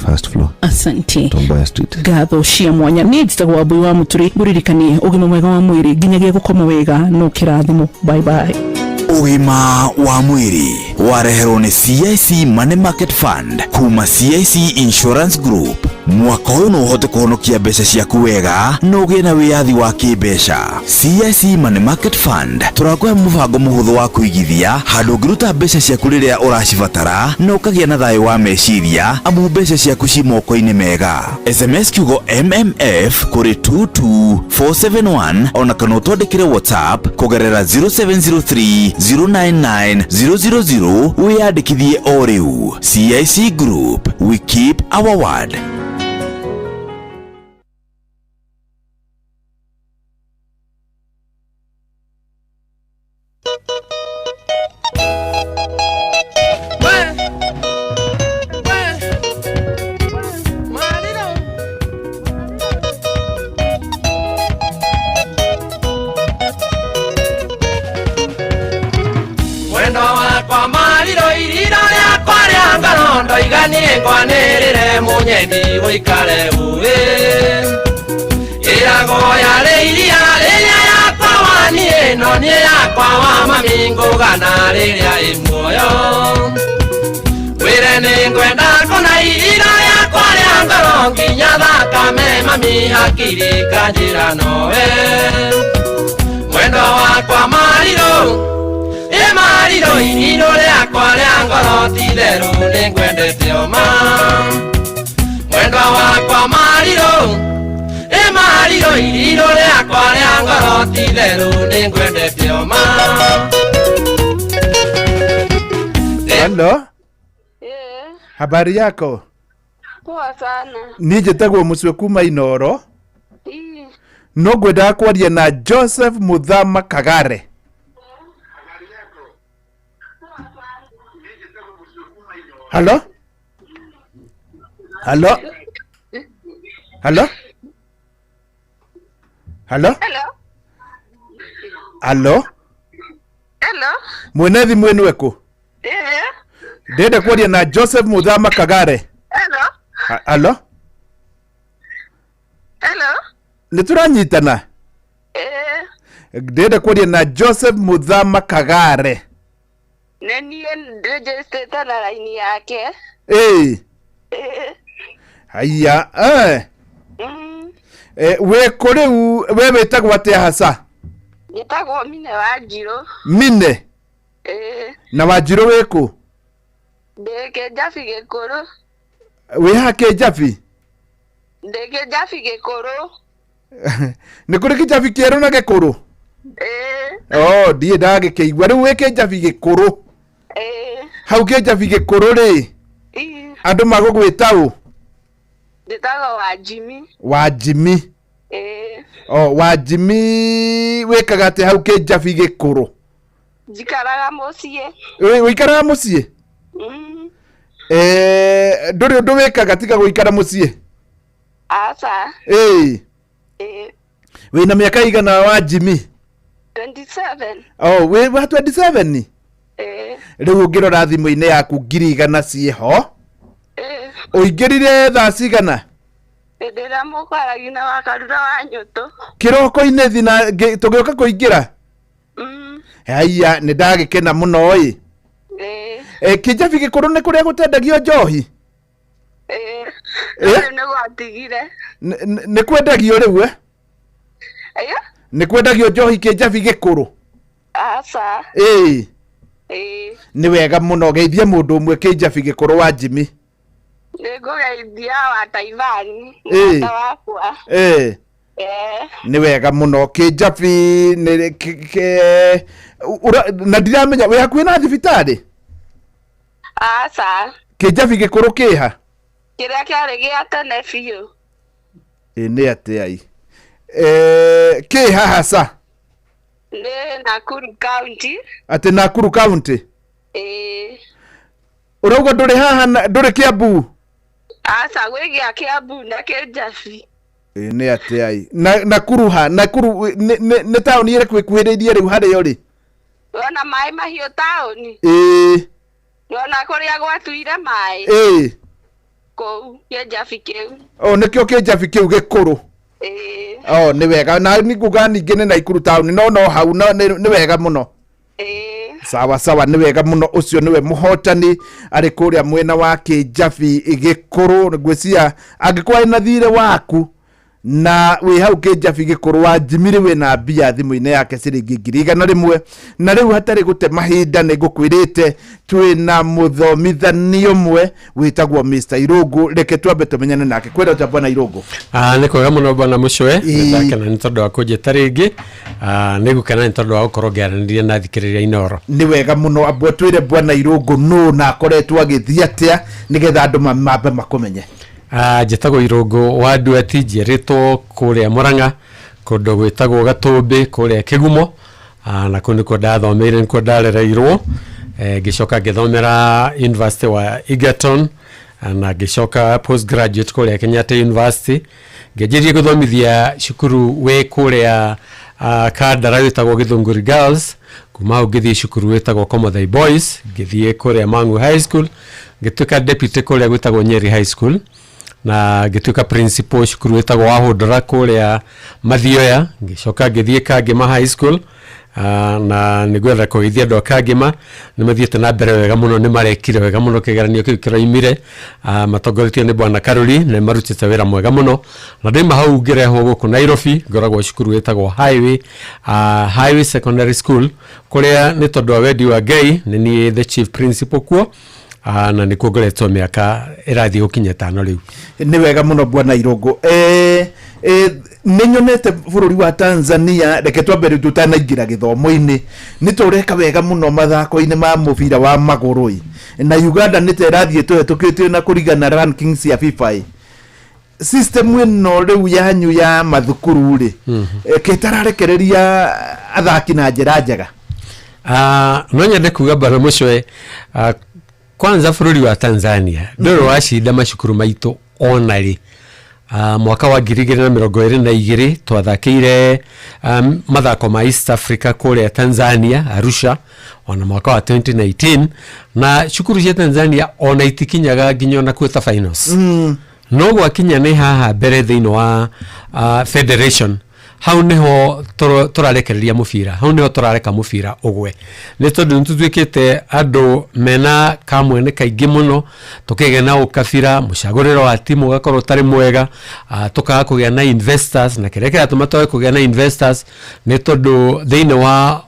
first floor, Asante. Tom Mboya Street. Ngatho cia mwanya. Niĩ njĩtagwo Wambui wa Mũturi. Ngũririkanie ũgima mwega wa mwĩrĩ nginyagia gũkoma wega no kĩrathimo. Bye bye. Ũgima wa mwĩrĩ wareherwo nĩ CIC Money Market Fund kuma CIC Insurance Group. Mwaka ũyũ no ũhote kũhonokia mbeca ciaku wega na ũgĩe na wĩyathi wa kĩmbeca. CIC Money Market Fund tũrakũhe mũbango mũhũthũ wa kũigithia, handũ ũngĩruta mbeca ciaku rĩrĩa ũracibatara na ũkagĩa na thayũ wa meciria, amu mbeca ciaku ci moko-inĩ mega. SMS kiugo MMF kũrĩ 22471, ona kana ũtwandĩkĩre WhatsApp kũgerera 0703 099 000 wĩyandĩkithie o rĩu. CIC Group, we keep our word. ngoro ndoiga niĩ ngwanĩrĩre mũnyendi ũikare uĩ ĩragwo yarĩ iria rĩrĩa yakwa wa niĩ no niĩ yakwa wa mami ngũgana rĩrĩa ĩ muoyo wĩre nĩ ngwenda kũna irio yakwa rĩa ngoro nginya thakame mami hakiri kanjĩra nowe mwendo wakwa marirũ ĩ marirũ irirũ rĩakwa rĩa ngoro ti-itherũ nĩ ngwendete oma mwendo wakwa marirũ ĩ marirũ irirũ rĩakwa rĩa ngoro ti-itherũ nĩ ngwendete oma. Hello. Habari yako? Poa sana. Niĩ njĩtagwo Mũcwe kuma Inoro. Ii, No ngwendaga kwaria na Joseph Muthama Kagare. Halo? Halo? Halo? Halo? Hello. Halo? Hello. Mwene thimũ ĩno ĩkũ? Eh. Ndĩrenda kwaria na Joseph Muthama Kagare. Hello. Halo? Hello. Nĩ tũranyitana? Eh. Ndĩrenda kwaria na Joseph Muthama Kagare. Nĩ niĩ ndĩnjĩstĩte na raini yake. Ĩĩ. Eh. Haiya, eh. Mm. Eh, wĩ kũ rĩu we wĩtagwo atĩa hasa? Njĩtagwo Mine Wanjirũ. Mine Eh. na Wanjirũ wĩ kũ? Ndĩ Kĩnjabi Gĩkũrũ. Wĩ haha Kĩnjabi? Ndĩ Kĩnjabi Gĩkũrũ. Nĩ kũrĩ kĩnjabi kĩerũ na gĩkũrũ? Eh. Oh, ndiĩ ndagĩkĩigua. Rĩu wĩ Kĩnjabi Gĩkũrũ. Eh. Hau Kĩnjabi Gĩkũrũ rĩ, Ii. andũ magũgwĩta ũ? Njĩtagwo Wanjimi. Wanjimi. Eh. Oh, Wanjimi wĩkaga atĩa hau Kĩnjabi Gĩkũrũ? Njikaraga mũciĩ. Wĩikaraga mũciĩ? Mm. Eh, ndũrĩ ũndũ wĩkaga tiga gũikara mũciĩ? Aca. Ĩĩ. Eh. Wĩna mĩaka igana Wanjimi? 27. Oh, wĩ wa 27? Eh. Rĩu ũngĩrora thimũ-inĩ yaku 100,000 ciĩho. Eh. Ũingĩrire thaa cigana? Hĩndĩ ĩrĩa mũkwaragia na wakarura wa nyũtũ. Kĩroko-inĩ thina tũgĩũka kũingĩra? Haiya, nĩ ndagĩkena mũno ĩ. Eh. E, Kĩnjabi Gĩkũrũ nĩ kũrĩa gũtendagio njohi? Eh. Eh? Rĩu nĩ gwatigire. Nĩ kwendagio rĩu eh? Ĩyo? Nĩ kwendagio njohi Kĩnjabi Gĩkũrũ? Aca. Ĩĩ. Ĩĩ. Nĩ wega mũno geithia mũndũ ũmwe Kĩnjabi Gĩkũrũ wa Jimmy. Nĩ ngũgeithia wa Taivani. Ĩĩ. Mũrata wakwa. Ĩĩ. Eh. Nĩ wega mũno Kĩnjabi nĩ na ndiramenya wĩ hakuhĩ na thibitarĩ? Aca. Kĩnjabi Gĩkũrũ kĩha? Kĩrĩa kĩarĩ gĩa tene biũ. Ĩ nĩ atĩa i? Kĩha hasa? Nĩ Nakuru County. Atĩ Nakuru County? Ĩĩ. Ũrauga ndũrĩ haha ndũrĩ Kĩambu? Aca gwĩ gĩa Kĩambu na Kĩnjabi. Ĩ nĩ atĩa i? Na Nakuru ha? Nakuru nĩ taũni ĩrĩkũ ĩkuhĩrĩirie rĩu harĩa ũrĩ? Wona maĩ mahiũ taũni. Ĩĩ. Wona kũrĩa gwatuire maĩ. Ĩĩ. Kũu Kĩnjabi kĩu. O nĩkĩo Kĩnjabi kĩu gĩkũrũ. Ĩĩ. O nĩ wega na nĩ nguga ningĩ nĩ Naikuru taũni no hau no nĩ wega mũno. Ĩĩ. Sawa sawa nĩ wega mũno ũcio nĩwe mũhotani arĩ kũrĩa mwena wa Kĩnjabi Gĩkũrũ ngwĩciria angĩkorwo arĩ na thirĩ waku na wĩ hau Kĩnjabi Gĩkũrũ wa Jimmy rĩu wĩna mbia thimũ-inĩ yake ciringi 100,000 na rĩu hatarĩ gũte mahinda nĩ ngũkwĩrĩte twĩna mũthomithania ũmwe wĩtagwo Mr Irũngũ reke twambe tũmenyane nake kwenda ũta bwana Irũngũ. Nĩ kwega mũno bwana Mũcwe, Ĩĩ. ndakena nĩ tondũ wa kũnjĩta rĩngĩ. Nĩ ngũkena nĩ tondũ wa gũkorwo ngĩaranĩria na thikĩrĩria Inooro. Nĩ wega mũno ambwo twĩre bwana Irũngũ nũ na akoretwo agĩthiĩ atĩa nĩgetha andũ mambe makũmenye. Njĩtagwo Irũngũ wa Nduati, njiarĩtwo kũrĩa Mũrang'a kũndũ gwĩtagwo Gatũmbĩ kũrĩa Kĩgumo. Na kũu nĩkuo ndathomeire, nĩkuo ndarereirwo. Ngĩcoka ngĩthomera University wa Egerton na ngĩcoka postgraduate kũrĩa Kenyatta University. Ngĩanjĩrĩria gũthomithia cukuru wĩ kũrĩa Kandara wĩtagwo Gĩthũngũri Girls. Kuma hau ngĩthiĩ cukuru wĩtagwo Komothai Boys, ngĩthiĩ kũrĩa Mangu High School. Ngĩtuĩka deputy kũrĩa gwĩtagwo Nyeri High School, na ngĩtuĩka principal cukuru wĩtagwo Wahũndũra kũrĩa Mathioya. Ngĩcoka ngĩthiĩ Kangĩma High School. Na nĩngwenda kũgeithia andũ a Kangĩma, nĩ mathiĩte na mbere wega mũno, nĩ marekire wega mũno kĩgeranio kĩu kĩroimire, matongoretio nĩ Bwana Karuri, na nĩ marutĩte wĩra mwega mũno. Na ndaima hau ngĩrehwo gũkũ Nairobi, ngoragwo cukuru wĩtagwo Highway, Highway Secondary School, kũrĩa nĩ tondũ wa wendi wa Ngai nĩ niĩ the chief principal kuo, na nĩkuo ngoretwo mĩaka ĩrathiĩ gũkinya 5 rĩu. Nĩ wega mũno, Bwana Irũngũ. Nĩ nyonete bũrũri wa Tanzania, reke twambe rĩu tũtanaingĩra gĩthomo-inĩ, nĩ tũreka wega mũno mathako-inĩ ma mũbira wa magũrũ ĩ. Na Uganda nĩ ta ĩrathiĩ tũhetũkĩtio na kũringana rankings cia FIFA ĩ. System ĩno rĩu yanyu ya mathukuru rĩ, kĩtararekereria athaki na njĩra njega? No nyende kuga, Bwana Mũcwe, kwanza bũrũri wa Tanzania ndũrĩ wacinda macukuru maitũ ona rĩ. Mwaka wa 2022 twathakĩire mathako ma East Africa kũrĩa Tanzania, Arusha, ona mwaka wa 2019, na cukuru cia Tanzania ona itikinyaga nginya ona quarter finals. No gwakinya nĩ haha mbere thĩinĩ wa federation, hau niho tũrarekereria mũbira, hau niho tũrareka mũbira ũgwe, nĩ tondũ nĩ tũtuĩkĩte andũ mena kamwene kaingĩ mũno, tũkĩgĩa na ũkabira, mũcagũrĩre wa timu ũgakorwo ũtarĩ mwega, tũkaga kũgĩa na investors. Na kĩrĩa kĩratũma twage kũgĩa na investors nĩ tondũ thĩinĩ wa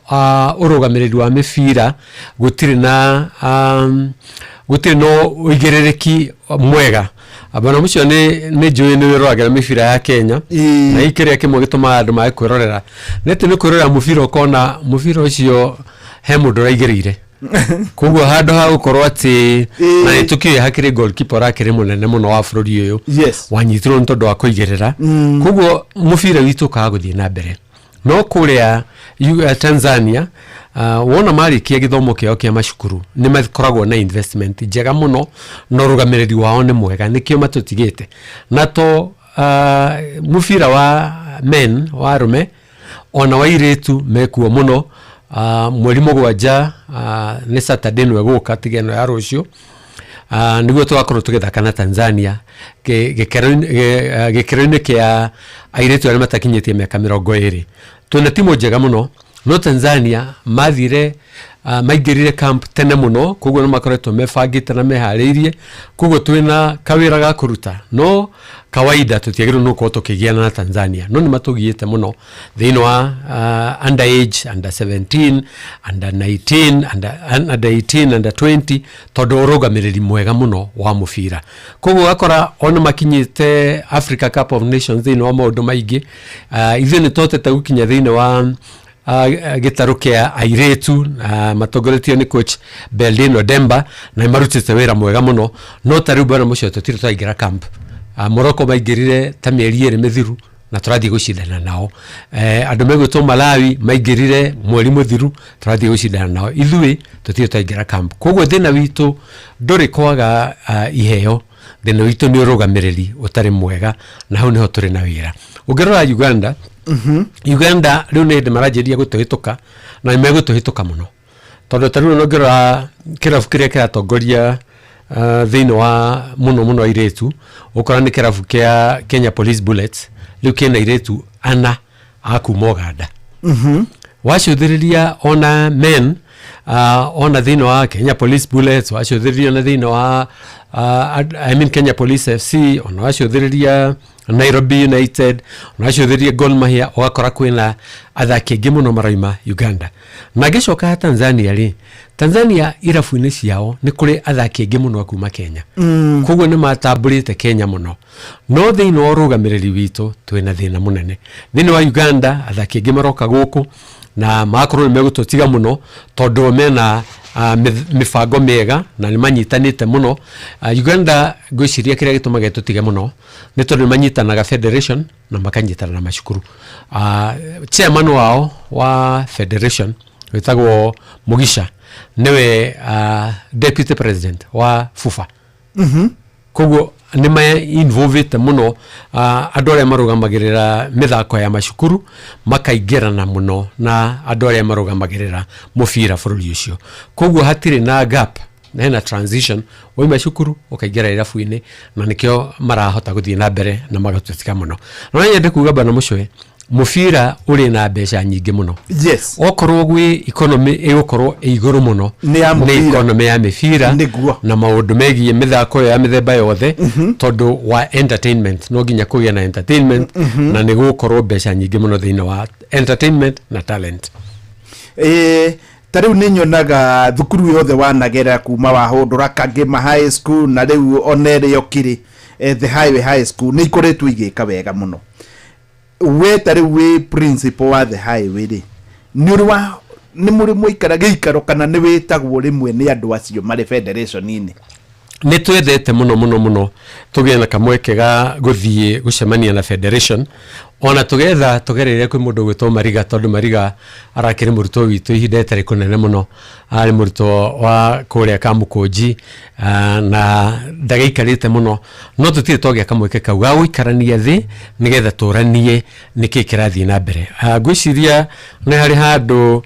ũrũgamĩrĩri wa mĩbira gũtirĩ na ũigĩrĩrĩki mwega. Bwana mũcio, nĩ njũĩ nĩ wĩroragĩra mĩbira ya Kenya, na hihi kĩrĩa kĩmwe gĩtũmaga andũ mage kwĩrorera nĩ atĩ nĩ kwĩrorera mũbira ũkona mũbira ũcio he mũndũ ũraigĩrĩire. Koguo handũ ha gũkorwo atĩ, na nĩ tũkĩũĩ hakĩrĩ goalkeeper ũrakĩrĩ mũnene mũno wa bũrũri ũyũ wanyitirwo nĩ tondũ wa kũigĩrĩra. Koguo mũbira witũ ũkaga gũthiĩ na mbere. No kũrĩa Tanzania, wona marĩkia gĩthomo kĩao kĩa macukuru, nĩ makoragwo na investment njega mũno na ũrũgamĩrĩri wao nĩ mwega, nĩkĩo matũtigĩte na to mũbira wa men, wa arũme ona wa airĩtu mekuo mũno. Mweri 7, nĩ Saturday ĩno ĩgũka, tiga ĩno ya rũciũ, nĩguo tũgakorwo tũgĩthaka na Tanzania gĩkĩro-inĩ kĩa airĩtu arĩa matakinyĩtie mĩaka 20. Twĩna timu njega mũno, no Tanzania mathire, maingĩrire camp tene mũno, koguo nĩ makoretwo mebangĩte na meharĩirie. Koguo twĩna kawĩra ga kũruta, no kawaida tũtiagĩrĩirwo nĩ gũkorwo tũkĩgiana na Tanzania, no nĩ matũgiĩte mũno thĩinĩ wa under age, under 17, under 19, under 18, under 20, tondũ ũrũgamĩrĩri mwega mũno wa mũbira. Koguo ũgakora ona makinyĩte Africa Cup of Nations thĩinĩ wa maũndũ maingĩ. Ithuĩ nĩ tũhotete gũkinya thĩinĩ wa gĩtarũ kĩa airĩtu, matongoretio nĩ coach Beldin Odemba, na nĩ marutĩte wĩra mwega mũno. No ta rĩu, bwana mũcio, tũtirĩ twaingĩra camp. Morocco maingĩrire ta mĩeri 2 mĩthiru na tũrathiĩ gũcindana nao. Andũ megwĩtwo Malawi maingĩrire mweri mũthiru, tũrathiĩ gũcindana nao. Ithuĩ tũtirĩ twaingĩra camp. Koguo thĩna witũ ndũrĩ kwaga iheo, thĩna witũ nĩ ũrũgamĩrĩri ũtarĩ mwega, na hau nĩho tũrĩ na wĩra. Ũngĩrora Uganda, Uganda rĩu nĩ hĩndĩ maranjĩrĩria gũtũhĩtũka, na nĩ megũtũhĩtũka mũno, tondũ ta rĩu ũngĩrora kĩrabu kĩrĩa kĩratongoria thĩinĩ wa mũno mũno airĩtu, ũkora nĩ kĩrabu kĩa Kenya Police Bullets, rĩu kĩna airĩtu ana a kuma Uganda. Wacũthĩrĩria ona men, ona thĩinĩ wa Kenya Police Bullets, wacũthĩrĩria ona thĩinĩ wa I mean Kenya Police FC, ona wacũthĩrĩria Nairobi United, ona wacũthĩrĩria Gor Mahia, ũgakora kwĩna athaki aingĩ mũno maraima Uganda. Na ngĩcoka Tanzania rĩ, Tanzania irabu-inĩ ciao nĩ kũrĩ athaki aingĩ mũno a kuma Kenya. Koguo nĩ matambũrĩte Kenya mũno, no thĩinĩ wa ũrũgamĩrĩri witũ twĩna thĩna mũnene. Thĩinĩ wa Uganda athaki aingĩ maroka gũkũ na magakorwo nĩ megũtũtiga mũno, tondũ mena mĩbango mĩega na nĩ manyitanĩte mũno. Uganda ngwĩciria kĩrĩa gĩtũmaga ĩtũtige mũno nĩ tondũ nĩ manyitanaga federation na makanyitana na macukuru. Chairman wao wa federation wĩtagwo Mugisha, nĩwe deputy president wa FUFA. Koguo nĩ mainvolvĩte mũno andũ arĩa marũgamagĩrĩra mĩthako ya macukuru, makaingĩrana mũno na andũ arĩa marũgamagĩrĩra mũbira bũrũri ũcio. Koguo hatirĩ na gap. Hena transition, waima cukuru ũkaingĩra irabu-inĩ, na nĩkĩo marahota gũthiĩ na mbere na magatũtika mũno. No nyende kuga bana mũcwe, mũbira ũrĩ na mbeca nyingĩ mũno. Yes. Okorwo gwĩ economy ĩgũkorwo ĩ igũrũ mũno, Nĩ ya mũbira. Nĩ economy ya mĩbira. Nĩguo. Na maũndũ megiĩ mĩthako ĩyo ya mĩthemba yothe, tondũ wa entertainment, no nginya kũgĩa na entertainment, na nĩ gũgũkorwo mbeca nyingĩ mũno thĩinĩ wa entertainment na talent. Ta rĩu nĩ nyonaga thukuru yothe wanagera kuma wahũndũra Kangema High School na rĩu ona ĩrĩa ũkĩrĩ The Highway High School, nĩ ikoretwo igĩka wega mũno. We ta rĩu wĩ principal wa The Highway rĩ, nĩ ũrĩ wa nĩ mũrĩ mwaikara gĩikaro kana nĩ wĩtagwo rĩmwe nĩ andũ acio marĩ federation-inĩ? Nĩ twendete mũno mũno mũno tũgĩe na kamweke ga gũthiĩ gũcemania na federation, ona tũgetha tũgereire kwĩ mũndũ ũgwĩtwo Mariga, tondũ Mariga arakĩrĩ mũrutwo witũ ihinda ĩtarĩ kũnene mũno, arĩ mũrutwo wa kũrĩa Kamũkũnji, na ndagĩikarĩte mũno, no tũtirĩ twagĩa kamweke kau ga gũikarania thĩ nĩgetha tũranie nĩkĩ kĩrathiĩ na mbere. Ngwĩciria nĩ harĩ handũ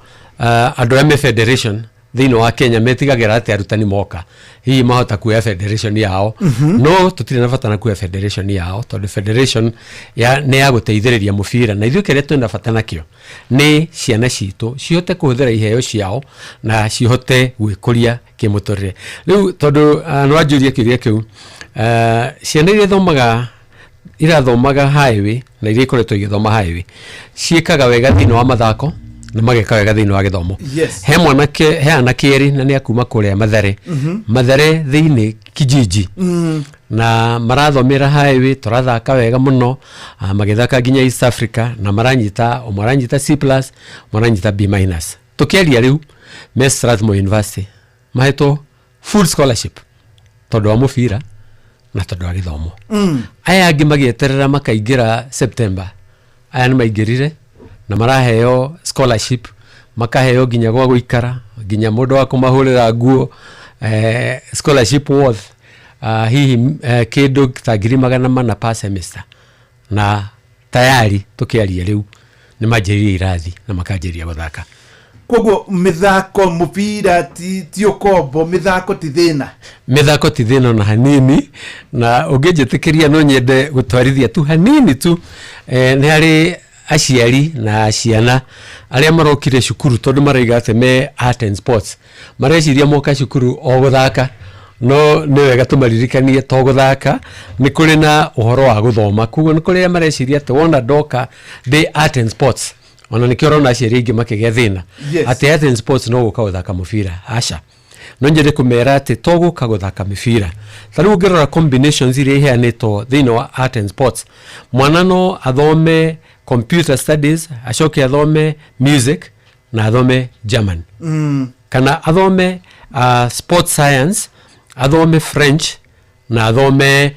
andũ arĩa me federation thĩinĩ wa Kenya metigagĩra atĩ arutani moka hihi mahota kuoya federation yao. No tũtirĩ na bata na kuoya federation yao, tondũ federation ya, nĩ ya gũteithĩrĩria mũbira, na ithuĩ kĩrĩa twĩna bata nakĩo nĩ ciana citũ cihote kũhũthĩra iheo ciao na cihote gwĩkũria kĩmũtũrĩre. Rĩu tondũ nĩ wanjũria kĩũria kĩu, ciana iria irathomaga highway na iria ikoretwo igĩthoma highway ciĩkaga wega thĩinĩ wa mathako na mageka wega thĩinĩ wa gĩthomo. He mwanake, he anake erĩ na nĩ akuma kũrĩa Mathare, Mathare thĩinĩ kijiji, na marathomera highway, tũrathaka wega mũno, magĩthaka nginya East Africa, na maranyita, ũmwe aranyita C plus, ũmwe aranyita B minus. Tũkĩaria rĩu me Strathmore University mahetwo full scholarship tondũ wa mũbira na tondũ wa gĩthomo. Aya angĩ magĩeterera makaingĩra September, aya nĩ maingĩrire na maraheo scholarship, makaheo nginya gwa gũikara, nginya mũndũ wa kũmahũrĩra nguo, scholarship worth hihi kĩndũ ta 400,000 per semester, na tayari tũkĩaria rĩu nĩ manjĩrĩirie irathi na makanjĩrĩria gũthaka. Koguo mĩthako, mũbira ti ũkombo, mĩthako ti thĩna. Mĩthako ti thĩna ona hanini, na ũngĩnjĩtĩkĩria no nyende gũtwarithia tu hanini tu. Nĩ harĩ aciari na ciana arĩa marokire cukuru tondũ maraiga atĩ me art and sports, mareciria moka cukuru o gũthaka, no nĩ wega tũmaririkanie to gũthaka, nĩ kũrĩ na ũhoro wa gũthoma. Koguo nĩ kũrĩ arĩa mareciria atĩ wona ndoka ndĩ art and sports, ona nĩkĩo ũrona aciari aingĩ makĩgĩa thĩna, atĩ art and sports no gũka gũthaka mũbira. Aca, no nyende kũmera atĩ to gũka gũthaka mĩbira. Ta rĩu ũngĩrora combinations iria iheanĩtwo thĩinĩ wa art and sports, mwana no athome computer studies, acoke athome music na athome German, kana athome sports science, athome French na athome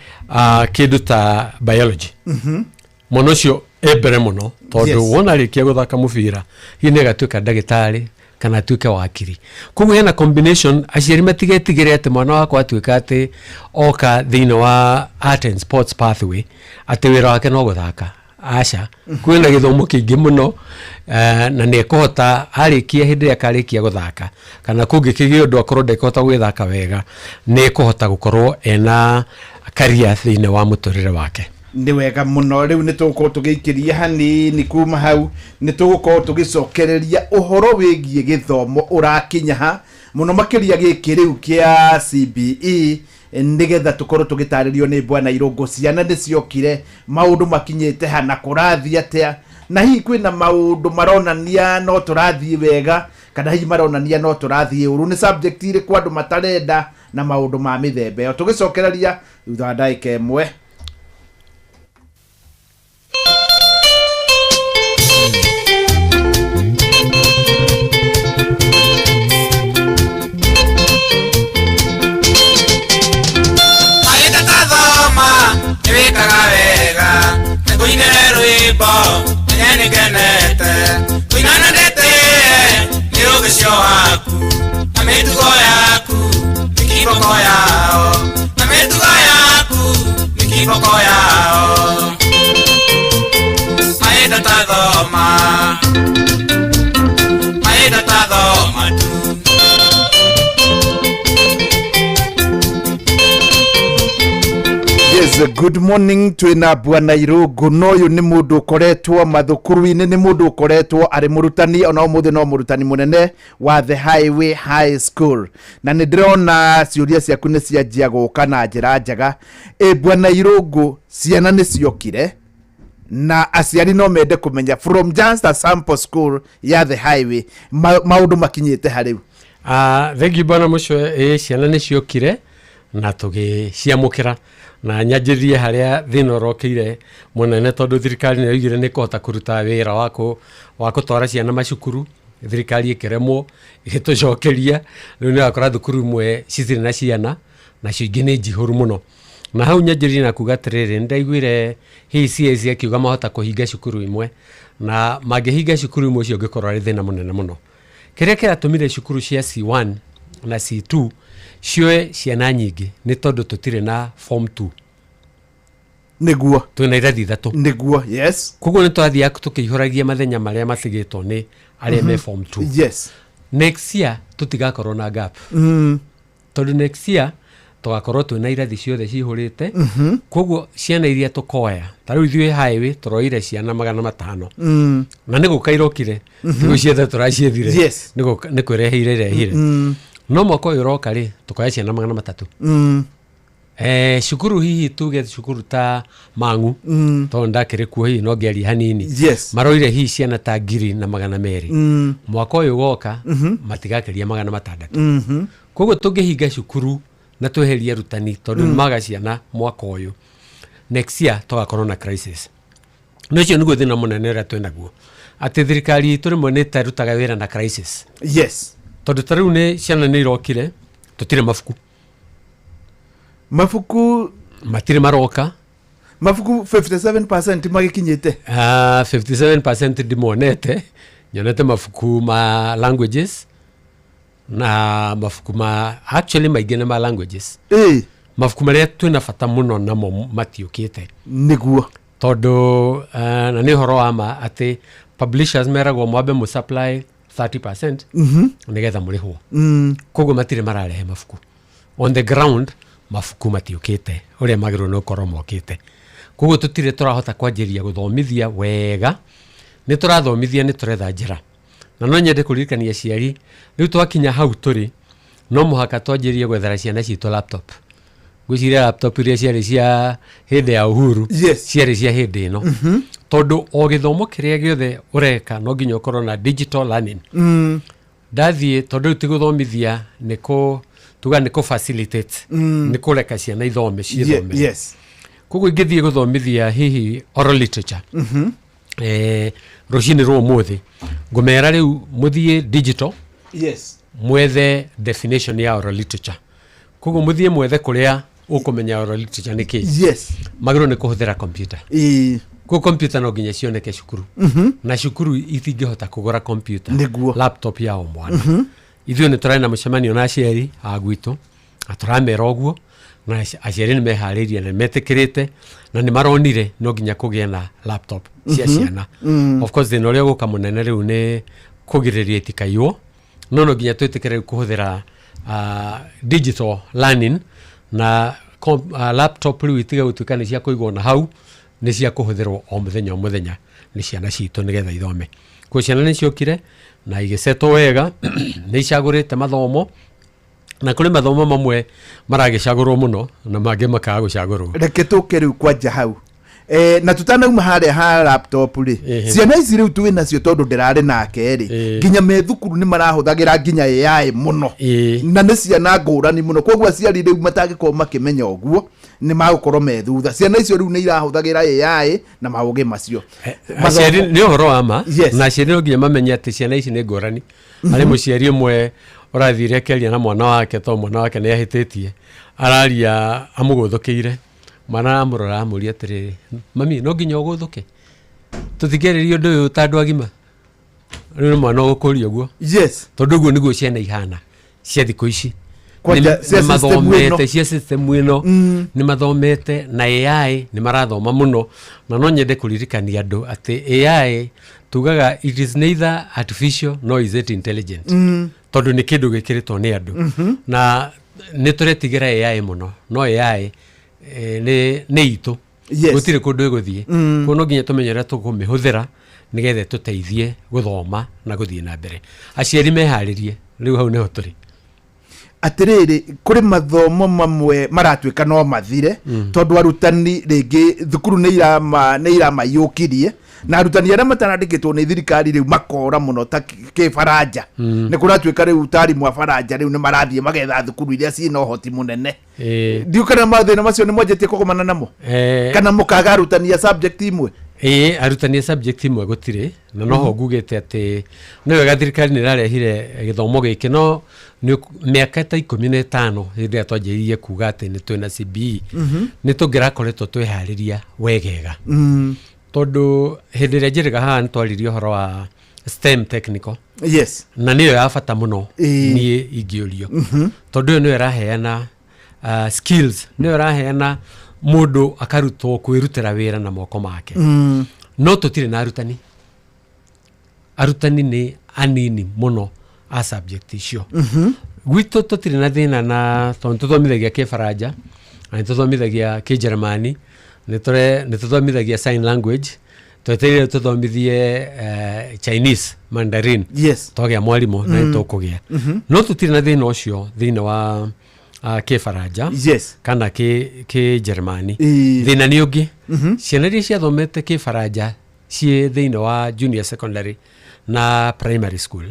kĩndũ ta biology. Mwana ũcio e mbere mũno, tondũ wona arĩkia gũthaka mũbira hihi nĩ agatuĩka ndagĩtarĩ kana atuĩke wakiri. Koguo hena combination, aciari matigetigĩre atĩ mwana wakwa atuĩka atĩ oka thĩinĩ wa art and sports pathway atĩ wĩra wake no gũthaka. Aca, kwĩna gĩthomo kĩingĩ mũno, na nĩ ekũhota arĩkia hĩndĩ ĩrĩa akarĩkia gũthaka, kana kũngĩkĩgĩa ũndũ akorwo ndekũhota gwĩthaka wega, nĩ ekũhota gũkorwo ena career thĩinĩ wa mũtũrĩre wake. Nĩ wega mũno. Rĩu nĩ tũgũkorwo tũgĩikĩria hanini, kuma hau nĩ tũgũkorwo tũgĩcokereria ũhoro wĩgiĩ gĩthomo ũrakinya ha mũno makĩria gĩkĩ rĩu kĩa CBE, nĩgetha tũkorwo tũgĩtarĩrio nĩ bwana Irũngũ ciana nĩ ciokire, maũndũ makinyĩte ha na kũrathiĩ atĩa, na hihi kwĩna maũndũ maronania no tũrathiĩ wega kana hihi maronania no tũrathiĩ ũru, nĩ subject irĩkũ andũ matarenda na maũndũ ma mĩthemba ĩyo. Tũgĩcokereria thutha wa ndagĩka ĩmwe. Mahinda tathoma nĩ wĩkaga wega, nĩngũinĩre rwĩmbo menye nĩngenete, kũina na ndetĩe nĩ ũgĩcio waku na mĩtugo yaku nĩ kiboko yao, na mĩtugo yaku nĩ kiboko yao. Mahinda tathoma, mahinda tathoma tu. Good morning twina bwana Irũngũ na ũyũ nĩ mũndũ ũkoretwo mathukuru-inĩ, nĩ mũndũ ũkoretwo arĩ mũrutani ona ũmũthĩ no mũrutani mũnene wa The Highway High School, na nĩ ndĩrona ciũria ciaku nĩ cianjia gũka na njĩra njega. Ĩ bwana Irũngũ, ciana nĩ ciokire na aciari no mende kũmenya from just a sample school ya The Highway maũndũ makinyĩte harĩu. Thengiũ bwana Mũcwe. Ĩ ciana nĩ ciokire na tũgĩciamũkĩra, na nyanjĩrĩrie harĩa thĩna ũrokĩire mũnene, tondũ thirikari nĩ yoigire nĩ kũhota kũruta wĩra wa kũtwara ciana macukuru. Thirikari ĩkĩremwo, ĩgĩtũcokeria. Rĩu nĩ ũrakora thukuru imwe citirĩ na ciana, nacio ingĩ nĩ njihũru mũno. Na hau nyanjĩrĩrie na kuga atĩrĩrĩ, nĩ ndaiguire hihi CAC akiuga mahota kũhinga cukuru imwe, na mangĩhinga cukuru imwe ũcio ũngĩkorwo arĩ thĩna mũnene mũno. Kĩrĩa kĩratũmire cukuru cia C1 na C2 cioe ciana nyingĩ nĩ tondũ tũtirĩ na form 2. Nĩguo. Twĩna irathi ithatũ. Nĩguo, yes. Koguo nĩ twathiaga tũkĩihũragia mathenya marĩa matigĩtwo nĩ arĩa me form 2. Next year tũtigakorwo na gap, tondũ next year tũgakorwo twĩna irathi ciothe cihũrĩte. Koguo ciana iria tũkoya, ta rĩu ithuĩ Highway tũroire ciana 500, na nĩ gũka irokire, tigũcietha tũraciethire. Nĩ kwĩreheire irehire. No mwaka ũyũ ũroka rĩ, tũkoya ciana 300. Cukuru hihi tuge cukuru ta Mang'u, tondũ ndakĩrĩ kuo, hihi no ngĩarie hanini. Maroire hihi ciana ta 1200. Mwaka ũyũ ũgoka matigakĩria 600. Koguo tũngĩhinga cukuru na tweherie arutani tondũ nĩ maga ciana mwaka ũyũ, next year tũgakorwo na crisis. Na ũcio nĩguo thĩna mũnene ũrĩa twĩnaguo, atĩ thirikari itũ rĩmwe nĩ tarutaga wĩra na crisis. Tondũ ta rĩu nĩ ciana nĩ irokire, tũtirĩ mabuku. Mabuku matirĩ maroka. Mabuku 57% magĩkinyĩte? 57% ndimonete. Nyonete mabuku ma languages na mabuku ma, actually maingĩ nĩ ma languages. Mabuku marĩa twĩna bata mũno namo matiũkĩte. Tondũ na nĩ ũhoro wa ma atĩ publishers meragwo mwambe mũ supply 30% nĩgetha mũrĩhwo. Koguo matirĩ mararehe mabuku. On the ground mabuku matiũkĩte ũrĩa magĩrĩirwo nĩ gũkorwo mokĩte. Koguo tũtirĩ tũrahota kwanjĩrĩria gũthomithia wega. Nĩ tũrathomithia, nĩ tũretha njĩra, na no nyende kũririkania aciari, rĩu twakinya hau tũrĩ, no mũhaka twanjĩrĩrie gwethera ciana citũ laptop. Ngwĩciria laptop iria ciarĩ cia hĩndĩ ya Uhuru ciarĩ cia hĩndĩ ĩno, tondũ o gĩthomo kĩrĩa gĩothe ũreka no nginya ũkorwo na digital learning. Ndathiĩ, tondũ rĩu ti gũthomithia, nĩ kũ tuga nĩ kũ facilitate, nĩ kũreka ciana ithome ciĩthomere. Koguo ingĩthiĩ gũthomithia hihi oral literature rũcinĩ rwa ũmũthĩ, ngũmera rĩu mũthiĩ digital, mwethe definition ya oral literature. Koguo mũthiĩ mwethe kũrĩa ũkũmenya oral literature nĩ kĩ. Magĩrĩirwo nĩ kũhũthĩra computer. Koguo computer no nginya cioneke cukuru, na cukuru itingĩhota kũgũra computer, laptop ya o mwana. Ithuĩ nĩ tũrarĩ na mũcemanio na aciari a gwitũ na tũramera ũguo, na aciari nĩ meharĩirie na nĩ metĩkĩrĩte na nĩ maronire no nginya kũgĩe na laptop cia ciana. Of course thĩna ũrĩa ũgũka mũnene rĩu nĩ kũgirĩrĩria itikaiywo, no nginya twĩtĩkĩre rĩu kũhũthĩra digital learning na laptop rĩu itige gũtuĩka nĩ cia kũigwo na hau, nĩ cia kũhũthĩrwo o mũthenya o mũthenya nĩ ciana citũ nĩgetha ithome. Koguo ciana nĩ ciokire na igĩcetwo wega, nĩ icagũrĩte mathomo, na kũrĩ mathomo mamwe maragĩcagũrwo mũno na mangĩ makaga gũcagũrwo. Reke tũke rĩu kwanja hau na tutanauma harĩa ha laptop rĩ, ciana ici rĩu twĩ nacio, tondũ ndĩrarĩ nake rĩ, nginya me thukuru nĩ marahũthagĩra nginya AI mũno, na nĩ ciana ngũrani mũno. Koguo aciari rĩu matangĩkorwo makĩmenya ũguo nĩ magũkorwo me thutha. Ciana icio rĩu nĩ irahũthagĩra AI na maũgĩ macio. Aciari, nĩ ũhoro wa ma, na aciari no nginya mamenye atĩ ciana ici nĩ ngũrani. Harĩ mũciari ũmwe ũrathire akĩaria na mwana wake, tondũ mwana wake nĩ ahĩtĩtie, araria amũgũthũkĩire. Mwana amũrora amũria atĩrĩrĩ, "Mami, no nginya ũgũthũke? Tũtingĩarĩria ũndũ ũyũ ta andũ agima?" Rĩu nĩ mwana ũgũkũria ũguo. Tondũ ũguo nĩguo ciana ihana cia thikũ ici. Kwanja cia Nĩ system ĩno. mathomete cia system ĩno, nĩ mathomete na AI, nĩ marathoma mũno. Na no nyende kũririkania andũ atĩ AI tugaga it is neither artificial nor is it intelligent, tondũ nĩ kĩndũ gĩkĩrĩtwo nĩ andũ. Na nĩ tũretigĩra AI mũno, no AI Nĩ itũ. Yes. Gũtirĩ kũndũ ĩgũthiĩ. Koguo no nginya tũmenye ũrĩa tũkũmĩhũthĩra nĩgetha ĩtũteithie gũthoma na gũthiĩ na mbere. Aciari meharĩrie, rĩu hau nĩho tũrĩ. Atĩrĩrĩ, kũrĩ mathomo mamwe maratuĩka no mathire, tondũ arutani rĩngĩ thukuru nĩ irama nĩ iramayũkirie, na arutani arĩa matarandĩkĩtwo nĩ thirikari rĩu makora mũno, ta kĩbaranja. Nĩ kũratuĩka rĩu ta arimũ a baranja rĩu nĩ marathiĩ magetha thukuru iria ciĩna ũhoti mũnene. Ndiũ kana mathĩna macio nĩ mwanjĩtie kũgomana namo, kana mũkaga arutani a subject imwe? Ĩĩ, arutani a subject imwe gũtirĩ, na noho ngugĩte atĩ nĩ wega thirikari nĩ ĩrarehire gĩthomo gĩkĩ, no mĩaka ta 15 hĩndĩ ĩrĩa twanjĩrĩirie kuga atĩ nĩ twĩna CBE, nĩ tũngĩrakoretwo tweharĩria wegega, tondũ hĩndĩ ĩrĩa njĩrĩga haha nĩ twaririe ũhoro wa STEM technical, na nĩyo ya bata mũno. Niĩ ingĩũrio, tondũ ĩyo nĩyo ĩraheana skills, nĩyo ĩraheana mũndũ akarutwo kwĩrutĩra wĩra na moko make. No tũtirĩ na arutani. Arutani nĩ anini mũno a subject icio. Gwitũ tũtirĩ na thĩna, na tondũ nĩ tũthomithagia kĩbaranja na nĩ tũthomithagia kĩnjeremani, nĩ tũthomithagia sign language, twetereire tũthomithie Chinese Mandarin. Twagĩa mwarimũ na nĩ tũkũgĩa. No tũtirĩ na thĩna ũcio thĩinĩ wa kĩbaranja kana kĩnjeremani. Thĩna nĩ ũngĩ. Ciana iria ciathomete kĩbaranja ciĩ thĩinĩ wa junior secondary na primary school,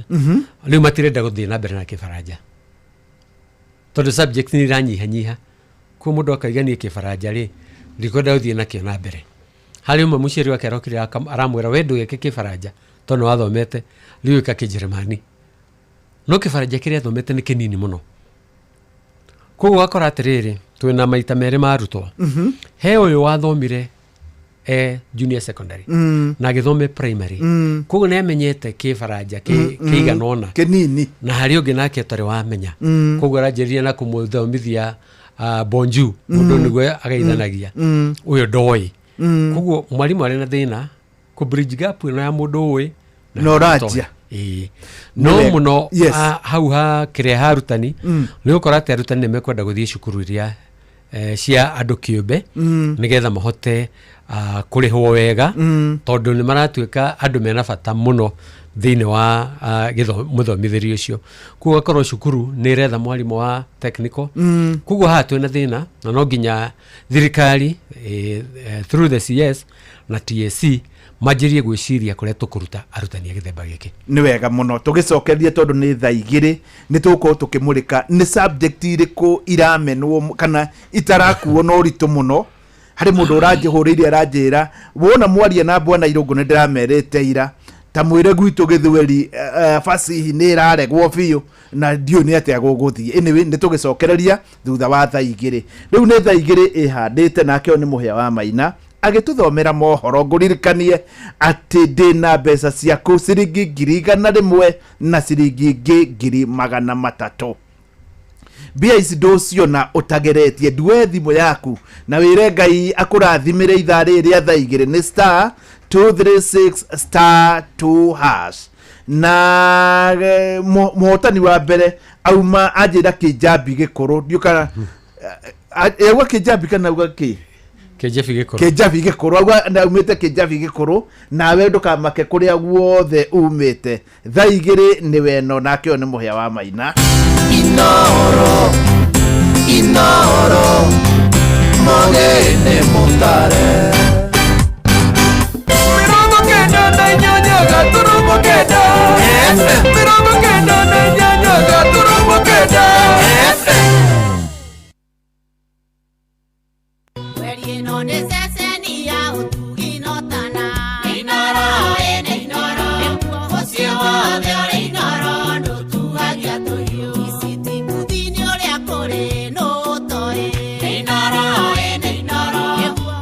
rĩu matirenda gũthiĩ na mbere na kĩbaranja tondũ subject nĩ iranyihanyiha. Koguo mũndũ akaiga, niĩ kĩbaranja rĩ, ndikwenda gũthiĩ nakĩo na mbere. Harĩ ũmwe mũciari wake arokire aramwĩra, we ndũgeke kĩbaranja tondũ nĩ wathomete, rĩu ĩka kĩnjeremani. No kĩbaranja kĩrĩa athomete nĩ kĩnini mũno. Koguo ũgakora atĩrĩrĩ, twĩna maita merĩ ma arutwo. He ũyũ wathomire e junior secondary na agĩthome primary, koguo nĩ amenyete kĩbaranja kĩigana ũna. Kĩnini. Na harĩ ũngĩ nake ũtarĩ wamenya. Koguo aranjĩrĩria na kũmũthomithia bonjour, mũndũ nĩguo ageithanagia. Ũyũ ndoĩ. Koguo mwarimũ arĩ na thĩna kũ bridge gap ĩno ya mũndũ ũĩ na ũranjia. Ĩĩ. No Nĩ wega. Mũno hau ha kĩrĩa ha arutani, nĩ ũgũkora atĩ arutani nĩ mekwenda gũthiĩ cukuru iria cia andũ kĩũmbe, nĩgetha mahote kũrĩhwo wega, tondũ nĩ maratuĩka andũ mena bata mũno thĩinĩ wa mũthomithĩrie ũcio. Koguo ũgakorwo cukuru nĩ ĩretha mwarimũ wa technical. Koguo haha twĩna thĩna, na no nginya thirikari through the CS na TSC manjĩrie gwĩciria kũrĩa tũkũruta arutani a gĩthemba gĩkĩ. Nĩ wega mũno. Tũgĩcokerie, tondũ nĩ thaa 2, nĩ tũgũkorwo tũkĩmũrĩka nĩ subject irĩkũ iramenwo kana itarakuo na ũritũ mũno. Harĩ mũndũ ũranjĩhũrĩire aranjĩra, wona mwaria na bwana Irũngũ, nĩ ndĩramerĩte ira ta mwĩre gwitũ gĩthweri fasihi nĩ ĩraregwo biũ, na ndiũĩ nĩ atĩa gũgũthiĩ. Anyway, nĩ tũgĩcokereria thutha wa thaa 2. Rĩu nĩ thaa 2 ĩhandĩte, nake ũyũ nĩ Mũhĩa wa Maina agĩtũthomera mohoro. Ngũririkanie atĩ ndĩna mbeca ciaku ciringi 100,000 na ciringi ingĩ 300,000. Mbia ici ndũciona ũtageretie. Ndue thimũ yaku na wĩre Ngai akũrathimĩre ithaa rĩrĩ rĩa thaa 2. Nĩ star 236 star 2 hash, na mũhotani wa mbere auma anjĩra kĩnjambi gĩkũrũ. Ndiũ kana auga kĩnjambi kana auga kĩ. Kĩnjabi gĩkũrũ. Kĩnjabi gĩkũrũ. Auga na aumĩte kĩnjabi gĩkũrũ. Nawe ndũkamake kũrĩa guothe umĩte, thaa 2 nĩ weno, nake ũyũ nĩ Mũhĩa wa Maina. Inoro, Inoro, mogene mutare. 98.9 FM. 98.9 FM. Mweri ĩno nĩ ceceni ya ũtugi notana. Inooro ĩ nĩ Inooro. Mũciĩ wothe ũrĩ Inooro ndũtuagia tũhiũ. Iciti nĩ ũrĩa kũrĩ nũtoĩ. Inooro ĩ nĩ Inooro.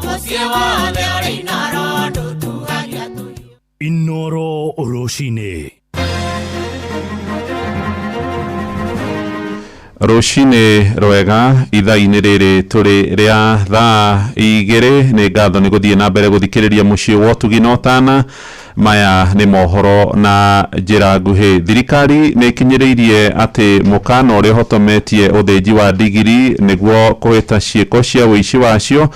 Mũciĩ wothe ũrĩ Inooro ndũtuagia tũhiũ. Inoro Rũcinĩ. Rũcinĩ rwega. Ithaa-inĩ rĩrĩ tũrĩ rĩa thaa 2, nĩ ngatho nĩ gũthiĩ na mbere gũthikĩrĩria mũciĩ wa ũtugi na ũtana. Maya nĩ mohoro na njĩra nguhĩ. Thirikari nĩ ĩkinyĩrĩirie atĩ mũkana ũrĩa ũhotometie ũthĩnji wa ndigiri nĩguo kũhĩta ciĩko cia ũici wacio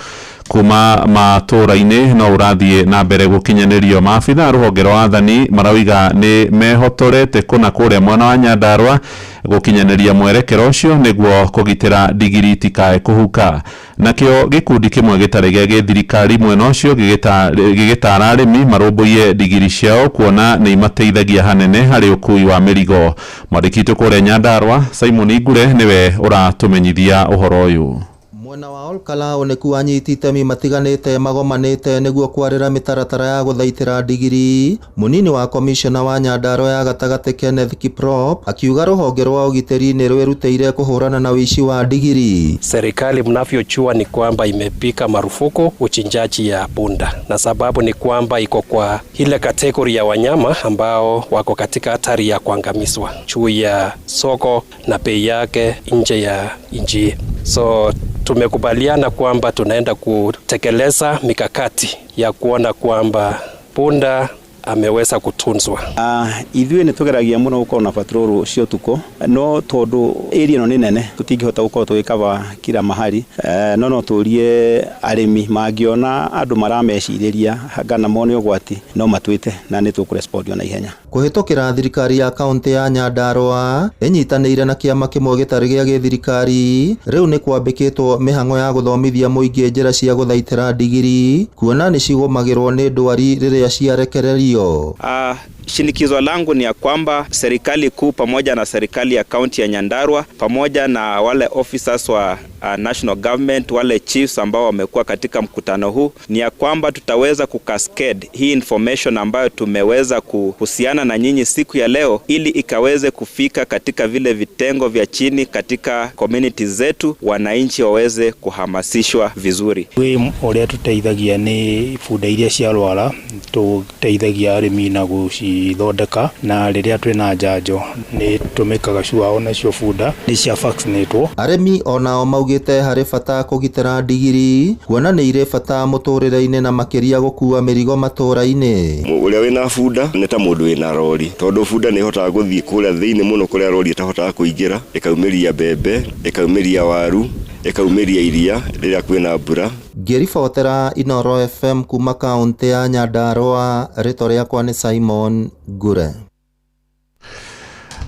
kuma matũra-inĩ no ũrathiĩ na mbere gũkinyanĩrio. Maabitha a rũhonge rwa athani marauga nĩ mehotorete kũna kũrĩa mwena wa Nyandarua gũkinyanĩria mwerekero ũcio nĩguo kũgitĩra ndigiri itikae kũhuka. Nakĩo gĩkundi kĩmwe gĩtarĩ gĩa gĩthirikari mwena ũcio gĩgĩtara arĩmi marũmbũiye ndigiri ciao kuona nĩ imateithagia hanene harĩ ũkui wa mĩrigo. Mwandĩki witũ kũrĩa Nyandarua Simon Ngure nĩwe ũratũmenyithia ũhoro ũyũ. Mwena wa Olkalau nĩkuo anyiti itemi matiganĩte magomanĩte nĩguo kwarĩra mĩtaratara ya gũthaitĩra ndigiri. Mũnini wa komishona wa Nyandarua ya gatagatĩ Kenneth Kiprop akiuga rũhonge rwa ũgitĩri nĩ rwĩrutĩire kũhũrana na ũici wa ndigiri. Serikali mnavyochua ni kwamba imepika marufuku uchinjaji ya punda, na sababu ni kwamba iko kwa ile kategori ya wanyama ambao wako katika hatari ya kuangamizwa juu ya soko na bei yake nje ya nchi. So tumekubaliana kwamba tunaenda kutekeleza mikakati ya kuona kwamba punda ameweza kutunzwa. Ithuĩ nĩ tũgeragia mũno gũkorwo na patrol cia ũtukũ, no tondũ area ĩno nĩ nene tũtingĩhota gũkorwo tũgĩkava kila mahali. No tũrie arĩmi mangĩona andũ maramecirĩria kana mone ũgwati no matwĩte na nĩ tũkũrespond na ihenya. Kũhĩtũkĩra thirikari ya kaũntĩ ya Nyandarua ĩnyitanĩire na kĩama kĩmwe gĩtarĩ gĩa gĩthirikari, rĩu nĩ kwambĩkĩtwo mĩhang'o ya gũthomithia mũingĩ njĩra cia gũthaitĩra ndigiri kuona nĩ cigũmagĩrwo nĩ ndwari rĩrĩa ciarekererio. Shinikizo langu ni ya kwamba serikali kuu pamoja na serikali ya kaunti ya Nyandarua pamoja na wale officers wa national government, wale chiefs ambao wamekuwa katika mkutano huu, ni ya kwamba tutaweza kucascade hii information ambayo tumeweza kuhusiana na nyinyi siku ya leo ili ikaweze kufika katika vile vitengo vya chini katika community zetu, wananchi waweze kuhamasishwa vizuri. We ũrĩa tũteithagia nĩ bunda iria ciarwara, tũteithagia arĩmi na gũcithondeka, na rĩrĩa twĩna njanjo nĩ tũmĩkaga sure onacio bunda nĩ cia vaccinatwo. Arĩmi onao maugĩte harĩ bata kũgitĩra ndigiri kuona nĩ irĩ bata mũtũrĩre-inĩ na makĩria gũkua mĩrigo matũra-inĩ. Ũrĩa wĩna bunda nĩ ta mũndũ wĩna rori, tondũ bunda nĩ ĩhotaga gũthiĩ kũrĩa thĩinĩ mũno kũrĩa rori ĩtahotaga kũingĩra, ĩkaumĩria mbembe, ĩkaumĩria waru, ĩkaumĩria iria rĩrĩa kwĩna mbura. Ngĩribotera Inooro FM kuma kaũntĩ ya Nyandarua, rĩtwa rĩakwa nĩ Simon Ngure.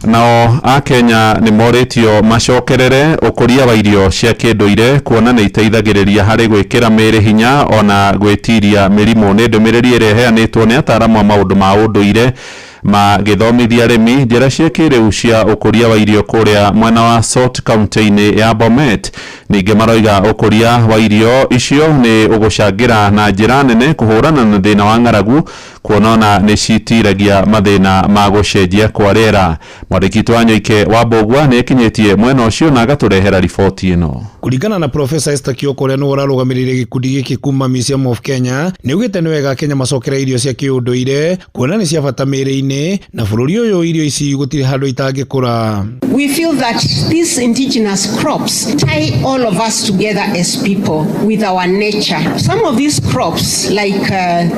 Nao akenya nĩ morĩtio macokerere ũkũria wa irio cia kĩndũire kuona nĩ iteithagĩrĩria harĩ gwĩkĩra mĩĩrĩ hinya ona gwĩtiria mĩrimũ. Nĩ ndũmĩrĩri ĩrĩa ĩheanĩtwo nĩ ataaramu a maũndũ ma ũndũire magĩthomithia arĩmi njĩra cia kĩrĩu cia ũkũria wa irio kũrĩa mwena wa Sot kaunti-inĩ ya Bomet. Ningĩ maroiga ũkũria wa irio icio nĩ ũgũcangĩra na njĩra nene kũhũrana na thĩna wa ng'aragu kuona ona nĩ citiragia mathĩna ma gũcenjia kwa rĩera. Mwandĩki witũ Wanyoike wa Mbũgua nĩ ekinyĩtie mwena ũcio na agatũrehera riboti ĩno. Kũringana na Professor Esther Kioko ũrĩa nĩwe ũrarũgamĩrĩire gĩkundi gĩkĩ kuma Museum of Kenya, nĩ augĩte nĩ wega Kenya macokere irio cia kĩũndũire kuona nĩ cia bata mĩĩrĩ-inĩ na bũrũri ũyũ irio ici gũtirĩ handũ itangĩkũra. We feel that these indigenous crops tie all of us together as people with our nature. Some of these crops, like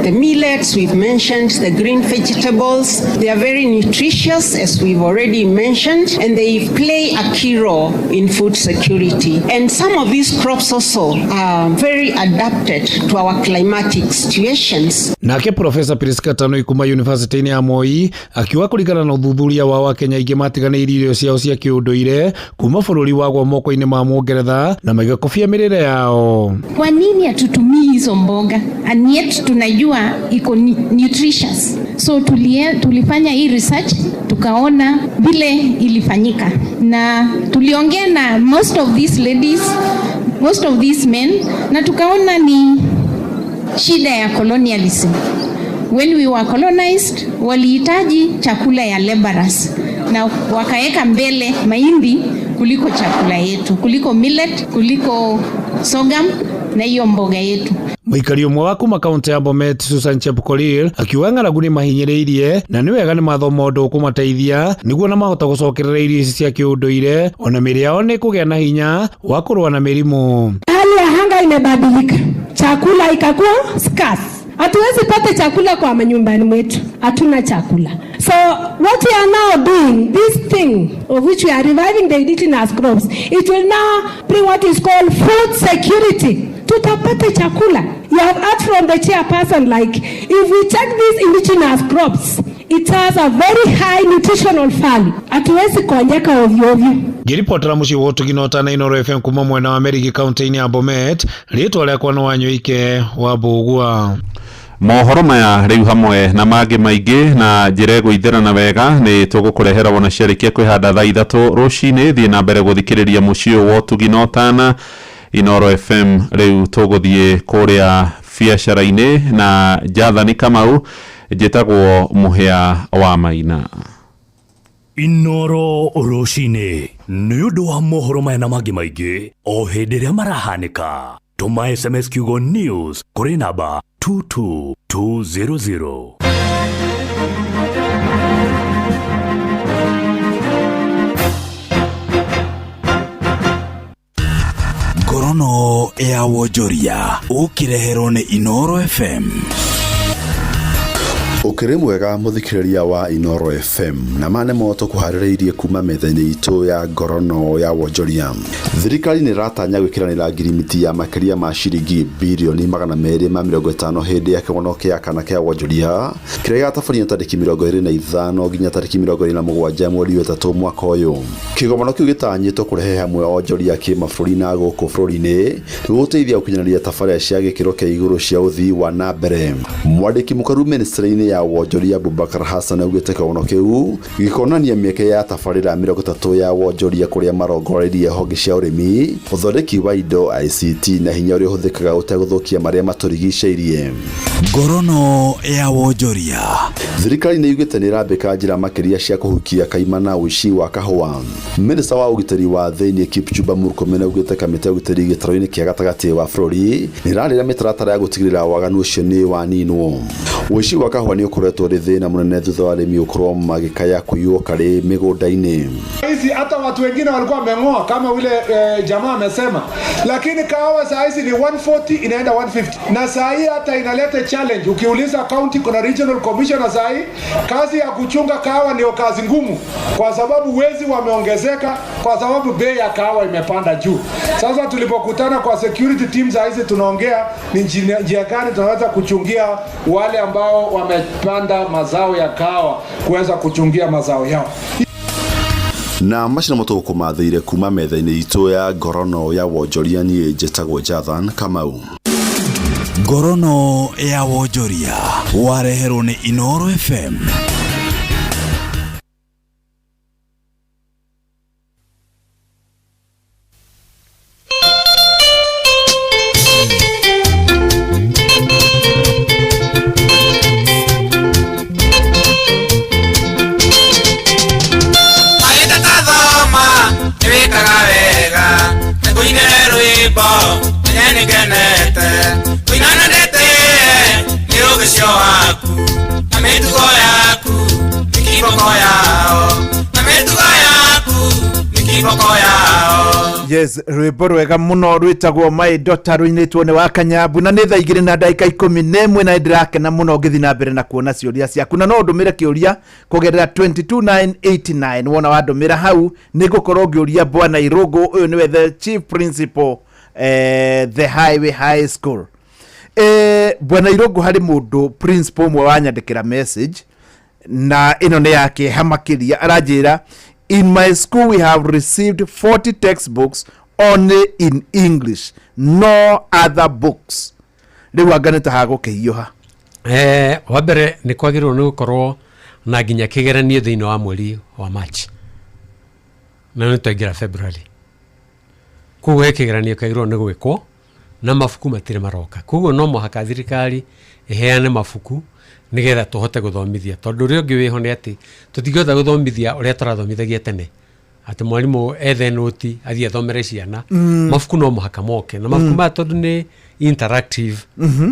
the millets we've mentioned, the green vegetables, they are very nutritious, as we've already mentioned, and they play a key role in food security. And some of these crops also are very adapted to our climatic situations. Nake Professor Priska Tanui kuma University ya Moi akiuga kũringana na ũthuthuria wa Wakenya aingĩ matiganĩirie irio ciao cia kĩũndũire kuma bũrũri wagwa moko-inĩ ma Mũngeretha na maigakobia mĩrĩre yao. Kwa nini hatutumii hizo mboga and yet tunajua iko nutritious? So tulifanya hii research tukaona vile ilifanyika, na tuliongea na most of these ladies, most of these men, na tukaona ni shida ya colonialism. When we were colonized, walihitaji chakula ya laborers na wakaeka mbele mahindi kuliko chakula yetu, kuliko millet, kuliko sorghum na hiyo mboga yetu. Mũikari ũmwe wa kuma kaunti ya Bomet Susan Chepkorir akiuga ng'aragu nĩ mahinyĩrĩirie na nĩ wega nĩ mathoma ũndũ ũkũmateithia nĩguo na mahota gũcokerera irio ici cia kĩũndũire ona mĩĩrĩ yao nĩ kũgĩa na hinya wa kũrũa na mĩrimũ. Hali ya anga imebadilika, chakula ikakuwa scarce. Hatuwezi pata chakula kwa manyumbani mwetu, hatuna chakula. So what we are now doing, this thing of which we are reviving the indigenous crops, it will now bring what is called food security. Tutapata chakula. You have heard from the chairperson, like if we take these indigenous crops, it has a very high nutritional value. Hatuwezi kuonjeka ovyo ovyo. Ngĩribotera mũciĩ wa ũtugi na ũtana Inooro FM kuma mwena wa Merigi kaunti-inĩ ya Bomet, rĩtwa rĩakwa nĩ Wanyoike wa Mbũgua. Mohoro maya rĩu hamwe na mangĩ maingĩ na njĩra ĩgũithĩrana wega nĩ tũgũkũrehera wona ciarĩkia kwĩhanda thaa 3 rũcinĩ. Thiĩ na mbere gũthikĩrĩria mũciĩ ũyũ wa ũtugi na ũtana Inooro FM. Rĩu tũgũthiĩ kũrĩa biacara-inĩ na Jathani Kamau. Njĩtagwo Mũhĩa wa Maina. Inooro rũcinĩ nĩ ũndũ wa mohoro maya na mangĩ maingĩ o hĩndĩ ĩrĩa marahanĩka. Tũma SMS kiugo news kũrĩ namba 22200. Ngorono ya wonjoria ũkĩreherwo nĩ Inooro FM. Ũkĩrĩ mwega mũthikĩrĩria wa Inooro FM, na ma nĩmo tũkũharĩrĩirie kuma metha-inĩ itũ ya ngorono ya wonjoria. Thirikari nĩ ĩratanya gwĩkĩranĩra ngirimiti ya makĩria ma ciringi birioni 250 hĩndĩ ya kĩgomano kĩa kana kĩa wonjoria kĩrĩa gĩgatabanio tarĩki 25 nginya tarĩki 27 mweri wa 3 mwaka ũyũ. Kĩgomano kĩu gĩtanyĩtwo kũrehe hamwe onjoria kĩmabũrũri na gũkũ bũrũri-inĩ nĩguo gũteithia gũkinyanĩria tabarĩra cia gĩkĩro kĩa igũrũ cia ũthii wa na mbere. Mwandĩki mũkaru ministry-inĩ ya wonjoria Abubakar Hassan augĩte kĩgomano kĩu gĩkonania mĩeke ya tabarĩra 30 ya wonjoria kũrĩa marongoreirie honge cia ũrĩmi, ũthondeki wa indo, ICT na hinya ũrĩa ũhũthĩkaga ũtegũthũkia marĩa matũrigicĩirie. Ngorono ya wonjoria. Thirikari nĩ yugĩte nĩ ĩrambĩka njĩra makĩria cia kũhukia kaimana ũici wa kahũa. Minista wa ũgitĩri wa thĩinĩ Kipchumba Murkomen augĩte kamĩtĩ ya ũgitĩri gĩtarũ-inĩ kĩa gatagatĩ wa bũrũri nĩ ĩrarĩrĩria mĩtaratara ya gũtigĩrĩra waganu ũcio nĩ waninwo. Ũici wa kahũa nĩ ũkoretwo ũrĩ thĩna mũnene thutha wa arĩmi gũkorwo magĩkaya kũiywo karĩ mĩgũnda-inĩ. Hizi hata watu wengine walikuwa wameng'oa kama ule jamaa amesema, lakini kahawa saa hizi ni 140 inaenda 150, na saa hii hata inaleta challenge. Ukiuliza county kuna regional commissioner, saa hii kazi ya kuchunga kahawa ndio kazi ngumu, kwa sababu wezi wameongezeka, kwa sababu bei ya kahawa imepanda juu. Sasa tulipokutana kwa security team saa hizi tunaongea ni njia gani tunaweza kuchungia wale ambao wamepanda mazao ya kahawa kuweza kuchungia mazao yao. Na macio nĩmo tũgũkũmathĩire kuma metha-inĩ itũ ya ngorono ya wonjoria. Niĩ njĩtagwo Jathan Kamau. Ngorono ya wonjoria wareherwo nĩ Inooro FM. Yes, rwĩmbo rwega mũno rwĩtagwo My Daughter rũinĩtwo nĩ wa Kanyambu, na nĩ thaa 2:11 na ndĩrakena mũno ngĩthiĩ na mbere na kuona ciũria ciaku, na no ũndũmĩre kĩũria kũgerera 22989. Wona wandũmĩra hau nĩ ngũkorwo ngĩũria Bwana Irũngũ, ũyũ nĩwe the chief principal the Highway High School. Bwana Irũngũ, harĩ mũndũ principal ũmwe wanyandĩkĩra message na ĩno nĩ ya kĩeha makĩria. Aranjĩra, in my school we have received 40 textbooks only in English, no other books. Rĩu anga nĩ ta hagũkĩhiũha. Wa mbere nĩ kwagĩrĩirwo nĩ gũkorwo na nginya kĩgeranio thĩinĩ wa mweri wa March, na nĩ twaingĩra February, koguo he kĩgeranio kĩagĩrĩirwo nĩ gwĩkwo na mabuku matirĩ maroka, koguo no mũhaka thirikari ĩheane mabuku nĩgetha tũhote gũthomithia, tondũ ũrĩa ũngĩ wĩho nĩ atĩ tũtingĩhota gũthomithia ũrĩa tũrathomithagia tene, atĩ mwarimũ ethe noti athiĩ athomere ciana. Mabuku no mũhaka moke, na mabuku maya tondũ nĩ interactive,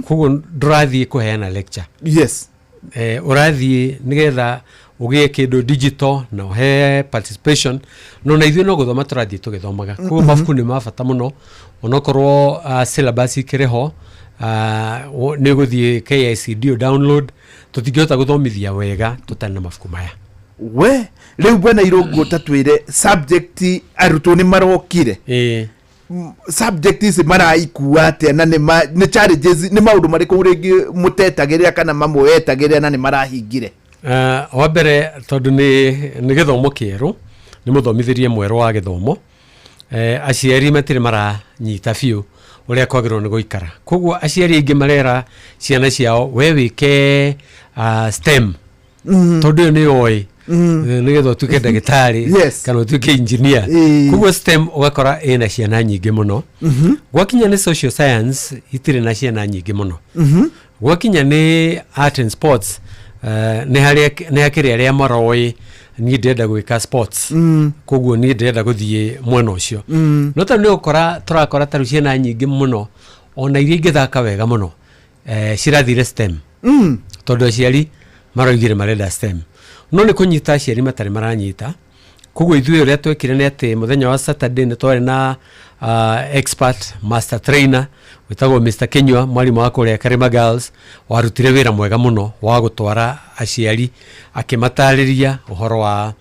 koguo ndũrathiĩ kũheana lecture. Yes. Ũrathiĩ nĩgetha ũgĩe kĩndũ digital na ũhe participation, no na ithuĩ no gũthoma tũrathiĩ tũgĩthomaga. Koguo mabuku nĩ ma bata mũno, onokorwo syllabus ikĩrĩ ho, Nĩ ũgũthiĩ KICD download. Tũtingĩhota gũthomithia wega tũtarĩ na mabuku maya. We rĩu bwana Irũngũ, ta twĩre subject arutwo nĩ marokire. Subject ici maraikua atĩa, na nĩ challenges, nĩ maũndũ marĩkũ rĩngĩ mũtetagĩrĩra kana mamwe wetagĩrĩra na nĩ marahingire? Wa mbere, tondũ nĩ gĩthomo kĩerũ, nĩ mũthomithĩrie mwerũ wa gĩthomo, aciari matirĩ maranyita biũ ũrĩa kwagĩrĩirwo nĩ gũikara. Koguo aciari aingĩ marera ciana ciao, we wĩke STEM, tondũ ĩyo nĩ yoĩ nĩgetha ũtuĩke ndagĩtarĩ kana ũtuĩke engineer. Koguo STEM ũgakora ĩna ciana nyingĩ mũno. Gwakinya nĩ social science, itirĩ na ciana nyingĩ mũno. Gwakinya nĩ art and sports, nĩ harĩa nĩ hakĩrĩ arĩa maroĩ, niĩ ndĩrenda gwĩka sports, koguo niĩ ndĩrenda gũthiĩ mwena ũcio. No tarĩu nĩ ũkora tũrakora tarĩu ciana nyingĩ mũno, ona iria ingĩthaka wega mũno, cirathire STEM, tondũ aciari maroigire marenda STEM. No nĩ kũnyita aciari matarĩ maranyita. Koguo ithuĩ ũrĩa twekire nĩ atĩ mũthenya wa Saturday nĩ twarĩ na expert master trainer wĩtagwo Mr Kinyua, mwarimũ wa kũrĩa Karima Girls, warutire wĩra mwega mũno wa gũtwara aciari akĩmatarĩria ũhoro wa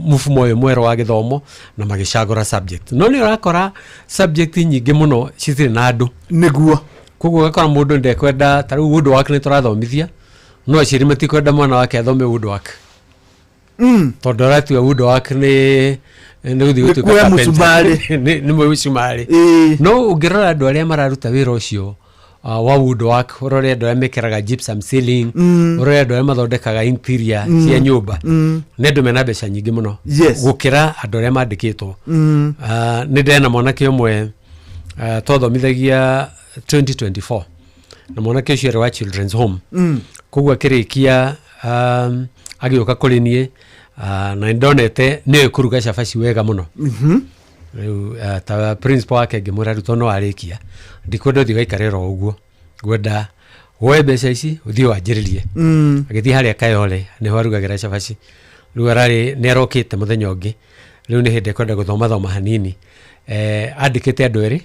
mfumo ũyũ mwerũ wa gĩthomo, na magĩcagũra subject. No nĩ ũrakora subject nyingĩ mũno citirĩ na andũ. Koguo ũgakora mũndũ ndekwenda, ta rĩu woodwork nĩ tũrathomithia, no aciari matikwenda mwana wake athome woodwork, tondũ aratua woodwork nĩ gũthiĩ Nĩ gũtuĩka kuoya carpenter. mũcumarĩ. Nĩ mũcumarĩ. No ũngĩrora andũ arĩa mararuta wĩra ũcio wa woodwork, ũrore andũ arĩa mekĩraga gypsum ceiling, ũrore andũ arĩa mathondekaga interior cia nyũmba, nĩ andũ mena mbeca nyingĩ mũno gũkĩra andũ arĩa mandĩkĩtwo. Nĩ ndena mwanake ũmwe twathomithagia 2024, na mwanake ũcio arĩ wa children's home. Koguo akĩrĩkia, agĩũka kũrĩ niĩ, na nĩndonete nĩoĩ kũruga cabaci wega mũno. Rĩu ta principal wake ngĩmwĩra, rĩu tondũ no warĩkia, ndikwenda ũthiĩ ũgaikare oro ũguo, ngwenda woe mbeca ici ũthiĩ wanjĩrĩrie. Agĩthiĩ harĩa Kayole nĩho arugagĩra cabaci. Rĩu ararĩ nĩ arokĩte mũthenya ũngĩ, rĩu nĩ hĩndĩ ekwenda gũthomathoma hanini. Andĩkĩte andũ erĩ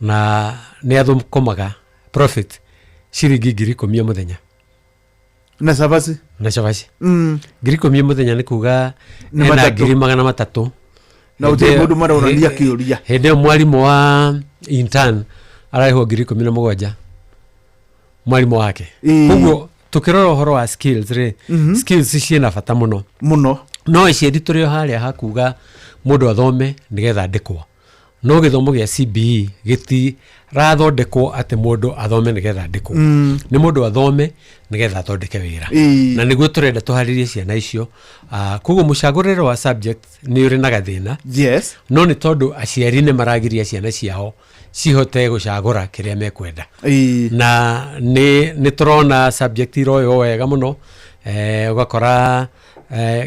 na nĩ athũkũmaga profit ciringi 10,000 o mũthenya. Na cabaci. Na cabaci. 10,000 mũthenya nĩ kuga Nĩ ena matatũ. 300,000. Na gũtirĩ mũndũ maronania kĩũria. Hĩndĩ ĩyo mwarimũ wa intern ararĩhwo 17,000, mwarimũ wake. Koguo tũkĩrora ũhoro wa skills rĩ, skills ciĩna bata mũno. Mũno. No aciari tũrĩ o harĩa hakuga mũndũ athome nĩgetha andĩkwo, no gĩthomo gĩa CBE gĩtirathondekwo atĩ mũndũ athome nĩgetha andĩkwo. Nĩ mũndũ athome nĩgetha athondeke wĩra. Na nĩguo tũrenda tũharĩrie ciana icio. Koguo mũcagũrĩre wa subject nĩ ũrĩ na gathĩna. No nĩ tondũ aciari nĩ maragiria ciana ciao cihote gũcagũra kĩrĩa mekwenda. Na nĩ tũrona subject iroywo wega mũno, ũgakora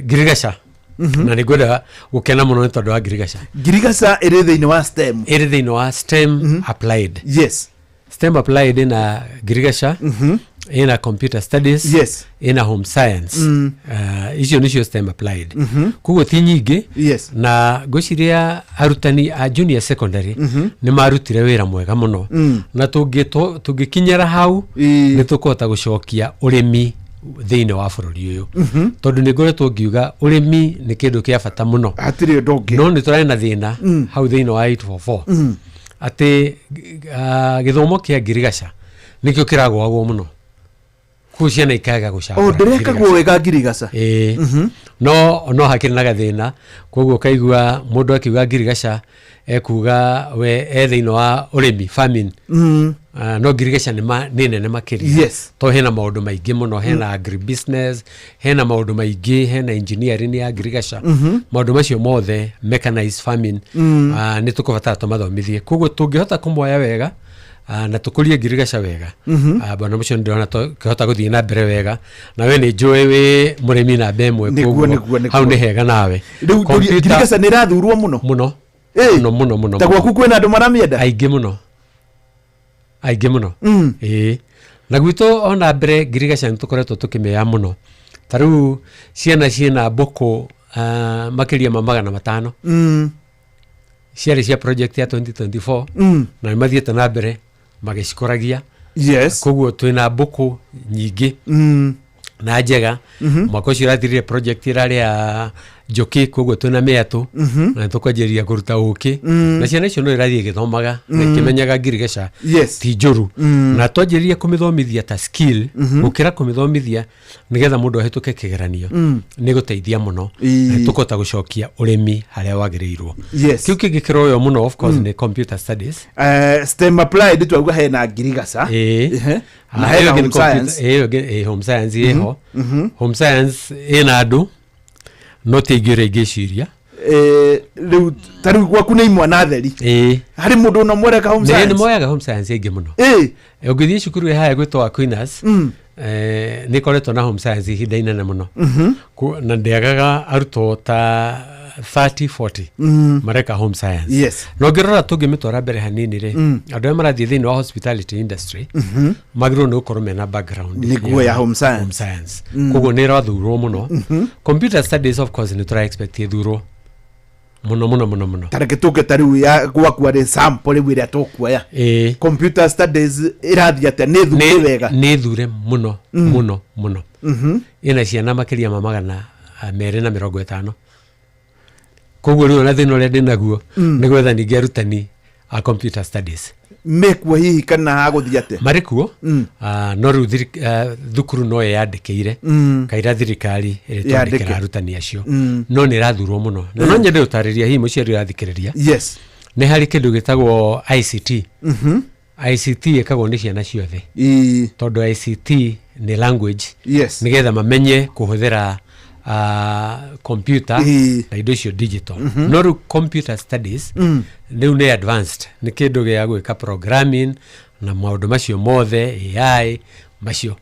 ngirigaca. Na nĩ ngwenda gũkena mũno nĩ tondũ wa ngirigaca. Ngirigaca ĩrĩ thĩinĩ wa STEM. Ĩrĩ thĩinĩ wa STEM applied. STEM applied ĩna ngirigaca, ĩna computer studies, ĩna home science. Icio nĩcio STEM applied. Koguo ti nyingĩ. Na ngwĩciria arutani a junior secondary nĩ marutire wĩra mwega mũno. Na tũngĩkinyĩra hau, nĩ tũkũhota gũcokia ũrĩmi thĩinĩ wa bũrũri ũyũ, tondũ nĩ ngoretwo ngiuga ũrĩmi nĩ kĩndũ kĩa bata mũno. Hatirĩ ũndũ ũngĩ. No nĩ tũrarĩ na thĩna hau thĩinĩ wa 844, atĩ gĩthomo kĩa ngirigaca nĩkĩo kĩragwagwo mũno, kũu ciana ikaga gũcagũra. O ndĩrekagwo wega ngirigaca. Ĩĩ. No hakĩrĩ na gathĩna, koguo ũkaigua mũndũ akiuga ngirigaca ekuga we e thĩinĩ wa ũrĩmi, farming. No ngirigaca nĩ nene makĩria. To hena maũndũ maingĩ mũno, hena agribusiness, hena maũndũ maingĩ, hena engineering ya ngirigaca. Maũndũ macio mothe, mechanized farming, nĩ tũkũbatara tũmathomithie. Koguo tũngĩhota kũmoya wega, na tũkũrie ngirigaca wega, bwana mũcio nĩ ndĩrona tũkĩhota gũthiĩ na mbere wega. Na we nĩ njũĩ wĩ mũrĩmi namba ĩmwe, koguo hau nĩ hega nawe. Rĩu ngirigaca nĩ ĩrathurwo mũno. Mũno. Mũno, mũno, mũno, Ta mũno. gwaku kwĩna andũ maramĩenda? Aingĩ mũno, aingĩ mũno. Ĩĩ, na gwitũ ona mbere ngirigaca nĩ tũkoretwo tũkĩmĩoya mũno. Ta rĩu ciana ciĩna mbũkũ makĩria ma 500. Ciarĩ cia project ya 2024. Na nĩ mathiĩte na mbere Magĩcikũragia. Yes. Koguo twĩna mbũkũ nyingĩ na njega. Mwaka ũcio ũrathirire project ĩrarĩ ya njũkĩ, koguo twĩna mĩatũ na nĩtũkwanjĩrĩria kũruta ũkĩ. Na ciana icio no irathiĩ igĩthomaga na ikĩmenyaga ngirigaca ti njũru. Na twanjĩrĩria kũmĩthomithia ta skill gũkĩra kũmĩthomithia nĩgetha mũndũ ahĩtũke kĩgeranio, nĩ gũteithia mũno. Na tũkũhota gũcokia ũrĩmi harĩa wagĩrĩirwo. Kĩu kĩngĩ kĩroywo mũno, of course, nĩ computer studies. STEM applied twauga hena ngirigaca. Ĩĩ. Ehe. Na Ah, hena ĩyo ĩngĩ home nĩ computer- science. ĩyo ĩngĩ, home science ĩho. Home science ĩna andũ no ti aingĩ ũrĩa ingĩciria. Rĩu ta rĩu gwaku nĩ imwana theri. Ĩĩ. Harĩ mũndũ ona mwereka home Nĩ science? nĩ moyaga home science aingĩ mũno. Ĩĩ. Ũngĩthiĩ cukuru ĩ haya gwĩtwo Aquinas, nĩ ĩkoretwo na home science ihinda inene mũno. Na ndĩagaga arutwo ta 30 40 mareka home science. Na ũngĩrora tũngĩmĩtwara mbere hanini rĩ, andũ arĩa marathiĩ thĩinĩ wa hospitality industry magĩrĩirwo nĩ gũkorwo mena background Nĩguo ya home science. Home science. Koguo nĩ ĩrathurwo mũno. Computer studies, of course, nĩ tũra expect ĩthurwo mũno mũno mũno mũno. Tareke tũke ta rĩu ya gwaku arĩ sample rĩu ĩrĩa tũkuoya. Ĩĩ. Computer studies ĩrathiĩ atĩa? Nĩ thure wega? Nĩ thure mũno mũno mũno. Ĩna ciana makĩria ma 250. Koguo rĩu ona thĩna ũrĩa ndĩnaguo nĩ gwetha ningĩ arutani a computer studies. Mekuo hihi kana hagũthiĩ atĩa? Marĩ kuo. Ah, no rĩu thukuru no ĩyandĩkĩire kaira thirikari ĩrĩtwandĩkĩra Yandĩke. arutani acio. No nĩ ĩrathurwo mũno na no nyende gũtarĩria hihi mũciari ũrathikĩrĩria. Nĩ harĩ kĩndũ gĩtagwo ICT. ICT ĩkagwo nĩ ciana ciothe tondũ ICT nĩ language, nĩgetha mamenye kũhũthĩra computer na indo icio digital. No rĩu computer studies rĩu nĩ advanced, nĩ kĩndũ gĩa gwĩka programming na maũndũ macio mothe, AI macio.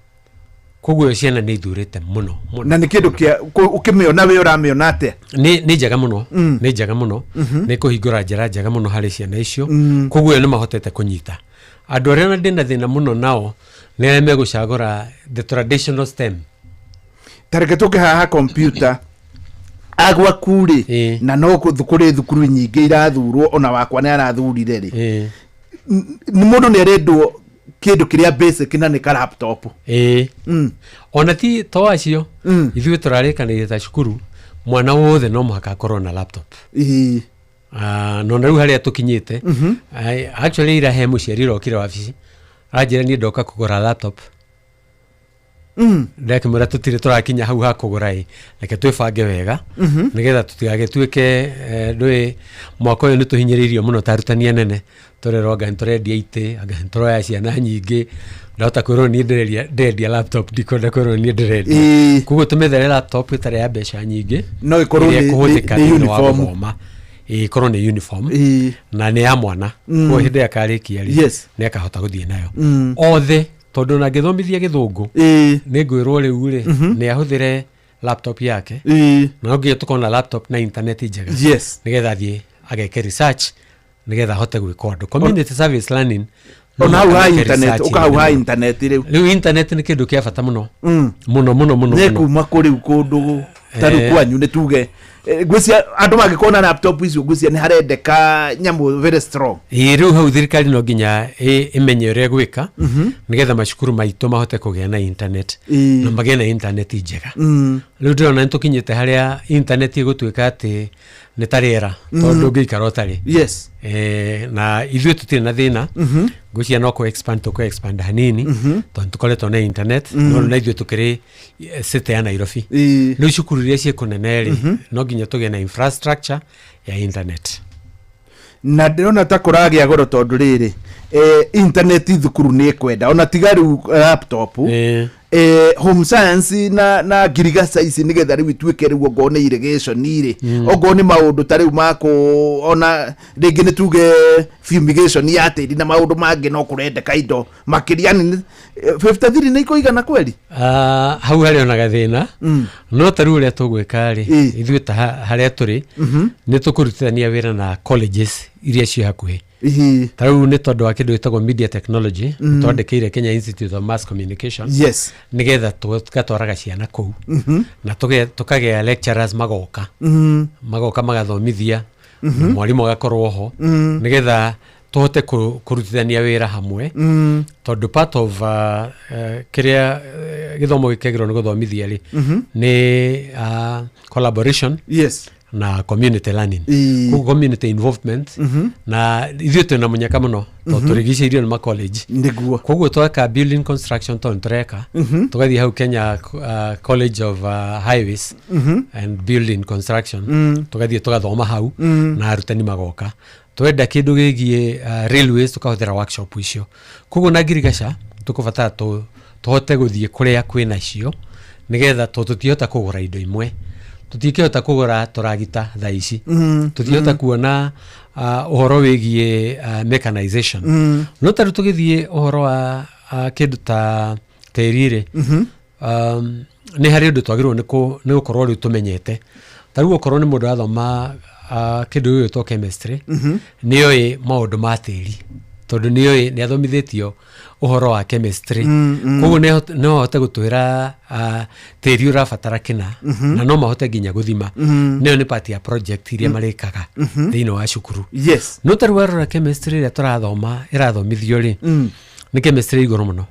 Koguo ciana nĩ ithurĩte mũno mũno. Na nĩ kĩndũ kĩa ũkĩmĩona wĩ ũramĩona atĩa? Nĩ njega mũno. Nĩ njega mũno. Nĩ kũhingũra njĩra njega mũno harĩ ciana icio. Koguo nĩ mahotete kũnyita. Andũ arĩa ona ndĩna thĩna mũno nao nĩ arĩa megũcagũra the traditional STEM. Tareke tũke haha computer agwaku rĩ, na no kũrĩ thukuru nyingĩ irathurwo, ona wakwa nĩ arathurire rĩ. Nĩ mũndũ nĩ arendwo kĩndũ kĩrĩa basic na nĩ ka laptop. Ĩĩ. Ona ti to acio, ithuĩ tũrarĩkanĩire ta cukuru mwana wothe no mũhaka akorwo na laptop. Ah, no na rĩu harĩa tũkinyĩte, actually ira he mũciari ũrokire wabici aranjĩra niĩ ndoka kũgũra laptop. Ndakĩmwĩra tũtirĩ tũrakinya hau ha kũgũra ĩ, reke twĩbange wega nĩgetha tũtigagĩtuĩke ndũĩ mwaka ũyũ nĩ tũhinyĩrĩirio mũno ta arutani anene, tũrerwo anga nĩ tũrendia itĩ, anga nĩ tũroya ciana nyingĩ. Ndahota kwĩrwo niĩ ndĩrendia laptop, ndikwenda kwĩrwo niĩ ndĩrendia. Koguo tũmĩethere laptop ĩtarĩ ya mbeca nyingĩ No ĩkorwo ĩrĩa ĩkũhũthĩka nĩ thĩinĩ wa uniform. gũthoma. Ĩĩ, ĩkorwo nĩ uniform na nĩ ya mwana. Koguo hĩndĩ ĩrĩa akarĩkia rĩ, nĩ akahota gũthiĩ nayo othe, tondũ ona ngĩthomithia gĩthũngũ nĩ ngwĩrwo rĩu rĩ, nĩ ahũthĩre laptop yake. Na no nginya tũkorwo na laptop na internet njega nĩgetha athiĩ ageke research, nĩgetha ahote gwĩka ũndũ community service learning, no Ona hau mũhaka ha meke internet, research ũka hau ha nene mũno. internet rĩu. Rĩu internet nĩ kĩndũ kĩa bata mũno mũno mũno mũno Nĩ mũno. kuma kũ rĩu kũndũ ta rĩu kwanyu nĩ tuge ngwĩcia andũ mangĩkorwo na laptop icio, ngwĩcia nĩ harendeka nyamũ very strong. Ĩĩ, rĩu hau thirikari no nginya ĩmenye ũrĩa ĩgwĩka nĩgetha macukuru maitũ mahote kũgĩa na internet na magĩe na internet njega. Rĩu ndĩrona nĩ tũkinyĩte harĩa internet ĩgũtuĩka atĩ nĩ ta rĩera, tondũ ndũngĩikara ũtarĩ. Na ithuĩ tũtirĩ na thĩna. Ngwĩciria no kũ expand tũkũ expand hanini tondũ tũkoretwo na internet. No na ithuĩ tũkĩrĩ city ya Nairobi. Rĩu cukuru iria ciĩ kũnene rĩ, no nginya tũgĩe na infrastructure ya internet. Na ndĩrona ta kũragĩa goro tondũ rĩrĩ, internet thukuru nĩ ĩkwenda ona tiga rĩu laptop, home science na ngirigaca ici, nĩgetha rĩu ituĩke rĩu ongorwo nĩ irrigation rĩ, ongorwo nĩ maũndũ ta rĩu makũ ona rĩngĩ nĩ tuge fumigation ya tĩri na maũndũ mangĩ, no kũrendeka indo makĩria. Nĩ 53 nĩ ikũigana kweri? Ah, hau harĩ ona gathĩna. No ta rĩu ũrĩa tũgwĩka rĩ, ithuĩ ta harĩa tũrĩ nĩ tũkũrutithania wĩra na colleges iria ciĩ hakuhĩ. Ta rĩu nĩ tondũ wa kĩndũ gĩtagwo media technology, twandĩkĩire Kenya Institute of Mass Communication nĩgetha tũgatwaraga ciana kũu na tũkagĩa lecturers magoka, magoka magathomithia na mwarimũ agakorwo ho nĩgetha Tũhote kũrutithania wĩra hamwe, tondũ part of kĩrĩa gĩthomo gĩkĩagĩrĩirwo nĩ gũthomithia rĩ, nĩ collaboration na community learning. Koguo community involvement, na ithuĩ twĩna mũnyaka mũno tondũ tũrigicĩirio nĩ ma college. Koguo tweka building construction, tondũ nĩtũreka, tũgathiĩ hau Kenya College of Highways and Building Construction, tũgathiĩ tũgathoma hau, na arutani magoka. Twenda kĩndũ gĩgiĩ railways, tũkahũthĩra workshop icio. Koguo na ngirigaca tũkũbatara tũhote gũthiĩ kũrĩa kwĩnacio, nĩgetha tondũ tũtingĩhota kũgũra indo imwe, tũtingĩhota kũgũra tũragita thaa ici, tũtingĩhota kuona ũhoro wĩgiĩ mechanization. No tarĩu tũgĩthiĩ ũhoro wa kĩndũ ta tĩri rĩ, nĩ harĩ ũndũ twagĩrĩirwo nĩ gũkorwo rĩu tũmenyete. Ta rĩu okorwo nĩ mũndũ arathoma kĩndũ gĩgwĩtwo chemistry, nĩoĩ maũndũ ma tĩri, tondũ nĩoĩ nĩ athomithĩtio ũhoro wa chemistry. Koguo no ahote gũtwĩra tĩri ũrabatara kĩna, na no mahote nginya gũthima. Nĩyo nĩ part ya project iria marĩkaga thĩinĩ wa cukuru. No tarĩu warora chemistry ĩrĩa tũrathoma, ĩrathomithio rĩ, nĩ chemistry igũrũ mũno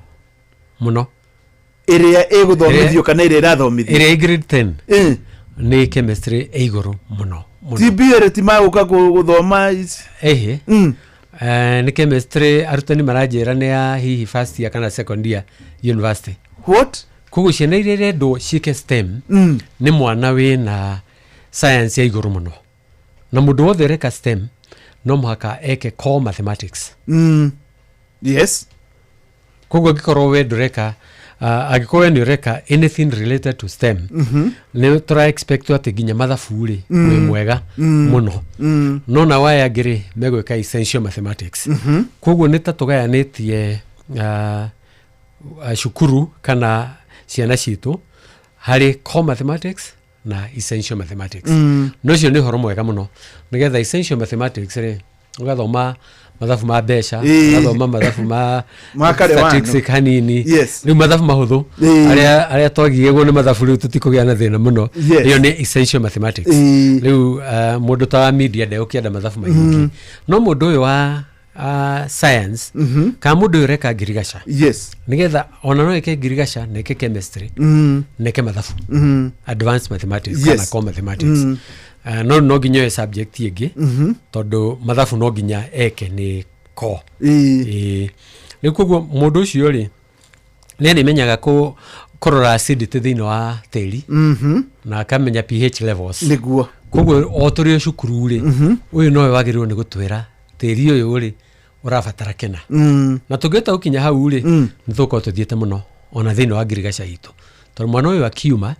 mũno. Ĩrĩa ĩgũthomithio kana ĩrĩa ĩrathomithio? Ĩrĩa ĩ grade 10 nĩ chemistry ĩ igũrũ mũno mũno. Ti BRT magũka gũthoma ici? Ĩhĩ. Nĩ chemistry arutani maranjĩra nĩ ya hihi first year kana second year university. What? Koguo ciana iria irendwo ciĩke STEM, nĩ mwana wĩna science ya igũrũ mũno, na mũndũ wothe ũreka STEM no mũhaka eke core mathematics. Koguo angĩkorwo we ndũreka, angĩkorwo we nĩ ũreka anything related to STEM, nĩ tũra expect atĩ nginya mathabu rĩ, wĩ mwega mũno. No na waya angĩ rĩ, megwĩka essential mathematics. Koguo nĩ ta tũgayanĩtie cukuru kana ciana citũ harĩ core mathematics na essential mathematics. No ũcio nĩ ũhoro mwega mũno, nĩgetha essential mathematics rĩ, ũgathoma mathabu ma mbeca, ũgathoma mathabu ma Ma kare wano. statistics hanini. Rĩu mathabu mahũthũ, arĩa twagiagwo nĩ mathabu, rĩu tũtikũgĩa na thĩna mũno. Ĩyo nĩ essential mathematics. Rĩu mũndũ ta wa media ndegũkĩenda mathabu maingĩ. No mũndũ ũyũ wa science, kana mũndũ ũyũ ũreka ngirigaca, nĩgetha ona no eke ngirigaca na eke chemistry, na eke mathabu, advanced mathematics kana core mathematics. No nginya oe subject ĩngĩ, tondũ mathabu no nginya eke nĩ core. Ĩĩ. Rĩu koguo mũndũ ũcio rĩ, nĩ arĩmenyaga kũrora acidity thĩinĩ wa tĩri, na akamenya pH levels. Koguo o tũrĩ o cukuru rĩ, ũyũ nowe wagĩrĩirwo nĩ gũtwĩra tĩri ũyũ rĩ ũrabatara kĩna. Na tũngĩhota gũkinya hau rĩ, nĩ tũgũkorwo tũthiĩte mũno ona thĩinĩ wa ngirigaca itũ, tondũ mwana ũyũ akiuma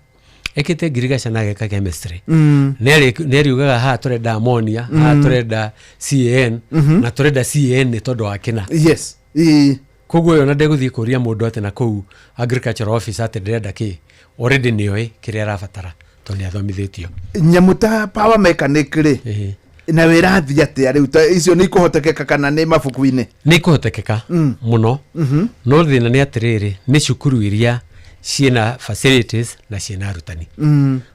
ekĩte ngirigaca na ageka chemistry, nĩ ariugaga haha tũrenda ammonia, haha tũrenda CAN, na tũrenda CAN nĩ tondũ wa kĩna. Koguo ũyũ ona ndegũthiĩ kũria mũndũ atĩ na kũu agricultural office atĩ ndĩrenda kĩ, already nĩoĩ kĩrĩa arabatara tondũ nĩ athomithĩtio. Nyamũ ta power mechanic rĩ, na wĩrathiĩ atĩa rĩu? Ta icio nĩ ikũhotekeka kana nĩ mabuku-inĩ? Nĩ ikũhotekeka mũno. No thĩna nĩ atĩrĩrĩ, nĩ cukuru iria ciĩna facilities na ciĩna arutani.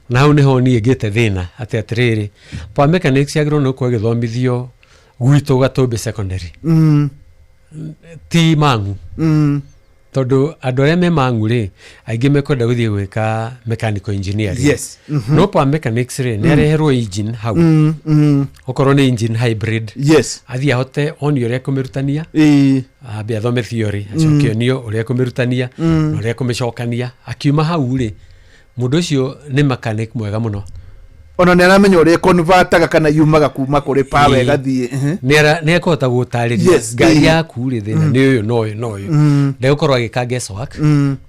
Na hau nĩho niĩ ngĩte thĩna atĩ atĩrĩrĩ, power mechanics yagĩrĩirwo nĩ gũkorwo ĩgĩthomithio gwitũ Gatũmbĩ secondary, ti Mang'u, tondũ andũ arĩa me Mang'u rĩ, aingĩ mekwenda gũthiĩ gwĩka mechanical engineering. No power mechanics rĩ, nĩ areherwo engine hau, okorwo nĩ engine hybrid, athiĩ ahote onio ũrĩa kũmĩrutania, ambe athome theory, acoke onio ũrĩa kũmĩrutania, na ũrĩa kũmĩcokania. Akiuma hau rĩ, mũndũ ũcio nĩ mechanic mwega mũno. Ona nĩ aramenya ũrĩa convertaga kana yumaga kuma kũrĩ power ĩgathiĩ. Nĩ ekũhota gũtarĩria ngari yaku rĩ, thĩna nĩ ũyũ na ũyũ na ũyũ. Ndegũkorwo agĩka guesswork,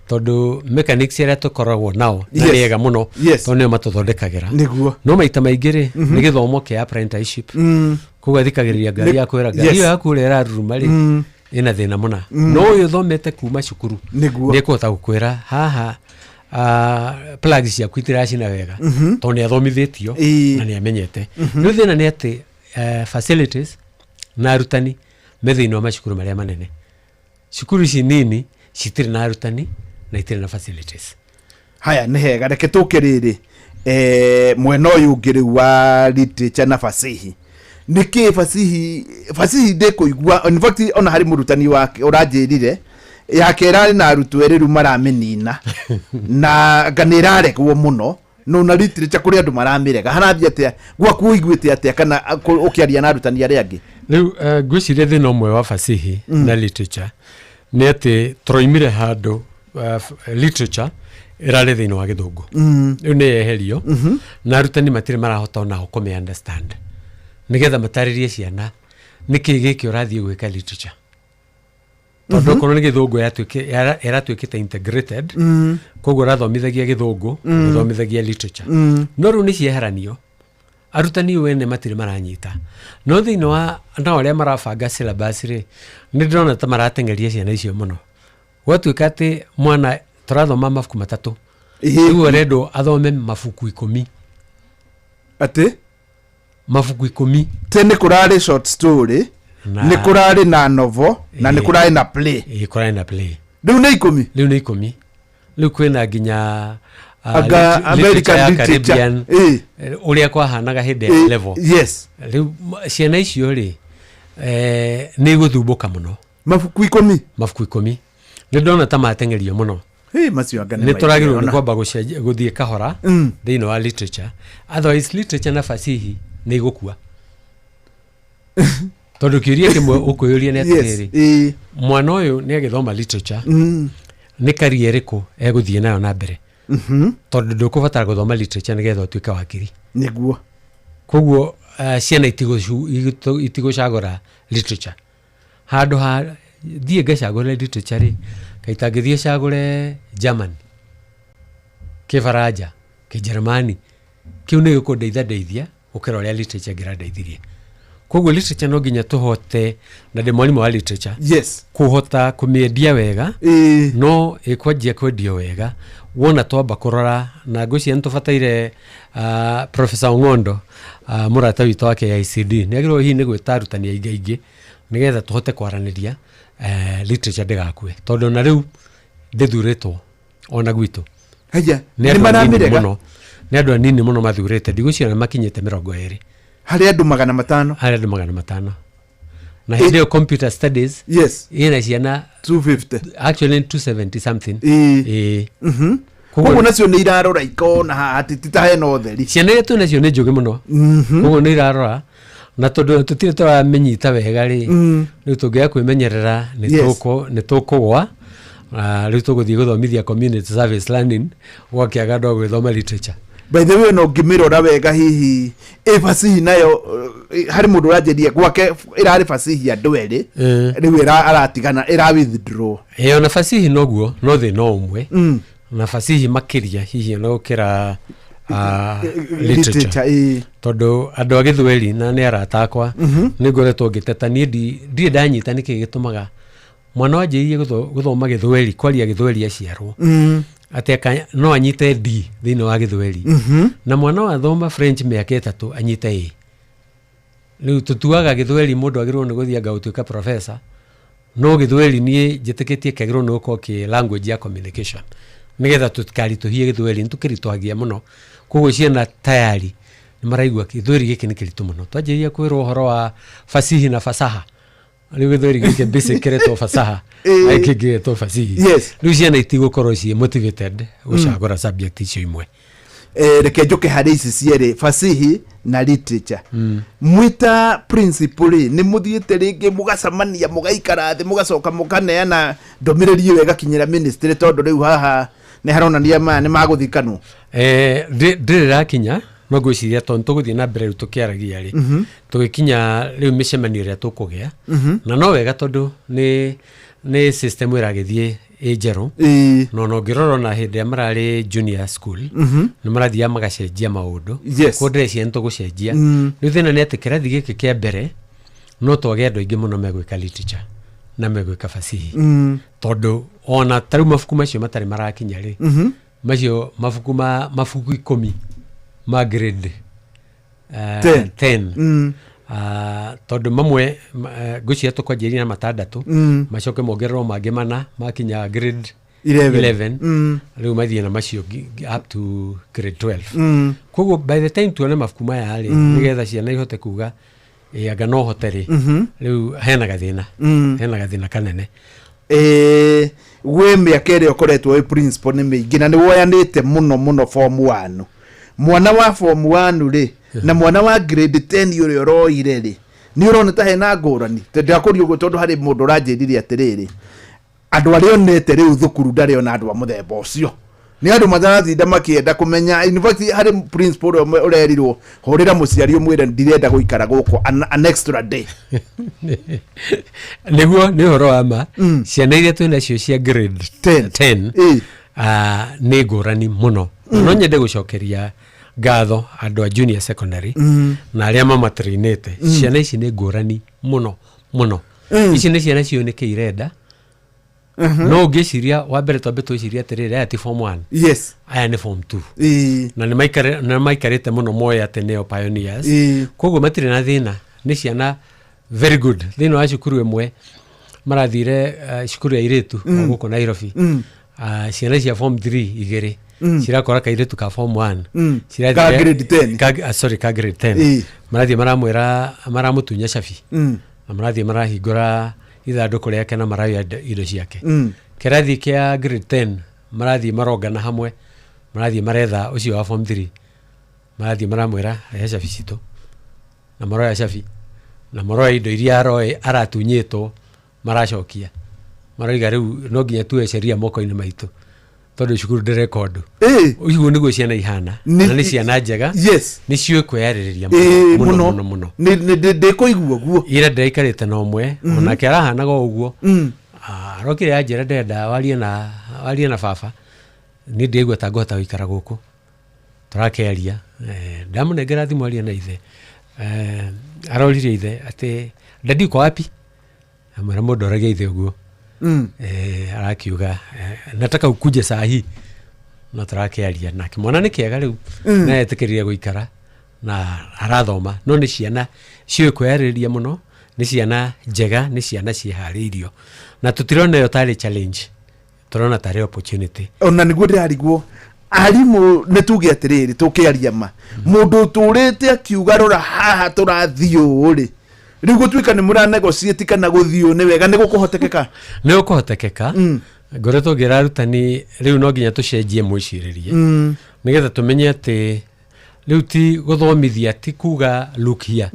tondũ mechanics arĩa tũkoragwo nao na nĩ ega mũno, tondũ nĩo matũthondekagĩra. No maita maingĩ rĩ, nĩ gĩthomo kĩa apprenticeship. Koguo athikagĩrĩria ngari yaku, ĩra ngari ĩyo yaku ũrĩa ĩraruruma rĩ, ĩna thĩna mũna. No ũyũ ũthomete kuma cukuru nĩ ekũhota gũkwĩra haha plugs ciaku itiracina wega, tondũ nĩ athomithĩtio na nĩ amenyete. Rĩu thĩna nĩ atĩ facilities na arutani me thĩinĩ wa macukuru marĩa manene. Cukuru ici nini citirĩ na arutani na itirĩ na facilities. Haya, nĩ hega, reke tũke rĩrĩ mwena ũyũ ũngĩ rĩu wa literature na fasihi. Nĩkĩ fasihi fasihi ndĩkũigua? In fact, ona harĩ mũrutani wake ũranjĩrire yake ĩrarĩ na arutwo erĩ, rĩu maramĩnina na anga nĩ ĩraregwo mũno. No na literature kũrĩ andũ maramĩrega. Harathiĩ atĩa gwaku? Ũiguĩte atĩa kana ũkĩaria na arutani arĩa angĩ? Rĩu ngwĩciria thĩna ũmwe wa fasihi na literature nĩ atĩ tũroimire handũ literature ĩrarĩ thĩinĩ wa gĩthũngũ. Rĩu nĩ yeherio na arutani matirĩ marahota onao kũmĩ understand nĩgetha matarĩrie ciana nĩkĩ gĩkĩ ũrathiĩ gwĩka literature, tondũ okorwo nĩ gĩthũngũ ĩratuĩkĩte integrated. Koguo ũrathomithagia gĩthũngũ, ũgĩthomithagia literature. No rĩu nĩ cieheranio, arutani wene matirĩ maranyita. No thĩinĩ wa nao arĩa marabanga syllabus rĩ, nĩ ndĩrona ta marateng'eria ciana icio mũno. Gwatuĩka atĩ mwana tũrathoma mabuku 3, rĩu arendwo athome mabuku 10. Atĩ? Mabuku 10. Tene kũrarĩ short story, nĩ kũrarĩ na novel, na nĩ kũrarĩ na play. Ĩĩ, kũrarĩ na play. Rĩu nĩ 10. Rĩu nĩ 10. Rĩu kwĩna nginya Anga literature ya American literature. Caribbean, ũrĩa kwahanaga hĩndĩ ya level. Rĩu ciana icio rĩ, nĩ igũthumbũka mũno. Mabuku 10. Mabuku 10, nĩ ndona ta mateng'erio mũno. Hĩ, macio anga nĩ Nĩ tũragĩrĩirwo nĩ maingĩ. kwamba gũthiĩ kahora thĩinĩ wa literature. Otherwise literature na fasihi nĩ igũkua, tondũ kĩũria kĩmwe ũkwĩyũria nĩ atĩrĩrĩ, mwana ũyũ nĩ agĩthoma literature, nĩ career ĩrĩkũ egũthiĩ nayo na mbere? Tondũ ndũkũbatara gũthoma literature nĩgetha ũtuĩke wakiri. Koguo ciana itigũcagũra literature. Handũ ha thiĩ ngacagũre literature rĩ, kaita ngĩthiĩ cagũre German, kĩbaranja, kĩnjerumani, kĩu nĩ gĩkũndeithia ndeithia gũkĩra ũrĩa literature ĩngĩrandeithirie. Koguo literature no nginya tũhote, na ndĩ mwarimũ wa literature, kũhota kũmĩendia wega. No ĩkwanjia kwendio wega wona twamba kũrora, na ngwĩciria nĩ tũbataire Professor Ong'ondo, mũrata witũ wa KICD, nĩ agĩrĩirwo hihi nĩ gwĩta arutani aingĩ aingĩ nĩgetha tũhote kwaranĩria, literature ndĩgakue, tondũ na rĩu ndĩthurĩtwo ona gwitũ. Haya, nĩ nĩ andũ anini maramĩrega. mũno, nĩ andũ anini mũno mathurĩte. Ndigwĩciria nĩ makinyĩte 20. Harĩ andũ 500. Harĩ andũ 500. Na hĩndĩ ĩyo computer studies ĩna ciana 250. Actually 270 something. Ĩĩ. Koguo nacio nĩ irarora ikona haha atĩ ti ta hena ũtheri. Ciana iria twĩ nacio nĩ njũgĩ mũno. Koguo nĩ irarora, na tondũ tũtirĩ tũramĩnyita wega rĩ, rĩu tũngĩaga kwĩmenyerera nĩ nĩ tũkũgwa. Rĩu tũgũthiĩ gũthomithia community service learning gwakĩaga andũ a gwĩthoma literature. By the way, no ngĩmĩrora wega, hihi ĩ fasihi nayo, harĩ mũndũ ũranjĩria gwake ĩrarĩ fasihi andũ erĩ, rĩu aratigana, ĩra withdraw. Ĩĩ, ona fasihi noguo, no thĩna o ũmwe. Na fasihi makĩria hihi ona gũkĩra literature. Literature, ĩĩ. Tondũ andũ a gĩthweri na nĩ arata akwa, nĩ ngoretwo ngĩteta. Niĩ ndirĩ ndanyita nĩkĩ gĩtũmaga mwana wanjĩrĩirie gũthoma gĩthweri, kwaria gĩthweri aciarwo, atĩ no anyite D thĩinĩ wa gĩthweri, na mwana wathoma French mĩaka 3 anyite A. Rĩu tũtuaga gĩthweri mũndũ agĩrĩirwo nĩ gũthiĩ anga gũtuĩka professor, no gĩthweri niĩ njĩtĩkĩtie kĩagĩrĩirwo nĩ gũkorwo kĩ language ya communication, nĩgetha tũtikaritũhie gĩthweri. Nĩ tũkĩritũhagia mũno. Koguo ciana tayari nĩ maraigua gĩthweri gĩkĩ nĩ kĩritũ mũno. Twanjĩrĩria kwĩrwo ũhoro wa fasihi na fasaha, rĩu gĩthweri gĩkĩ basic kĩretwo fasaha, na gĩkĩ gĩgetwo fasihi. Rĩu ciana itigũkorwo ciĩ motivated gũcagũra subject icio imwe. Reke njoke harĩ ici cierĩ, fasihi na literature. Mwĩta principal rĩ, nĩ mũthiĩte rĩngĩ mũgacemania, mũgaikara thĩ, mũgacoka mũkaneana ndũmĩrĩri ĩyo ĩgakinyĩra ministry? Tondũ rĩu haha nĩ haronania maya nĩ magũthikanwo. Ndĩrĩ rakinya, no ngwĩciria tondũ tũgũthiĩ na mbere rĩu tũkĩaragia rĩ, tũgĩkinya rĩu mĩcemanio ĩrĩa tũkũgĩa, na no wega tondũ nĩ system ĩragĩthiĩ ĩ njerũ. No na ũngĩrora ona hĩndĩ ĩrĩa mararĩ junior school, nĩ marathiaga magacenjia maũndũ. Koguo ndĩreciria nĩ tũgũcenjia. Rĩu thĩna nĩ atĩ kĩrathi gĩkĩ kĩa mbere no twage andũ aingĩ mũno megwĩka literature na megwĩka fasihi, tondũ ona ta rĩu mabuku macio matarĩ marakinya rĩ, macio mabuku ma mabuku 10 ma grade 10. 10. Tondũ mamwe ngwĩciria tũkwanjĩrĩria na 6, macoke mongererwo mangĩ 4 makinya grade 11. 11. Rĩu mathiĩ na macio up to grade 12. Koguo by the time tuone mabuku maya rĩ, nĩgetha ciana ihote kuga Ĩ anga no hote rĩ. Rĩu hena gathĩna. Hena gathĩna kanene. Wĩ mĩaka ĩrĩa ũkoretwo wĩ principal nĩ mĩingĩ na nĩ woyanĩte mũno mũno form 1. Mwana wa form 1 rĩ na mwana wa grade 10 ũrĩa ũroire rĩ, nĩ ũrona ta hena ngũrani? Ndakũria ũguo tondũ harĩ mũndũ ũranjĩrire atĩrĩrĩ, andũ arĩa onete rĩu thukuru ndarĩ ona andũ a mũthemba ũcio, nĩ andũ mataratinda makĩenda kũmenya. In fact, harĩ principal ũmwe ũrerirwo, hũrĩra mũciari ũmwĩre ndirenda gũikara gũkũ an extra day. Nĩguo, nĩ ũhoro wa ma. Ciana iria twĩ nacio cia grade 10 nĩ ngũrani mũno. No nyende gũcokeria ngatho andũ a junior secondary na arĩa mamatrainĩte. Ciana ici nĩ ngũrani mũno mũno. Ici nĩ ciana ciũĩ nĩkĩ irenda. No ũngĩciria wa mbere, twambe twĩcirie atĩrĩrĩ, aya ti form 1. Aya nĩ form 2. Na nĩ maikarĩte mũno moĩ atĩ nĩo pioneers. Koguo matirĩ na thĩna, nĩ ciana very good. Thĩinĩ wa cukuru ĩmwe marathire, cukuru ya airĩtu o gũkũ Nairobi, ciana cia form 3 igĩrĩ cirakora kairĩtu ka form 1. Ka grade 10. Sorry, ka grade 10. Marathiĩ maramwĩra maramũtunya cabi na marathiĩ marahingũra ithandũkũ rĩake na maroya indo ciake. Kĩrathi kĩa grade 10 marathiĩ marongana hamwe, marathiĩ maretha ũcio wa form 3, marathiĩ maramwĩra, "Rehe cabi citũ," na maroya cabi na maroya indo iria aroĩ aratunyĩtwo, maracokia, maroiga rĩu no nginya tuoe sheria moko-inĩ maitũ tondũ cukuru ndĩreka ũndũ ũguo. Nĩguo ciana ihana. Na nĩ ciana njega. Nĩ ciũĩ kwĩyarĩrĩria mũno mũno. Mũno mũno. Ndĩkũigua guo. Ira ndĩraikarĩte na ũmwe, onake arahanaga o ũguo. Arokire anjĩra, ndĩrenda warie na baba, niĩ ndĩraigua ta ngũhota gũikara gũkũ. Tũrakĩaria, ndamũnengera thimũ arie na ithe. Aroririe ithe atĩ, "Daddy uko wapi?" Amwĩra, mũndũ oragia ithe ũguo? Arakiuga, "Nataka ukuje saa hii." No tũrakĩaria nake, mwana nĩ kĩega rĩu. Na etĩkĩrire gũikara na arathoma, no nĩ ciana ciũĩ kwĩyarĩrĩria mũno, nĩ ciana njega, nĩ ciana ciĩharĩirio, na tũtirona ĩyo tarĩ challenge, tũrona tarĩ opportunity. Ona nĩguo ndĩrarigwo, arimũ nĩ tuge atĩrĩrĩ, tũkĩaria ma, mũndũ ũtũrĩte akiuga rora haha tũrathiĩ ũũ rĩ, rĩu gũtuĩka nĩ mũranegotiate kana gũthiĩ ũũ nĩ wega, nĩ gũkũhotekeka? Nĩ ũkũhotekeka. Ngoretwo ngĩra arutani rĩu no nginya tũcenjie mwĩcirĩrie nĩgetha tũmenye atĩ rĩu ti gũthomithia, ti kuga look here.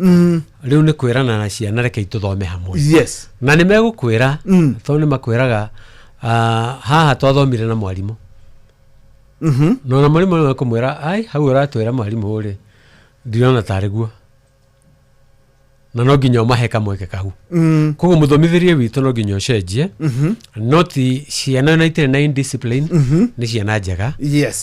Rĩu nĩ kwĩrana na ciana, rekei tũthome hamwe. Na nĩ megũkwĩra, tondũ nĩ makwĩraga, "Haha twathomire na mwarimũ." Na ona mwarimũ nĩ mekũmwĩra, "Ai, hau ũratwĩra mwarimũ rĩ, ndirona tarĩ guo," na no nginya ũmahe kamweke kau. Koguo mũthomithĩrie witũ no nginya ũcenjie. No ti ciana na itirĩ na indiscipline. Nĩ ciana njega.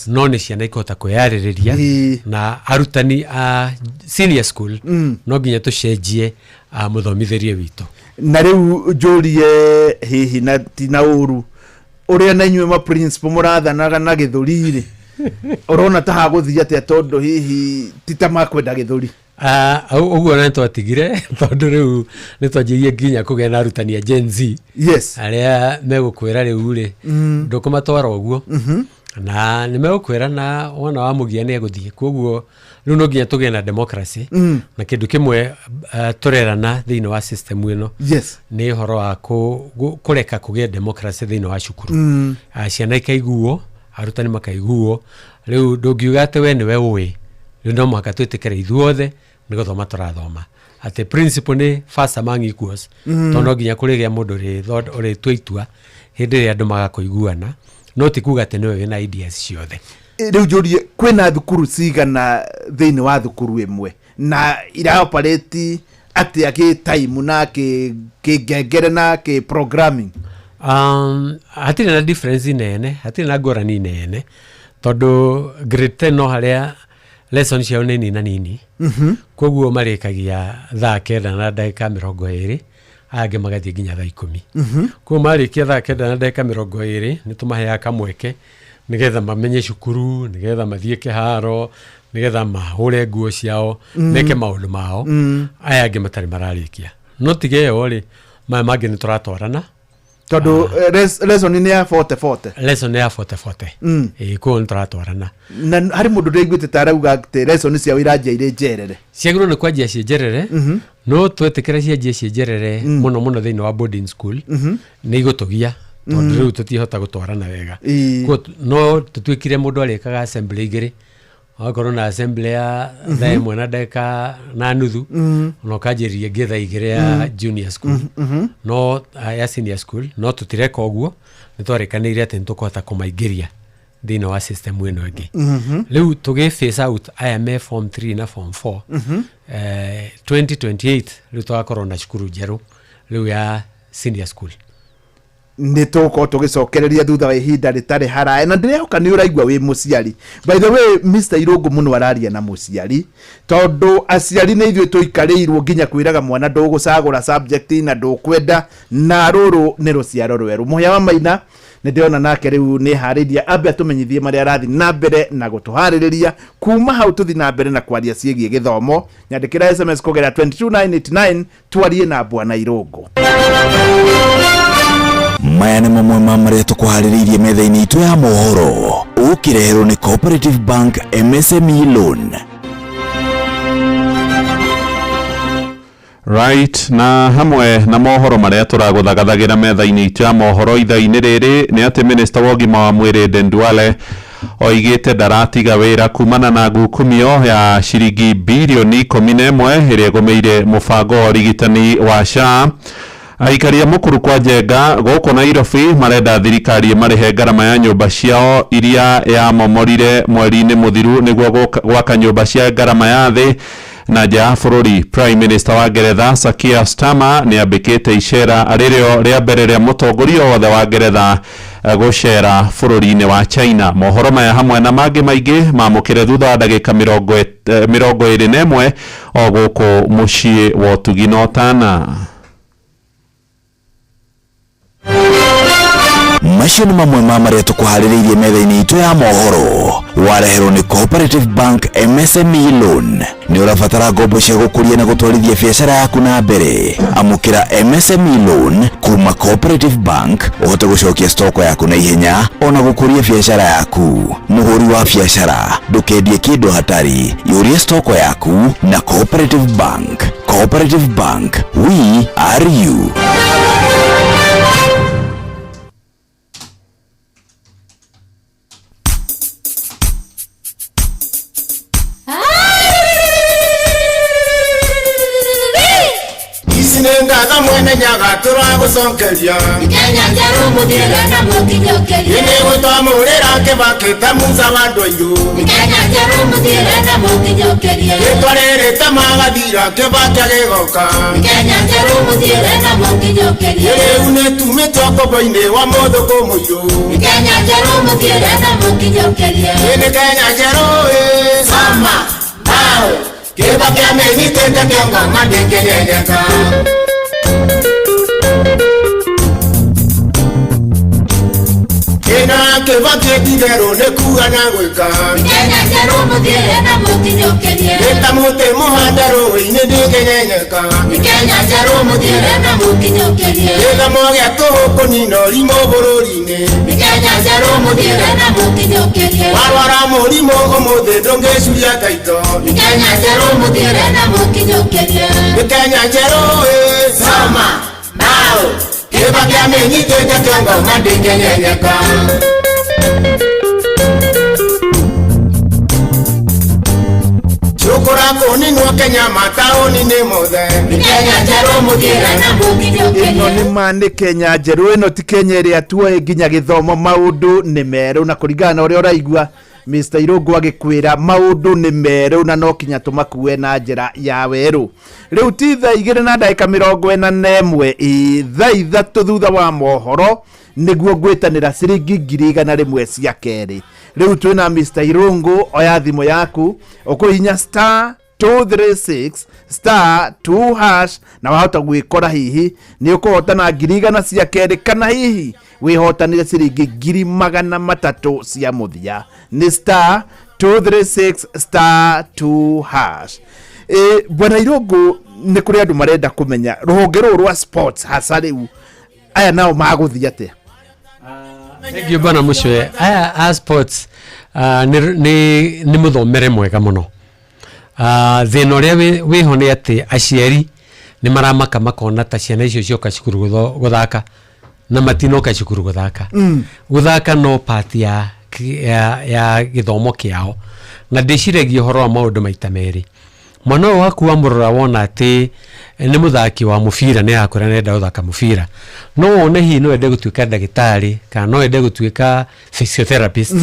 No nĩ ciana ikũhota kwĩyarĩrĩria. Na arutani a senior school no nginya tũcenjie mũthomithĩrie witũ. Na rĩu njũrie, hihi na ti na ũru, ũrĩa na inyuĩ ma principal mũrathanaga na gĩthũri rĩ, ũrona ta hagũthiĩ atĩa, tondũ hihi ti ta makwenda gĩthũri? Ũguo na nĩtwatigire, tondũ rĩu nĩtwanjĩrĩirie nginya kũgĩa na arutani a Gen Z arĩa megũkwĩra rĩu rĩ, ndũkũmatwara ũguo, na nĩ megũkwĩra, na wona wamũgia nĩ egũthiĩ. Koguo rĩu no nginya tũgĩe na democracy. Na kĩndũ kĩmwe tũrerana thĩinĩ wa system ĩno nĩ ũhoro wa kũreka kũgĩe democracy thĩinĩ wa cukuru. Ciana ikaiguo, arutani makaiguo. Rĩu ndũngiuga atĩ we nĩwe ũĩ. Rĩu no mũhaka twĩtĩkĩre ithuothe nĩ gũthoma tũrathoma, atĩ principle nĩ first among equals. Tondũ no nginya kũrĩgĩa mũndũ ũrĩtua itua hĩndĩ ĩrĩa andũ maga kũiguana, no ti kuga atĩ nĩwe wĩna ideas ciothe. Rĩu njũrie, kwĩna thukuru cigana thĩinĩ wa thukuru ĩmwe, na iraoperate atĩa kĩ time na kĩ ngengere na kĩ programming? Hatirĩ na difference nene, hatirĩ na ngũrani nene, tondũ grade 10 no harĩa lesson ciao nĩ nina nini. Koguo marĩkagia 9:20, aya angĩ magathiĩ nginya thaa 10. Koguo marĩkia 9:20, nĩ tũmaheaga kamweke nĩgetha mamenye cukuru, nĩgetha mathiĩ kĩharo, nĩgetha mahũre nguo ciao, meke maũndũ mao. Aya angĩ matarĩ mararĩkia, no tiga ĩyo rĩ, maya mangĩ nĩ tũratwarana. Tondũ lesson nĩ ya 40 40. Lesson nĩ ya 40 40. Ĩĩ, koguo nĩ tũratwarana. Na harĩ mũndũ ndĩraiguĩte ta arauga atĩ lesson ciao iranjia irĩ njerere. Ciagĩrĩirwo nĩ kwanjia ciĩ njerere. No twetĩkĩra cianjie cienjerere mũno mũno thĩinĩ wa boarding school, nĩ igũtũgia tondũ rĩu tũtihota gũtwarana wega. Koguo no tũtuĩkire mũndũ arĩkaga assembly igĩrĩ, agakorwo na assembly ya thaa 1 na ndagĩka na nuthu, na ũkanjĩrĩria ĩngĩ thaa 2 ya junior school, no ya senior school. No tũtireka ũguo, nĩ twarĩkanĩire atĩ nĩ tũkũhota kũmaingĩria thĩinĩ wa system ĩno ĩngĩ. Rĩu tũgĩ phase out aya me form 3 na form 4. 2028 rĩu tũgakorwo na cukuru njerũ rĩu ya senior school. Nä tågåkorwo tå gä cokereria thutha wa ihinda rĩtarĩ haraya, na ndĩrehoka nĩ ũraigua wĩ mũciari. By the way, Mr Irũngũ mũno araria na mũciari, tondũ aciari nĩ ithuĩ tũikarĩirwo nginya kwĩraga mwana ndũgũcagũra subject na ndũkwenda, na rũrũ nĩ rũciaro rwerũ. Mũhĩa wa Maina nĩ ndĩrona nake rĩu nĩ harĩria ambe atũmenyithie marĩa arathiĩ na mbere na gũtũharĩrĩria. Kuma hau tũthi na mbere na kwaria ciĩgiĩ gĩthomo. Nyandĩkĩra SMS kũgerera 22989 twarie na Bwana Irũngũ. Maya nĩ mamwe ma marĩa tũkũharĩrĩirie metha-inĩ itũ ya mohoro, ũkĩreherwo nĩ Cooperative Bank MSME Loan. Right, na hamwe na mohoro marĩa tũragũthagathagira metha-inĩ itũ ya mohoro ithaa-inĩ rĩrĩ nĩ atĩ minista wa ũgima wa mwĩrĩ Aden Duale oigĩte ndaratiga wĩra kumana na ngukumio ya ciringi birioni 11 ĩrĩa ĩgũmĩire mũbango wa ũrigitani wa SHA. Aikari a Mukuru kwa Njenga gũkũ Nairobi marenda thirikari ĩmarĩhe ngarama ya nyũmba ciao iria yamomorire mweri-inĩ mũthiru nĩguo gwaka nyũmba cia ngarama ya thĩ na nja ya bũrũri. Prime Minister wa Ngeretha Sir Keir Starmer nĩ ambĩkĩte icera rĩrĩo rĩa mbere rĩa mũtongoria wothe wa Ngeretha gũcera bũrũri-inĩ wa China. Mohoro maya hamwe na mangĩ maingĩ mamũkĩre thutha wa ndagĩka 21 o gũkũ mũciĩ wa ũtugi na ũtana. Macio nĩ mamwe ma marĩa tũkũharĩrĩirie metha-inĩ itũ ya mohoro, wareherwo nĩ Cooperative Bank MSME Loan. Nĩ ũrabatara ngombo cia gũkũria na gũtwarithia biacara yaku na mbere? Amũkĩra MSME Loan kuma Cooperative Bank ũhote gũcokia stoko yaku na ihenya ona gũkũria biacara yaku. Mũhũri wa biacara, ndũkendie kĩndũ hatari, yũria stoko yaku na Cooperative Bank. Cooperative Bank, we are you. Ngatha mwene Nyaga tũragũcokeria. Kenya njerũ mũthiĩre na mũkinyũkĩrie. Nĩ gũtwamũrĩra Kĩbakĩ ta Musa wa Ndũirũ. Kenya njerũ mũthiĩre na mũkinyũkĩrie. Rĩtwa rĩrĩ ta magathira Kĩbakĩ agĩgoka. Kenya njerũ mũthiĩre na mũkinyũkĩrie. Rĩu nĩ tumĩtwo ngombo-inĩ wa mũthũkũ mũirũ. Kenya njerũ mũthiĩre na mũkinyũkĩrie. Nĩ Kenya njerũ ĩ sama bao Kĩbakĩ amĩnyitĩte kĩongo ng'a ndĩngĩnyenyeka. Ĩna Kĩbakĩ titherũ nĩ kuga na gwĩka. Kenya njerũ mũthiĩre na mũkinyũkĩrie. Nĩ ta mũtĩ mũhande rũĩ-inĩ ndĩngĩnyenyeka. Kenya njerũ mũthiĩre na mũkinyũkĩrie. Gĩthomo gĩa tũhũ kũnina ũrimũ bũrũri-inĩ. Kenya njerũ mũthiĩre na mũkinyũkĩrie. Warwara mũrimũ ũmũthĩ ndũngĩcuria taito. Kenya njerũ mũthiĩre na mũkinyũkĩrie. Nĩ Kenya njerũ ĩ sama bao Kĩbakĩ amĩnyitĩte kĩongo ng'a ndĩngĩnyenyeka. Cukura kũninwo Kenya mataũni-inĩ mothe. Kenya njerũ mũthiĩre na mũkinyũkĩrie. Ĩno nĩ ma nĩ Kenya njerũ, ĩno ti Kenya ĩrĩa tuoĩ nginya gĩthomo maũndũ nĩ merũ, na kũringana na ũrĩa ũraigua Mr Irũngũ agĩkwĩra maũndũ nĩ merũ na no kinya tũmakue na njĩra ya werũ. Rĩu ti thaa 2 na ndagĩka 41, thaa 3 thutha wa mohoro nĩguo ngwĩtanĩra ciringi 100,000 cia kerĩ. Rĩu twĩna Mr Irũngũ, oya thimũ yaku ũkũhihinya star 236 star 2 hash na wahota gwĩkora hihi nĩ ũkũhotana 100,000 cia kerĩ, kana hihi wĩhotanĩre ciringi 300,000 cia mũthia. Nĩ star 236 star 2 hash. Bwana Irũngũ, nĩ kũrĩ andũ marenda kũmenya rũhonge rũrũ rwa sports hasa rĩu aya nao magũthiĩ atĩa? Thank you Bwana Mucwe. Aya a sports nĩ mũthomere mwega mũno. Thĩna ũrĩa wĩho nĩ atĩ aciari Nĩ maramaka makona ta ciana icio cioka cukuru gũthaka na matinoka cukuru gũthaka. Gũthaka no part ya gĩthomo kĩao, na ndĩciragia ũhoro wa maũndũ maita merĩ. Mwana ũyũ waku wamũrora wona atĩ nĩ mũthaki wa mũbira, nĩ arakũra nenda gũthaka mũbira, no wone hihi no ende gũtuĩka ndagĩtarĩ kana no ende gũtuĩka physiotherapist.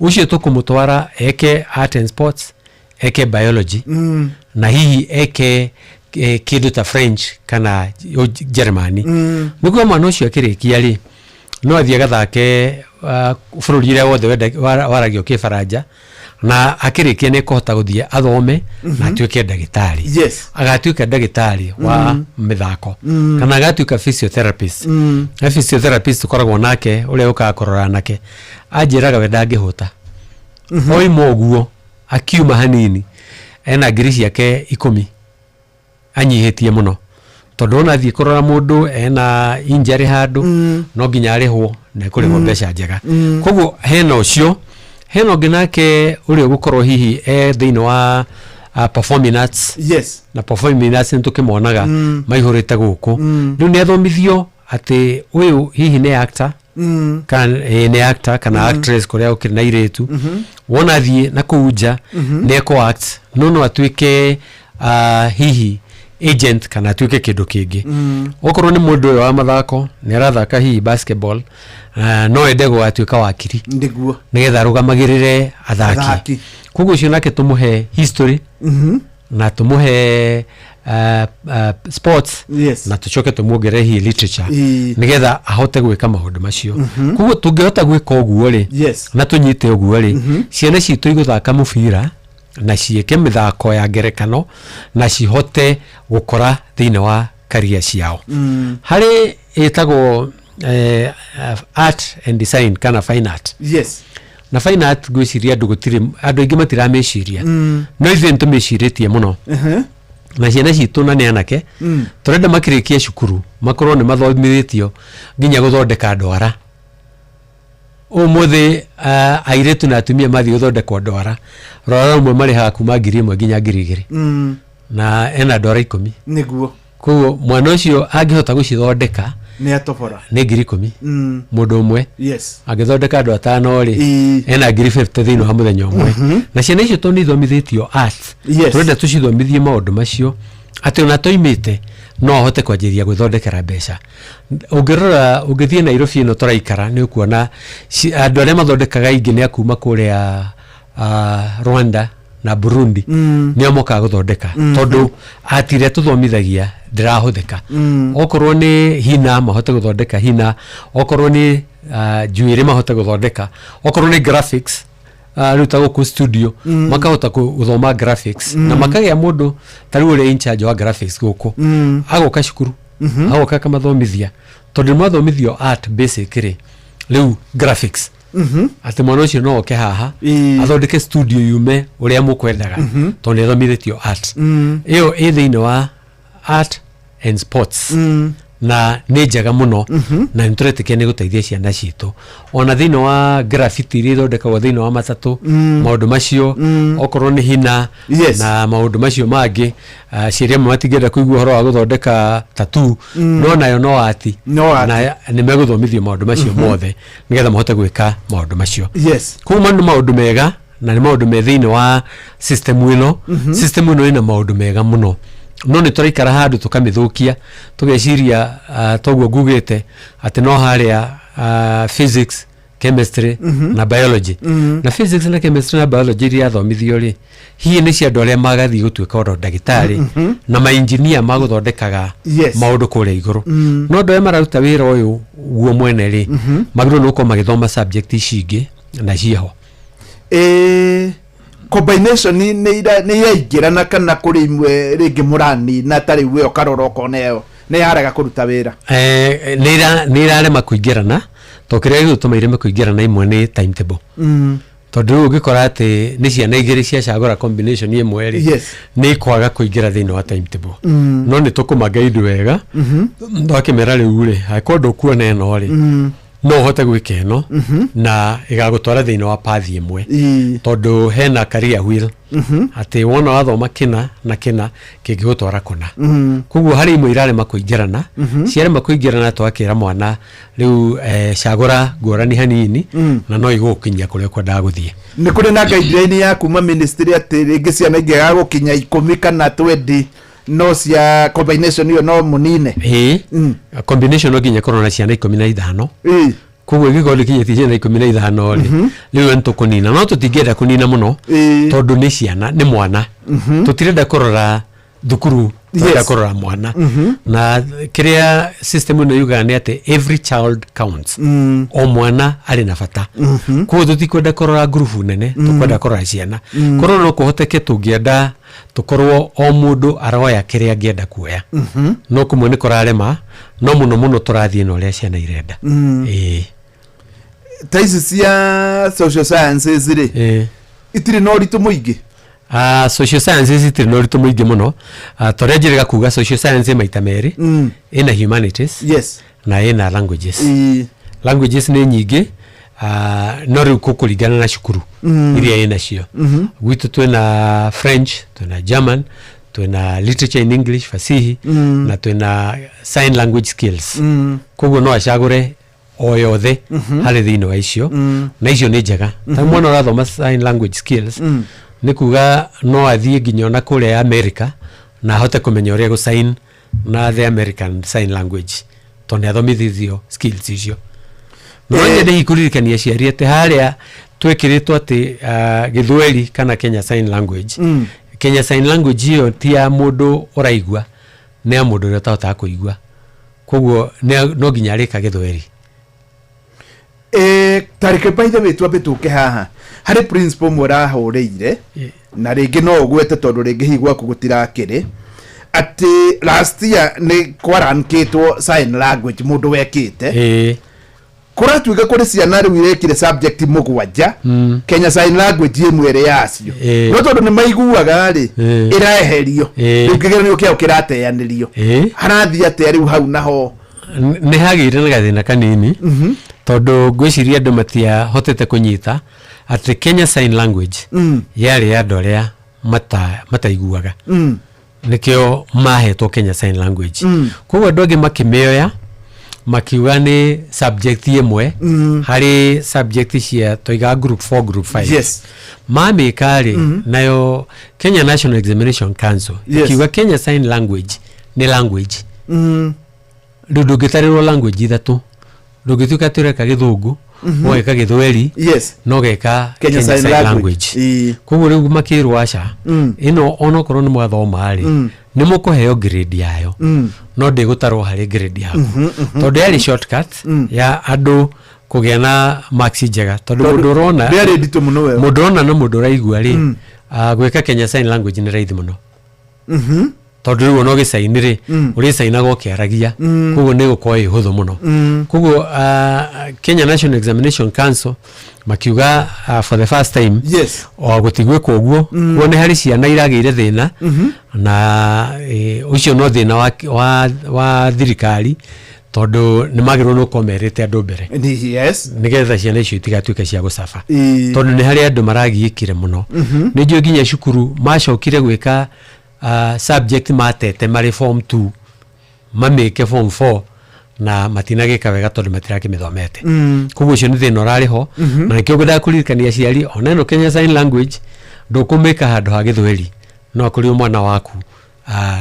Ũcio tũkũmũtwara eke art and sports, eke biology, na hihi eke kĩndũ ta French kana Germany, nĩguo mwana ũcio akĩrĩkia rĩ, no athiĩ agathake bũrũri ũrĩa wothe waragio kĩbaranja, na akĩrĩkia nĩ ekũhota gũthiĩ athome na atuĩke ndagĩtarĩ. Agatuĩka ndagĩtarĩ wa mĩthako kana agatuĩka physiotherapist. Na physiotherapist tũkoragwo nake ũrĩa ũkaga kũrora anake, anjĩraga we ndangĩhũta. Oima ũguo akiuma hanini ena ngiri ciake 10 anyihĩtie mũno, tondũ ona athiĩ kũrora mũndũ ena injury handũ, no nginya arĩhwo na ekũrĩhwo mbeca njega. Koguo hena ũcio, hena ũngĩ nake ũrĩa ũgũkorwo hihi e thĩinĩ wa performing arts. Na performing arts nĩ tũkĩmonaga maihũrĩte gũkũ. Rĩu nĩ athomithio atĩ ũyũ hihi nĩ actor kana nĩ actor kana actress, kũrĩa ũkĩrĩ na irĩtu. Wona athiĩ na kũu nja, nĩ ekũ act, no atuĩke hihi agent kana atuĩke kĩndũ kĩngĩ. Okorwo nĩ mũndũ ũyũ wa mathako, nĩ arathaka hihi basketball, no ende gũgatuĩka wakiri nĩgetha arũgamagĩrĩre athaki. Athaki. Koguo ũcio nake tũmũhe history na tũmũhe sports na tũcoke tũmuongerere hihi literature, nĩgetha ahote gwĩka maũndũ macio. Koguo tũngĩhota gwĩka ũguo rĩ, na tũnyite ũguo rĩ, ciana citũ igũthaka mũbira na ciĩke mĩthako ya ngerekano na cihote gũkora thĩinĩ wa career ciao. Harĩ ĩtagwo art and design kana fine art. Na fine art ngwĩciria andũ gũtirĩ, andũ aingĩ matiramĩciria, no ithuĩ nĩ tũmĩcirĩtie mũno na ciana citũ na nĩ anake. Tũrenda makĩrĩkia cukuru makorwo nĩ mathomithĩtio nginya gũthondeka ndwara. Ũmũthĩ airĩtu na atumia mathiĩ gũthondekwo ndwara, rwara rũmwe marĩhaga kuma 1000 nginya 2000, na ena ndwara 10. Koguo mwana ũcio angĩhota gũcithondeka, nĩ atobora. Nĩ 10,000 mũndũ ũmwe. Angĩthondeka andũ atano rĩ, ena 50,000 thĩinĩ wa mũthenya ũmwe. Na ciana icio tondũ nĩ ithomithĩtio art, tũrenda tũcithomithie maũndũ macio atĩ ona toimĩte no ahote kwanjĩrĩria gwĩthondekera mbeca. Ũngĩrora, ũngĩthiĩ Nairobi ĩno tũraikara, nĩ ũkuona andũ arĩa mathondekaga aingĩ nĩ akuma kũrĩa Rwanda na Burundi, nĩo mokaga gũthondeka, tondũ art ĩrĩa tũthomithagia ndĩrahũthĩka. Okorwo nĩ hina, mahote gũthondeka hina, okorwo nĩ njuĩrĩ mahote gũthondeka, okorwo nĩ graphics, rĩu ta gũkũ studio, makahota gũthoma graphics na makagĩa mũndũ ta rĩu ũrĩa in charge wa graphics gũkũ, agoka cukuru, agoka akamathomithia, tondũ nĩ mathomithio art basic rĩ, rĩu graphics, atĩ mwana ũcio no oke haha athondeke studio yume ũrĩa mũkwendaga, tondũ nĩ athomithĩtio art. Ĩyo ĩ thĩinĩ wa art and sports na nĩ njega mũno, na nĩ tũretĩkia nĩ gũteithia ciana citũ ona thĩinĩ wa graffiti iria ithondekagwo thĩinĩ wa matatũ, maũndũ macio, okorwo nĩ hina na maũndũ macio mangĩ. Aciari amwe matingĩenda kũigua ũhoro wa gũthondeka tattoo, no nayo no art. No art. Na nĩ megũthomithio maũndũ macio mothe nĩgetha mahote gwĩka maũndũ macio. Koguo nĩ maũndũ mega na nĩ maũndũ me thĩinĩ wa system ĩno. System ĩno ĩna maũndũ mega mũno, no nĩ tũraikara handũ tũkamĩthũkia, tũgeciria toguo ngugĩte atĩ no harĩa physics, chemistry na biology. Na physics na chemistry na biology iria athomithio rĩ, hihi nĩ cia andũ arĩa magathiĩ gũtuĩka oro ndagĩtarĩ na mainjinia magũthondekaga maũndũ kũrĩa igũrũ. No andũ arĩa mararuta wĩra ũyũ guo mwene rĩ, magĩrĩirwo nĩ gũkorwo magĩthoma subject ici ingĩ na ciĩho. Combination nĩ iraingĩrana kana kũrĩ imwe rĩngĩ mũranina, ta rĩu we ũkarora ũkona ĩyo nĩ yarega kũruta wĩra? Nĩ irarema kũingĩrana, tondũ kĩrĩa gĩgũtũma ireme kũingĩrana imwe nĩ timetable, tondũ rĩu ũngĩkora atĩ nĩ ciana igĩrĩ ciacagũra combination ĩmwe rĩ, nĩ ikwaga kũingĩra thĩinĩ wa timetable. No nĩ tũkũma guide wega, twakĩmera rĩu rĩ, angĩkorwo ndũkuona ĩno rĩ, No ũhote gwĩka ĩno na ĩgagũtwara thĩinĩ wa pathi ĩmwe, tondũ hena career wheel, atĩ wona wathoma kĩna na kĩna kĩngĩgũtwara kũna. Koguo harĩ imwe irarema kũingĩrana. Ciarema kũingĩrana, twakĩra mwana rĩu cagũra ngũrani hanini, na no igũgũkinyia kũrĩa ũkwendaga gũthiĩ. Nĩ kũrĩ na guideline ya kuma ministry atĩ rĩngĩ ciana ingĩaga gũkinya 10 kana 20, no cia combination ĩyo no mũnine? Ĩĩ, combination no nginya ĩkorwo na ciana 15. Koguo ĩngĩkorwo ndĩkinyĩtie ciana 15 rĩ, rĩu nĩ tũkũnina, no tũtingĩenda kũnina mũno, tondũ nĩ ciana, nĩ mwana. Tũtirenda kũrora thukuru, tũrenda kũrora mwana. Na kĩrĩa system ĩno yugaga nĩ atĩ every child counts. O mwana arĩ na bata. Koguo tũtikwenda kũrora ngurubu nene, tũkwenda kũrora ciana. Korwo no kũhoteke, tũngĩenda tũkorwo o mũndũ aroya kĩrĩa angĩenda kuoya. No kũmwe nĩ kũrarema, no mũno mũno tũrathiĩ na ũrĩa ciana irenda. Ĩĩ. Ta ici cia social sciences rĩ, itirĩ na ũritũ mũingĩ? Social sciences itirĩ na ũritũ mũingĩ mũno. Torĩa njĩrĩga kuga, social science ĩ maita merĩ. Ĩna humanities na ĩna languages. Languages nĩ nyingĩ, no rĩu kũkũringana na cukuru iria ĩnacio. Gwitũ twĩna French, twĩna German, twĩna literature in English, fasihi, na twĩna sign language skills. Koguo no acagũre o yothe harĩ thĩinĩ wa icio. Na icio nĩ njega ta mwana ũrathoma sign language skills, nĩ kuga no athiĩ nginya ona kũrĩa America na ahote kũmenya ũrĩa gũsign na the American Sign Language, tondũ nĩ athomithithio skills icio. No nyende hihi kũririkania aciari atĩ harĩa twĩkĩrĩtwo atĩ Gĩthweri kana Kenya Sign Language, Kenya Sign Language ĩyo ti ya mũndũ ũraigua, nĩ ya mũndũ ũrĩa ũtahotaga kũigua. Koguo no nginya arĩka Gĩthweri. Tareke by the way twambe tũke haha harĩ principal ũmwe ũrahũrĩire, na rĩngĩ no ũgwete tondũ rĩngĩ hihi gwaku gũtirakĩrĩ, atĩ last year nĩ kwarankĩtwo sign language mũndũ wekĩte. Kũratuĩka kũrĩ ciana rĩu irekire subject 7, Kenya Sign Language ĩmwe ĩrĩ yacio, no tondũ nĩ maiguaga rĩ, ĩraeherio. Rĩu kĩgeranio kĩao kĩrateanĩrio. Harathiĩ atĩa rĩu hau naho? Nĩ hagĩire na gathĩna kanini, tondũ ngwĩciria andũ matiahotete kũnyita atĩ Kenya Sign Language yarĩ ya andũ arĩa mataiguaga. Nĩkĩo mahetwo Kenya Sign Language. Koguo andũ angĩ makĩmĩoya makiuga nĩ subject ĩmwe harĩ subject cia toiga group 4, group 5. Mamĩka rĩ, nayo Kenya National Examination Council ĩkiuga Kenya Sign Language nĩ language. Rĩu ndũngĩtarĩrwo language ithatũ, ndũngĩtuĩka atĩ ũreka Gĩthũngũ, ũgeka Gĩthweri, na ũgeka Kenya Kenya Sign Sign Language. Language. Koguo rĩu makĩrwo aca, ĩno onokorwo nĩ mwathoma rĩ, nĩ mũkũheo grade yayo, no ndĩgũtarwo harĩ grade yaku, tondũ yarĩ shortcut ya andũ kũgĩa na marks njega, tondũ Tondũ mũndũ ũrona ndĩarĩ nditũ mũno we. Mũndũ ũrona na mũndũ ũraigua rĩ, gwĩka Kenya Sign Language nĩ raithi mũno, tondũ rĩu ona ũgĩcaini rĩ, ũrĩcainaga ũkĩaragia. Koguo nĩ gũkorwo ĩ hũthũ mũno. Koguo Kenya National Examination Council makiuga for the first time o gũtigwĩkwo ũguo. Koguo nĩ harĩ ciana iragĩire thĩna, na ũcio no thĩna wa thirikari, tondũ nĩ magĩrĩirwo nĩ gũkorwo merĩte andũ mbere, nĩgetha ciana icio itigatuĩke cia gũcaba, tondũ nĩ harĩ andũ maragiĩkire mũno. Nĩ njũĩ nginya cukuru macokire gwĩka subject matete marĩ form 2 mamĩke form 4, na matinagĩka wega tondũ matirakĩmĩthomete. Koguo ũcio nĩ thĩna ũrarĩ ho. Na nĩkĩo ngwendaga kũririkania aciari, ona ĩno Kenya Sign Language ndũkũmĩka handũ ha Gĩthweri, no akũrĩ mwana waku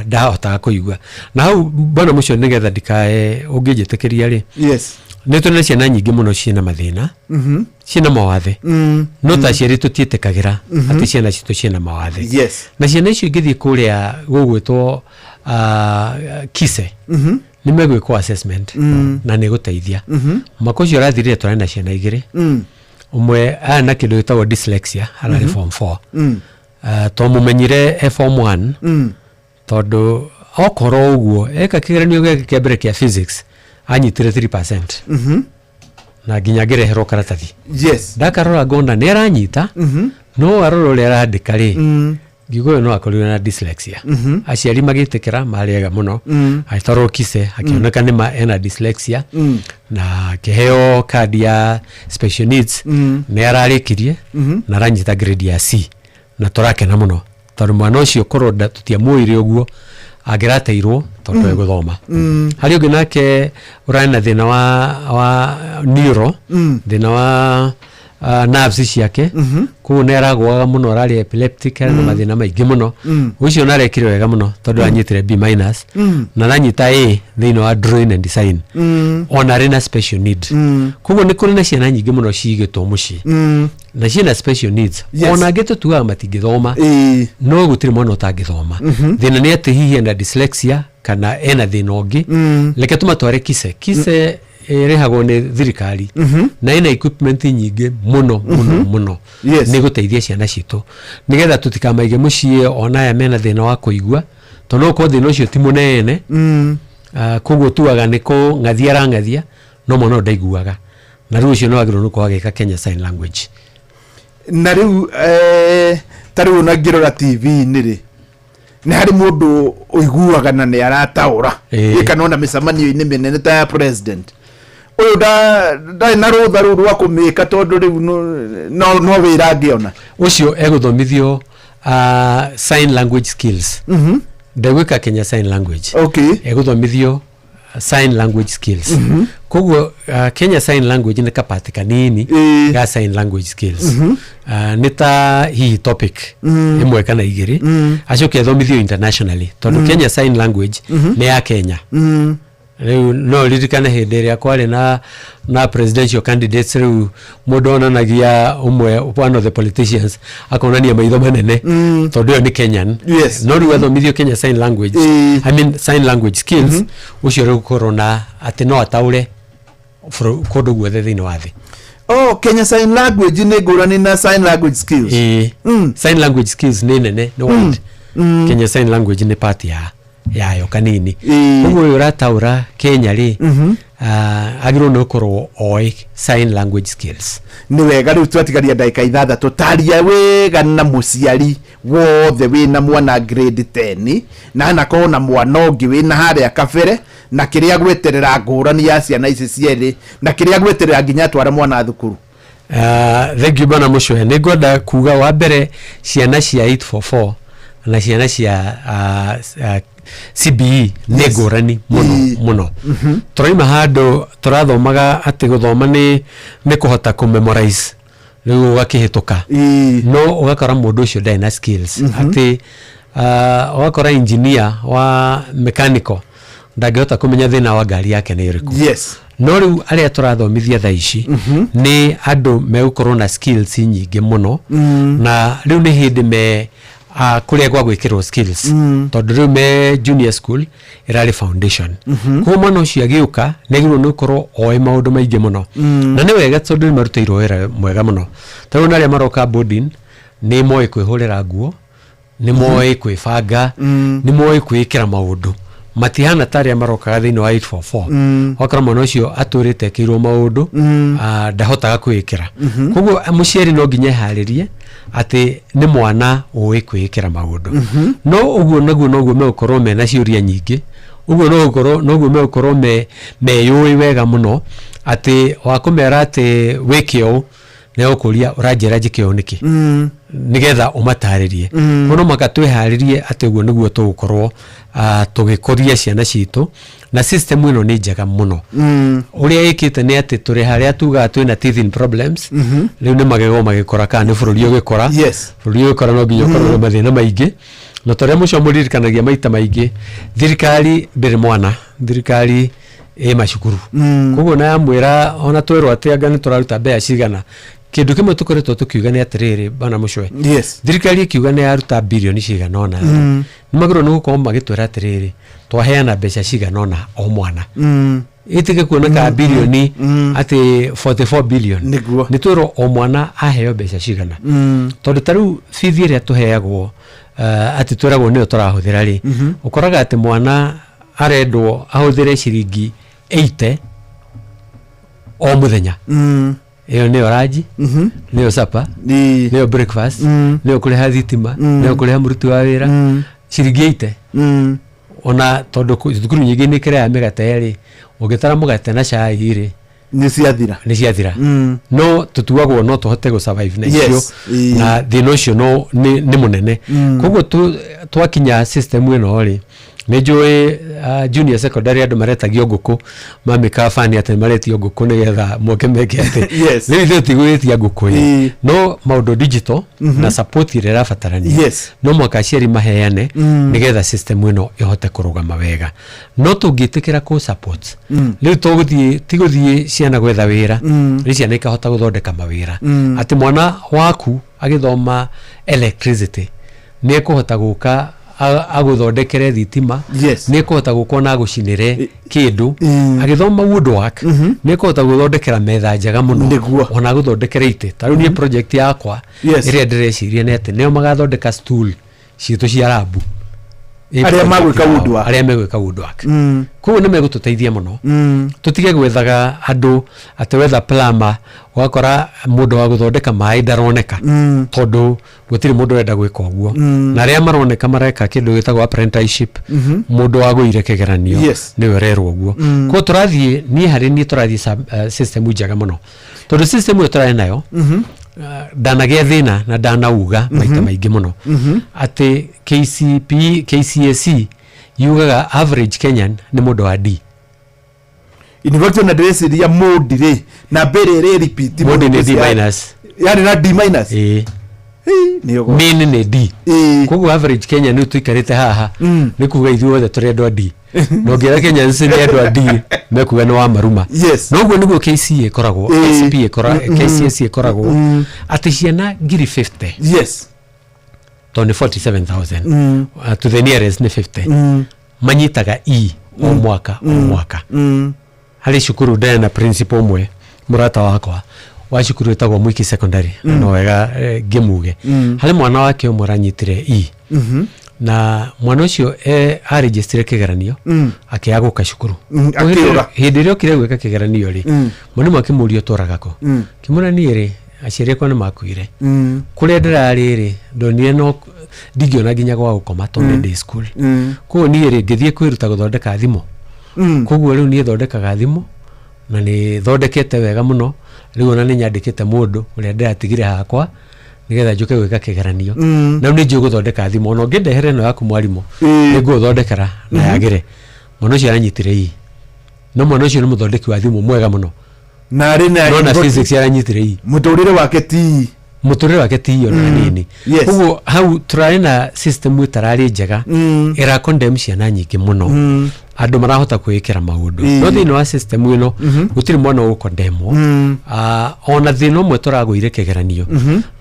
ndahotaga kũigua. Na hau bwana mũcio, nĩgetha ndikae ũngĩnjĩtĩkĩria rĩ, nĩ tũrĩ na ciana nyingĩ mũno ciĩna mathĩna, ciĩna mawathe, no ta aciari tũtiĩtĩkagĩra atĩ ciana citũ ciĩna mawathe. Na ciana icio ingĩthiĩ kũrĩa gũgwĩtwo KISE, nĩ megwĩkwo assessment na nĩ gũteithia. Mwaka ũcio ũrathirire tũrarĩ na ciana igĩrĩ. Ũmwe arĩ na kĩndũ gĩtagwo dyslexia, ararĩ form 4. Twamũmenyire e form 1, tondũ okorwo ũguo eka kĩgeranio gĩake kĩa mbere kĩa physics anyitire 3%, na nginya ngĩreherwo karatathi. Ndakarora ngona nĩ aranyita, no arora ũrĩa arandĩka rĩ, Ngiuga ũyũ no akorirwo na dyslexia. Aciari magĩtĩkĩra marĩ ega mũno. Agĩtwarwo Kise, akĩoneka nĩma ena dyslexia. Na akĩheo kandi ya special needs. Nĩ ararĩkirie na aranyita grade ya C, na tũrakena mũno tondũ mwana ũcio korwo tũtiamuoire ũguo angĩrateirwo tondũ egũthoma. Harĩ ũngĩ nake ũrarĩ na thĩna wa neuro, thĩna wa nerves ciake. Koguo nĩ aragũaga mũno, ararĩ epileptic, arĩ na mathĩna maingĩ mũno. Ũcio narekire wega mũno tondũ anyitire B minus na aranyita A thĩinĩ wa drawing and design, ona arĩ na special need. Koguo nĩ kũrĩ na ciana nyingĩ mũno cigĩtwo mũciĩ na ciĩna special needs. Ona angĩ tũtuaga matingĩthoma, no gũtirĩ mwana ũtangĩthoma. Thĩna nĩ atĩ hihi ena dyslexia kana ena thĩna ũngĩ. Reke tũmatware Kise. Kise ĩrĩhagwo nĩ thirikari na ĩna equipment nyingĩ mũno mũno mũno. Nĩ gũteithia ciana citũ nĩgetha tũtikamaige mũciĩ ona aya mena thĩna wa kũigua, tondũ no ũkorwo thĩna ũcio ti mũnene. Koguo tuaga nĩ kũng'athia arang'athia, no mwana ũyũ ndaiguaga, na rĩu ũcio nĩ wagĩrĩirwo nĩ gũkorwo agĩka Kenya Sign Language. Na rĩu ta rĩu ona ngĩrora TV-inĩ rĩ, nĩ harĩ mũndũ ũiguaga na nĩ arataũra kana ona mĩcemanio-inĩ mĩnene ta ya president ũyũ ndarĩ na rũtha rũu rwa kũmĩka, tondũ rĩu no wĩra angĩona. Ũcio egũthomithio sign language skills. Ndegwĩka Kenya Sign Language. Egũthomithio sign language skills. Koguo Kenya Sign Language nĩ kapati kanini ga sign language skills. Nĩ ta hihi topic ĩmwe kana igĩrĩ. Acoke athomithio internationally, tondũ Kenya Sign Language nĩ ya Kenya. Rĩu no ririkane hĩndĩ ĩrĩa kwarĩ na presidential candidates, rĩu mũndũ onanagia ũmwe, one of the politicians akonania maitho manene, tondũ ĩyo nĩ Kenyan. No rĩu athomithio Kenya Sign Language, I mean sign language skills, ũcio rĩu gũkorwo na atĩ no ataũre kũndũ guothe thĩinĩ wa thĩ. Oh, Kenya Sign Language nĩ ngũrani na sign language skills. Ĩĩ. Sign language skills nĩ nene, nĩ wide. Kenya Sign Language nĩ part ya yayo kanini. Koguo ũyũ ũrataũra Kenya rĩ, agĩrĩirwo nĩ gũkorwo oĩ sign language skills. Nĩ wega. Rĩu twatigaria ndagĩka 6, taria wega na mũciari wothe wĩna mwana grade 10 na anakorwo na mwana ũngĩ wĩna harĩa kabere, na kĩrĩa gweterera ngũrani ya ciana ici cierĩ, na kĩrĩa gweterera nginya atwara mwana thukuru. Thank you, bwana Mũcũhe. Nĩ ngwenda kuga wa mbere, ciana cia 844 na ciana cia CBE nĩ ngũrani mũno mũno. Tũraima handũ tũrathomaga atĩ gũthoma nĩ kũhota kũ memorize, rĩu ũgakĩhĩtũka, no ũgakora mũndũ ũcio ndarĩ na skills. Atĩ ũgakora engineer wa mechanical ndangĩhota kũmenya thĩna wa ngari yake nĩ ũrĩkũ. No rĩu arĩa tũrathomithia thaa ici nĩ andũ megũkorwo na skills nyingĩ mũno. Na rĩu nĩ hĩndĩ me kũrĩa gwa gwĩkĩrwo skills, tondũ rĩu me junior school ĩrarĩ foundation. Koguo mwana ũcio agĩũka nĩ agĩrĩirwo nĩ gũkorwo oĩ maũndũ maingĩ mũno. Na nĩ wega tondũ nĩ marutĩirwo wĩra mwega mũno. Ta rĩu arĩa maroka boarding nĩ moĩ kwĩhũrĩra nguo, nĩ moĩ kwĩbanga, nĩ moĩ kwĩĩkĩra maũndũ, matihana ta arĩa marokaga thĩinĩ wa 844. Wakora mwana ũcio atũrĩte ekĩirwo maũndũ, ndahotaga kwĩĩkĩra. Koguo mũciari no nginya eharĩrie atĩ nĩ mwana ũĩ kwĩĩkĩra maũndũ. No ũguo naguo noguo megũkorwo mena ciũria nyingĩ, ũguo no gũkorwo noguo megũkorwo me meyũĩ wega mũno, atĩ wakũmera atĩ wĩke ũũ, nĩ egũkũria ũranjĩra njĩke ũũ nĩkĩ, nĩgetha ũmatarĩrie. No mũhaka twĩharĩrie atĩ ũguo nĩguo tũgũkorwo tũgĩkũria ciana citũ, na system ĩno nĩ njega mũno. Ũrĩa ĩkĩte nĩ atĩ tũrĩ harĩa tugaga twĩna teething problems. Rĩu nĩ magego magĩkũra, kana nĩ bũrũri ũgĩkũra. Bũrũri ũgĩkũra no nginya ũkorwo na mathĩna maingĩ, na ta ũrĩa mũco mũririkanagia maita maingĩ, thirikari ndĩrĩ mwana, thirikari ĩ macukuru. Koguo na yamwĩra ona twerwo atĩ anga nĩ tũraruta mbeca cigana, kĩndũ kĩmwe tũkoretwo tũkiuga nĩ atĩrĩrĩ, bana mũcwe, thirikari ĩkiuga nĩ yaruta birioni cigana ũna, nĩ magĩrĩirwo nĩ gũkorwo magĩtwĩra atĩrĩrĩ, twaheana mbeca cigana ũna o mwana. Ĩtige kuoneka birioni atĩ 44 billion. Nĩguo. Nĩ twĩrwo o mwana aheo mbeca cigana, tondũ ta rĩu bithi ĩrĩa tũheagwo, atĩ twĩragwo nĩyo tũrahũthĩra rĩ, ũkoraga atĩ mwana arendwo ahũthĩre ciringi 80 o mũthenya. Ĩyo nĩyo ranji, nĩyo sapa, nĩyo breakfast, nĩyo kũrĩha thitima, nĩyo kũrĩha mũruti wa wĩra, ciringi 80. Ona tondũ thukuru nyingĩ nĩ kĩraya mĩgate rĩ, ũngĩtara mũgate na cai rĩ, nĩ ciathira. Nĩ ciathira. No tũtuagwo no tũhote gũ survive na icio. Na thĩna ũcio no nĩ mũnene. Koguo twakinya system ĩno rĩ, nĩ njũĩ junior secondary andũ maretagio ngũkũ, mamĩkaga bani atĩ maretio ngũkũ nĩgetha moke meke atĩ. Rĩu ithuĩ tigwĩtia ngũkũ ĩ, no maũndũ digital na support ĩrĩa ĩrabatarania no mũhaka aciari maheane nĩgetha system ĩno ĩhote kũrũgama wega. No tũngĩtĩkĩra kũ support, rĩu tũgũthiĩ ti gũthiĩ ciana gwetha wĩra, nĩ ciana ikahota gũthondeka mawĩra, atĩ mwana waku agĩthoma electricity nĩ ekũhota gũka agũthondekere thitima, nĩ ekũhota gũka ona agũcinĩre kĩndũ. Agĩthoma woodwork nĩ ekũhota gũthondekera metha njega mũno, ona agũthondekere itĩ. Ta rĩu niĩ project yakwa ĩrĩa ndĩreciria nĩ atĩ nĩo magathondeka stool citũ cia rabu. Ĩ Arĩa project magwĩka yao, woodwork. Arĩa megwĩka woodwork. Koguo nĩ megũtũteithia mũno, tũtige gwethaga andũ atĩ wetha plumber, ũgakora mũndũ wa gũthondeka maĩ ndaroneka, tondũ gũtirĩ mũndũ ũrenda gwĩka ũguo, na arĩa maroneka mareka kĩndũ gĩtagwo apprenticeship, mũndũ wagũire kĩgeranio nĩwe ũrerwo ũguo. Koguo tũrathiĩ, niĩ harĩ niĩ tũrathiĩ system njega mũno, tondũ system ĩyo tũrarĩ nayo, ndanagĩa thĩna na ndanauga maita maingĩ mũno atĩ KCPE, KCSE yugaga average Kenyan nĩ mũndũ wa D. In fact, ona ndĩreciria Modi rĩ, namba ĩrĩa ĩrĩ repeat. Modi nĩ D minus. Yani na D minus. Ĩĩ. Nĩ ũguo. Mean nĩ D. Koguo average Kenya nĩ tũikarĩte haha, nĩ kuga ithuothe tũrĩ andũ a D, na ũngĩra Kenyans nĩ andũ a D mekuga nĩ wa maruma. No ũguo nĩguo KCA ĩkoragwo, KCP ĩkoragwo, KCSE ĩkoragwo, atĩ ciana 50,000, tondũ nĩ 47,000, to the nearest nĩ 50, manyitaga E o mwaka o mwaka. Harĩ cukuru ndĩrĩ na principal ũmwe mũrata wakwa wa cukuru ĩtagwo Mwiki Secondary, no wega ngĩmuge, harĩ mwana wake ũmwe ũranyitire E, na mwana ũcio arĩnjĩstire kĩgeranio, akĩaga gũka cukuru. Akĩũra. Hĩndĩ ĩrĩa okire gwĩka kĩgeranio rĩ, mwarimũ akĩmũria, "Ũtũraga kũ?" Kĩmũra, "Niĩ rĩ, aciari akwa nĩ makuire. Kũrĩa ndĩrarĩ rĩ, ndonire no ndingĩona nginya gwa gũkoma tondũ nĩ day school. Koguo niĩ rĩ, ngĩthiĩ kwĩruta gũthondeka thimũ. Koguo rĩu niĩ thondekaga thimũ na nĩ thondekete wega mũno. Rĩu ona nĩ nyandĩkĩte mũndũ ũrĩa ndĩratigire hakwa nĩgetha njũke gwĩka kĩgeranio. Na rĩu nĩ njũĩ gũthondeka thimũ, ona ũngĩndehere ĩno yaku mwarimũ, nĩ ngũgũthondekera na yagĩre." Mwana ũcio aranyitire E, no mwana ũcio nĩ mũthondeki wa thimũ mwega mũno. Na arĩ na No na physics aranyitire E. Mũtũrĩre wake ti Mũtũrĩre wake ti ona hanini. Koguo hau tũrarĩ na system ĩtararĩ njega, ĩra condemn ciana nyingĩ mũno. Andũ marahota kwĩĩkĩra maũndũ, no thĩinĩ wa system ĩno gũtirĩ mwana ũgũkondemwo. Ona thĩna ũmwe tũragũire kĩgeranio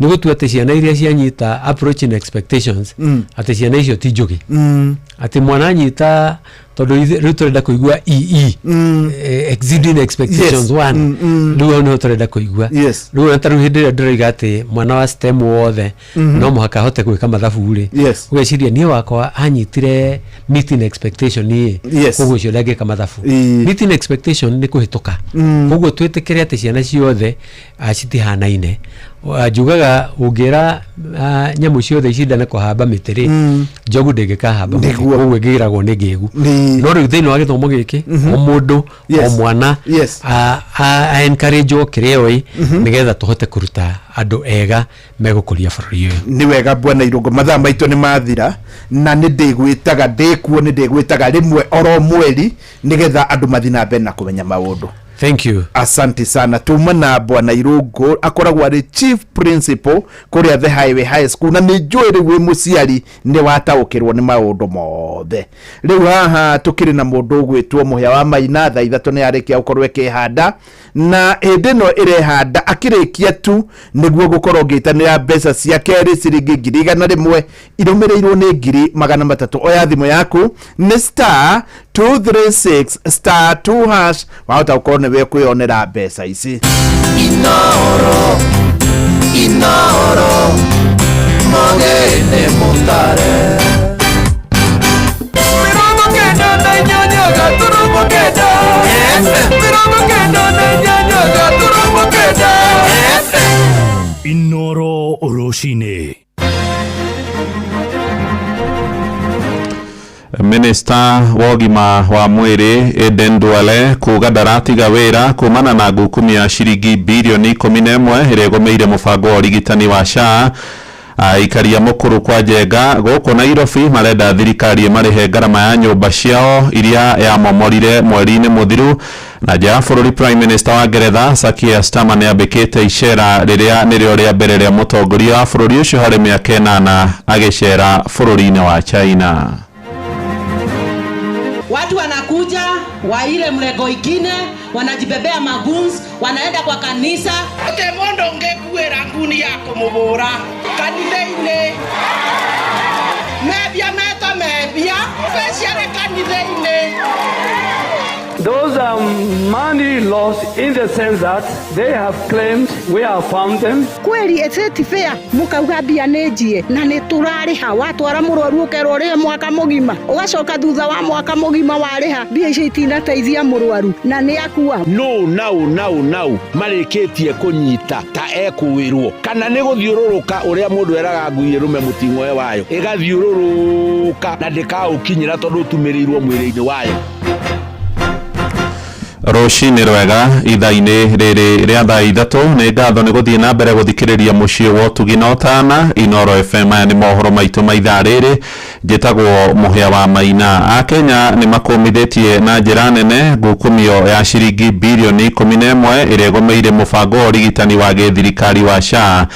nĩ gũtua atĩ ciana iria cianyita approaching expectations, atĩ ciana icio ti njũgĩ, atĩ mwana anyita, tondũ rĩu tũrenda kũigua EE, exceeding expectations one. Rĩu hau nĩho tũrenda kũigua. Rĩu ona ta rĩu hĩndĩ ĩrĩa ndĩroiga atĩ mwana wa STEM wothe no mũhaka ahote gwĩka mathabu rĩ, ũgeciria niĩ wakwa anyitire meeting expectation ĩ, koguo ũcio ndangĩka mathabu. Meeting expectation nĩ kũhĩtũka. Koguo twĩtĩkĩre atĩ ciana ciothe citihanaine. Njugaga ũngĩra nyamũ ciothe icindane kũhamba mĩtĩ rĩ, njogu ndĩngĩkahamba mũtĩ, koguo ĩngĩgĩragwo nĩ ngĩgu. No rĩu thĩinĩ wa gĩthomo gĩkĩ, o mũndũ, o mwana a encourage kĩrĩa oĩ, nĩgetha tũhote kũruta andũ ega megũkũria bũrũri ũyũ. Nĩ wega, bwana Irũngũ, mathaa maitũ nĩ mathira, na nĩ ndĩgwĩtaga ndĩkuo, nĩ ndĩgwĩtaga rĩmwe oro mweri nĩgetha andũ mathiĩ na mbere na kũmenya maũndũ. Thank you. Asante sana. Tuma na bwana Irũngũ, akoragwo arĩ chief principal kũrĩa The Highway High School, na nĩ njũĩ rĩu wĩ mũciari nĩ wataũkĩrwo nĩ maũndũ mothe. Rĩu haha tũkĩrĩ na mũndũ ũgwĩtwo Mũhĩa wa Maina. Thaa 3 nĩ arĩkia gũkorwo ĩkĩhanda, na hĩndĩ ĩno ĩrehanda akĩrĩkia tu nĩguo gũkorwo ngĩtanĩra mbeca cia kerĩ, ciringi 100,000 irũmĩrĩirwo nĩ 300,000. Oya thimũ yaku, nĩ *236 *2#, wahota gũkorwo nĩwe ũkwĩyonera mbeca ici. Inoro, Inoro, Mogene Mutare. 98.9, 98. Rũcinĩ. Minista wa ũgima wa mwĩrĩ Aden Duale kuga ndaratiga wĩra kumana na ngukumio ya ciringi birioni 11 ĩrĩa ĩgũmĩire mũbango wa ũrigitani wa SHA. Aikaria mũkũrũ kwa Njenga gũkũ Nairobi marenda thirikari ĩmarĩhe ngarama ya nyũmba ciao iria yamomorire mweri-inĩ mũthiru. Na nja ya bũrũri, Prime Minister wa Ngeretha Sir Keir Starmer nĩambĩkĩte icera rĩrĩa nĩrĩo rĩa mbere rĩa mũtongoria wa bũrũri ũcio harĩ mĩaka 8 agĩcera bũrũri-inĩ wa China. Watu wanakuja wa ile mrengo ingine, wanajibebea maguns, wanaenda kwa kanisa. Ate mundu ngekuira nguni ya kumubura kanitha-inĩ, mebia meto mebia especially kanitha-inĩ. Those are money lost in the sense that they have claimed we have found them. Kweli is it fair mukauga mbia nĩ njie na nĩ tũrarĩha, watwara mũrwaru ũkerwo ũrĩhe mwaka mũgima, ũgacoka thutha wa mwaka mũgima warĩha mbia icio itinateithia mũrwaru na nĩ akua. No nau nau nau marĩkĩtie kũnyita ta ekũwĩrwo kana nĩ gũthiũrũrũka ũrĩa mũndũ eraga ngui ĩrũme mũting'oe wayo ĩgathiũrũrũka na ndĩkaũkinyĩra tondũ ũtumĩrĩirwo mwĩrĩ-inĩ wayo. Rũcinĩ rwega ithaa-inĩ rĩrĩ rĩa thaa 3 nĩ ngatho nĩ gũthiĩ na mbere gũthikĩrĩria mũciĩ wa ũtugi na ũtana Inoro FM. Aya nĩ mohoro maitũ ma ithaa rĩrĩ, njĩtagwo Mũhĩa wa Maina. Akenya nĩ makũmithĩtie na njĩra nene ngukumio ya ciringi birioni 11 ĩrĩa ĩgũmĩire mũbango wa ũrigitani wa gĩthirikari wa SHA.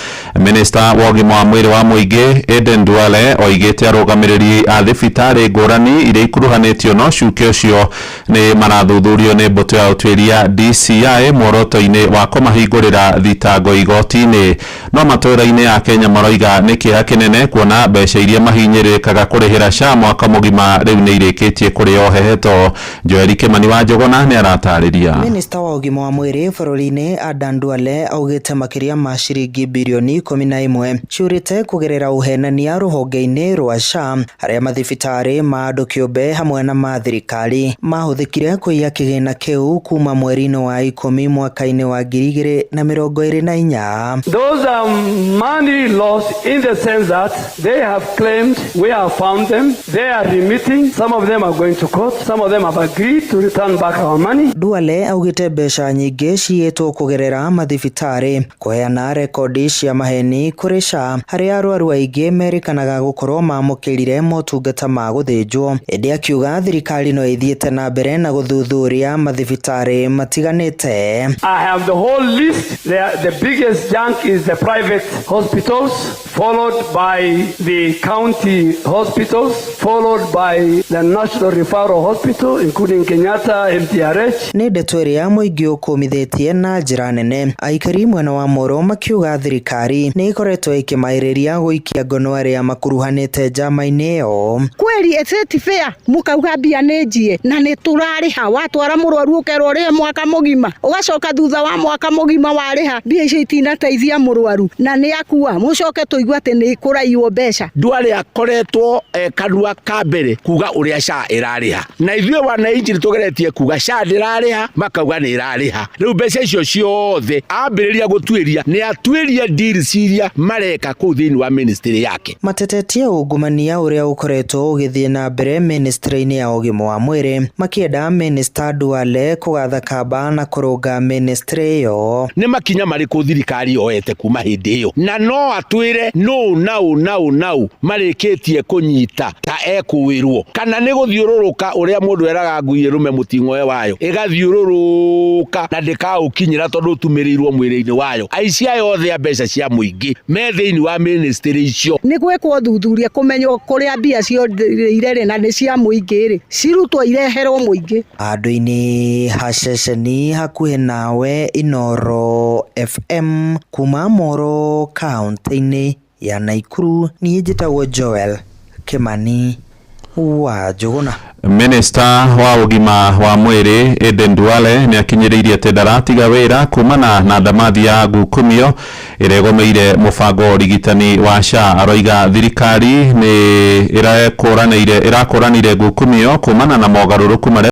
Minista wa ũgima wa mwĩrĩ wa mũingĩ Aden Duale oigĩte arũgamĩrĩri a thibitarĩ ngũrani iria ikuruhanĩtio na ũcuke ũcio nĩ marathuthurio nĩ mbũtũ ya ũtuĩria DCI muoroto-inĩ wa kũmahingũrĩra thitango igoti-inĩ. No matũũra-inĩ ya Kenya maroiga nĩ kĩeha kĩnene kuona mbeca iria mahinyĩrĩrĩkaga kũrĩhĩra SHA mwaka mũgima rĩu nĩ irĩkĩtie kũrĩo heheto. Joeli Kimani wa Njũgũna nĩ aratarĩria. Minista wa ũgima wa mwĩrĩ bũrũri-inĩ Adan Duale augĩte makĩria ma ciringi birioni 11 ciũrĩte kũgerera ũhenania rũhonge-inĩ rwa SHA harĩa mathibitarĩ ma andũ kĩũmbe hamwe na ma thirikari mahũthĩkire kũiya kĩgĩna kĩu kuma mweri-inĩ wa 10 mwaka-inĩ wa 2024. Those are money lost in the sense that they have claimed we have found them, they are remitting, some of them are going to court, some of them have agreed to return back our money. Duale augĩte mbeca nyingĩ ciĩtwo kũgerera mathibitarĩ kũheana rekondi cia maheni kũrĩ SHA harĩa arwaru aingĩ merĩkanaga gũkorwo mamũkĩrire motungata ma gũthĩnjwo, ĩndĩ akiuga thirikari no ĩthiĩte na mbere na gũthuthuria mathibitarĩ matiganĩte. I have the whole list. The biggest junk is the private hospitals, followed by the county hospitals, followed by the National Referral Hospital, including Kenyatta, MTRH. Nĩ ndeto ĩrĩa mũingĩ ũkũmithĩtie na njĩra nene, aikari mwena wa Moro makiuga thirikari nĩ ĩkoretwo ĩkĩmaĩrĩria gũikia ngono arĩa makuruhanĩte njama-inĩ ĩyo. Kweli is it fair mukauga mbia nĩ njie na nĩ tũrarĩha, watwara mũrwaru ũkerwo ũrĩhe mwaka mũgima, ũgacoka thutha wa mwaka mũgima warĩha mbia icio itinateithia mũrwaru na nĩ akua, mũcoke tũigue atĩ nĩ kũraiywo mbeca. Duale akoretwo kanua ka mbere kuga ũrĩa SHA ĩrarĩha, na ithuĩ wananchi nĩtũgeretie kuga SHA ndĩrarĩha, makauga nĩ ĩrarĩha. Rĩu mbeca icio ciothe ambĩrĩria gũtuĩria nĩ atuĩria deals iria mareka kũu thĩinĩ wa ministry yake. Matetetie ungumania ũrĩa ũkoretwo ũgĩthiĩ na mbere ministry-inĩ ya ũgima wa mwĩrĩ, makĩenda Minister Duale kũgatha kamba na kũrũnga ministry ĩyo. Nĩ makinya marĩkũ thirikari yoete kuma hĩndĩ ĩyo, na no atwĩre no nau nau nau marĩkĩtie kũnyita ta ekũwĩrwo kana nĩ gũthiũrũrũka ũrĩa mũndũ eraga ngui ĩrũme mũting'oe wayo ĩgathiũrũrũka na ndĩkaũkinyĩra tondũ ũtumĩrĩirwo mwĩrĩ-inĩ wayo. Aici aya othe a mbeca cia mũingĩ me thĩinĩ wa ministry icio. Nĩ gwĩkwo ũthuthuria kũmenywo kũrĩa mbia ciorĩire rĩ na nĩ cia mũingĩ rĩ, cirutwo ireherwo mũingĩ. Handũ-inĩ ha ceceni hakuhĩ nawe Inoro FM kuma Moro kaũntĩ-inĩ ya Naikuru, niĩ njĩtagwo Joel Kimani wa Njũgũna. Minista wa ũgima wa mwĩrĩ Aden Duale nĩ akinyĩrĩirie atĩ ndaratiga wĩra kumana na ndamathi ya ngukumio ĩrĩa ĩgũmĩire mũbango wa ũrigitani wa SHA. Aroiga thirikari nĩ ĩrakũranĩire ngukumio kumana na mogarũrũku marĩa